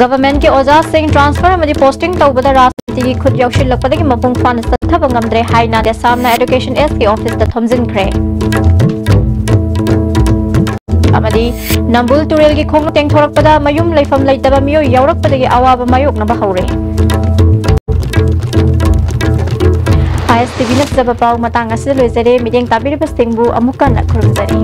ꯒꯚꯔꯟꯃꯦꯟꯠꯀꯤ ꯑꯣꯖꯥꯁꯤꯡ transfer ꯑꯃꯗꯤ posting ꯇꯧꯕꯗ ꯔꯥꯖꯅꯤꯇꯤꯒꯤ ꯈꯨꯠ ꯌꯥꯎꯁꯤꯜꯂꯛꯄꯗꯒꯤ ꯃꯄꯨꯡ ꯐꯥꯅ ꯆꯠꯊꯕ ꯉꯝꯗ꯭ꯔꯦ ꯍꯥꯏꯅ ꯑꯁꯥꯝꯅ Education S ꯀꯤ office ꯇ ꯊꯣꯝꯖꯤꯟꯈ꯭ꯔꯦ꯫ ꯑꯃꯗꯤ ꯅꯝꯕꯨꯜ ꯇꯨꯔꯦꯜꯒꯤ ꯈꯣꯡꯅꯨꯡ ꯇꯦꯡꯊꯣꯔꯛꯄꯗ ꯃꯌꯨꯝ ꯂꯩꯐꯝ ꯂꯩꯇꯕ ꯃꯤꯑꯣꯏ ꯌꯥꯎꯔꯛꯄꯗꯒꯤ ꯑꯋꯥꯕ ꯃꯥꯌꯣꯛꯅꯕ ꯍꯧꯔꯦ꯫ ISTV ꯅ ꯐꯖꯕ ꯄꯥꯎ ꯃꯇꯥꯡ ꯑꯁꯤꯗ ꯂꯣꯏꯖꯔꯦ꯫ ꯃꯤꯠꯌꯦꯡ ꯇꯥꯕꯤꯔꯤꯕꯁꯤꯡꯕꯨ ꯑꯃꯨꯛ ꯍꯟꯅ ꯈꯨꯔꯨꯝꯖꯔꯤ꯫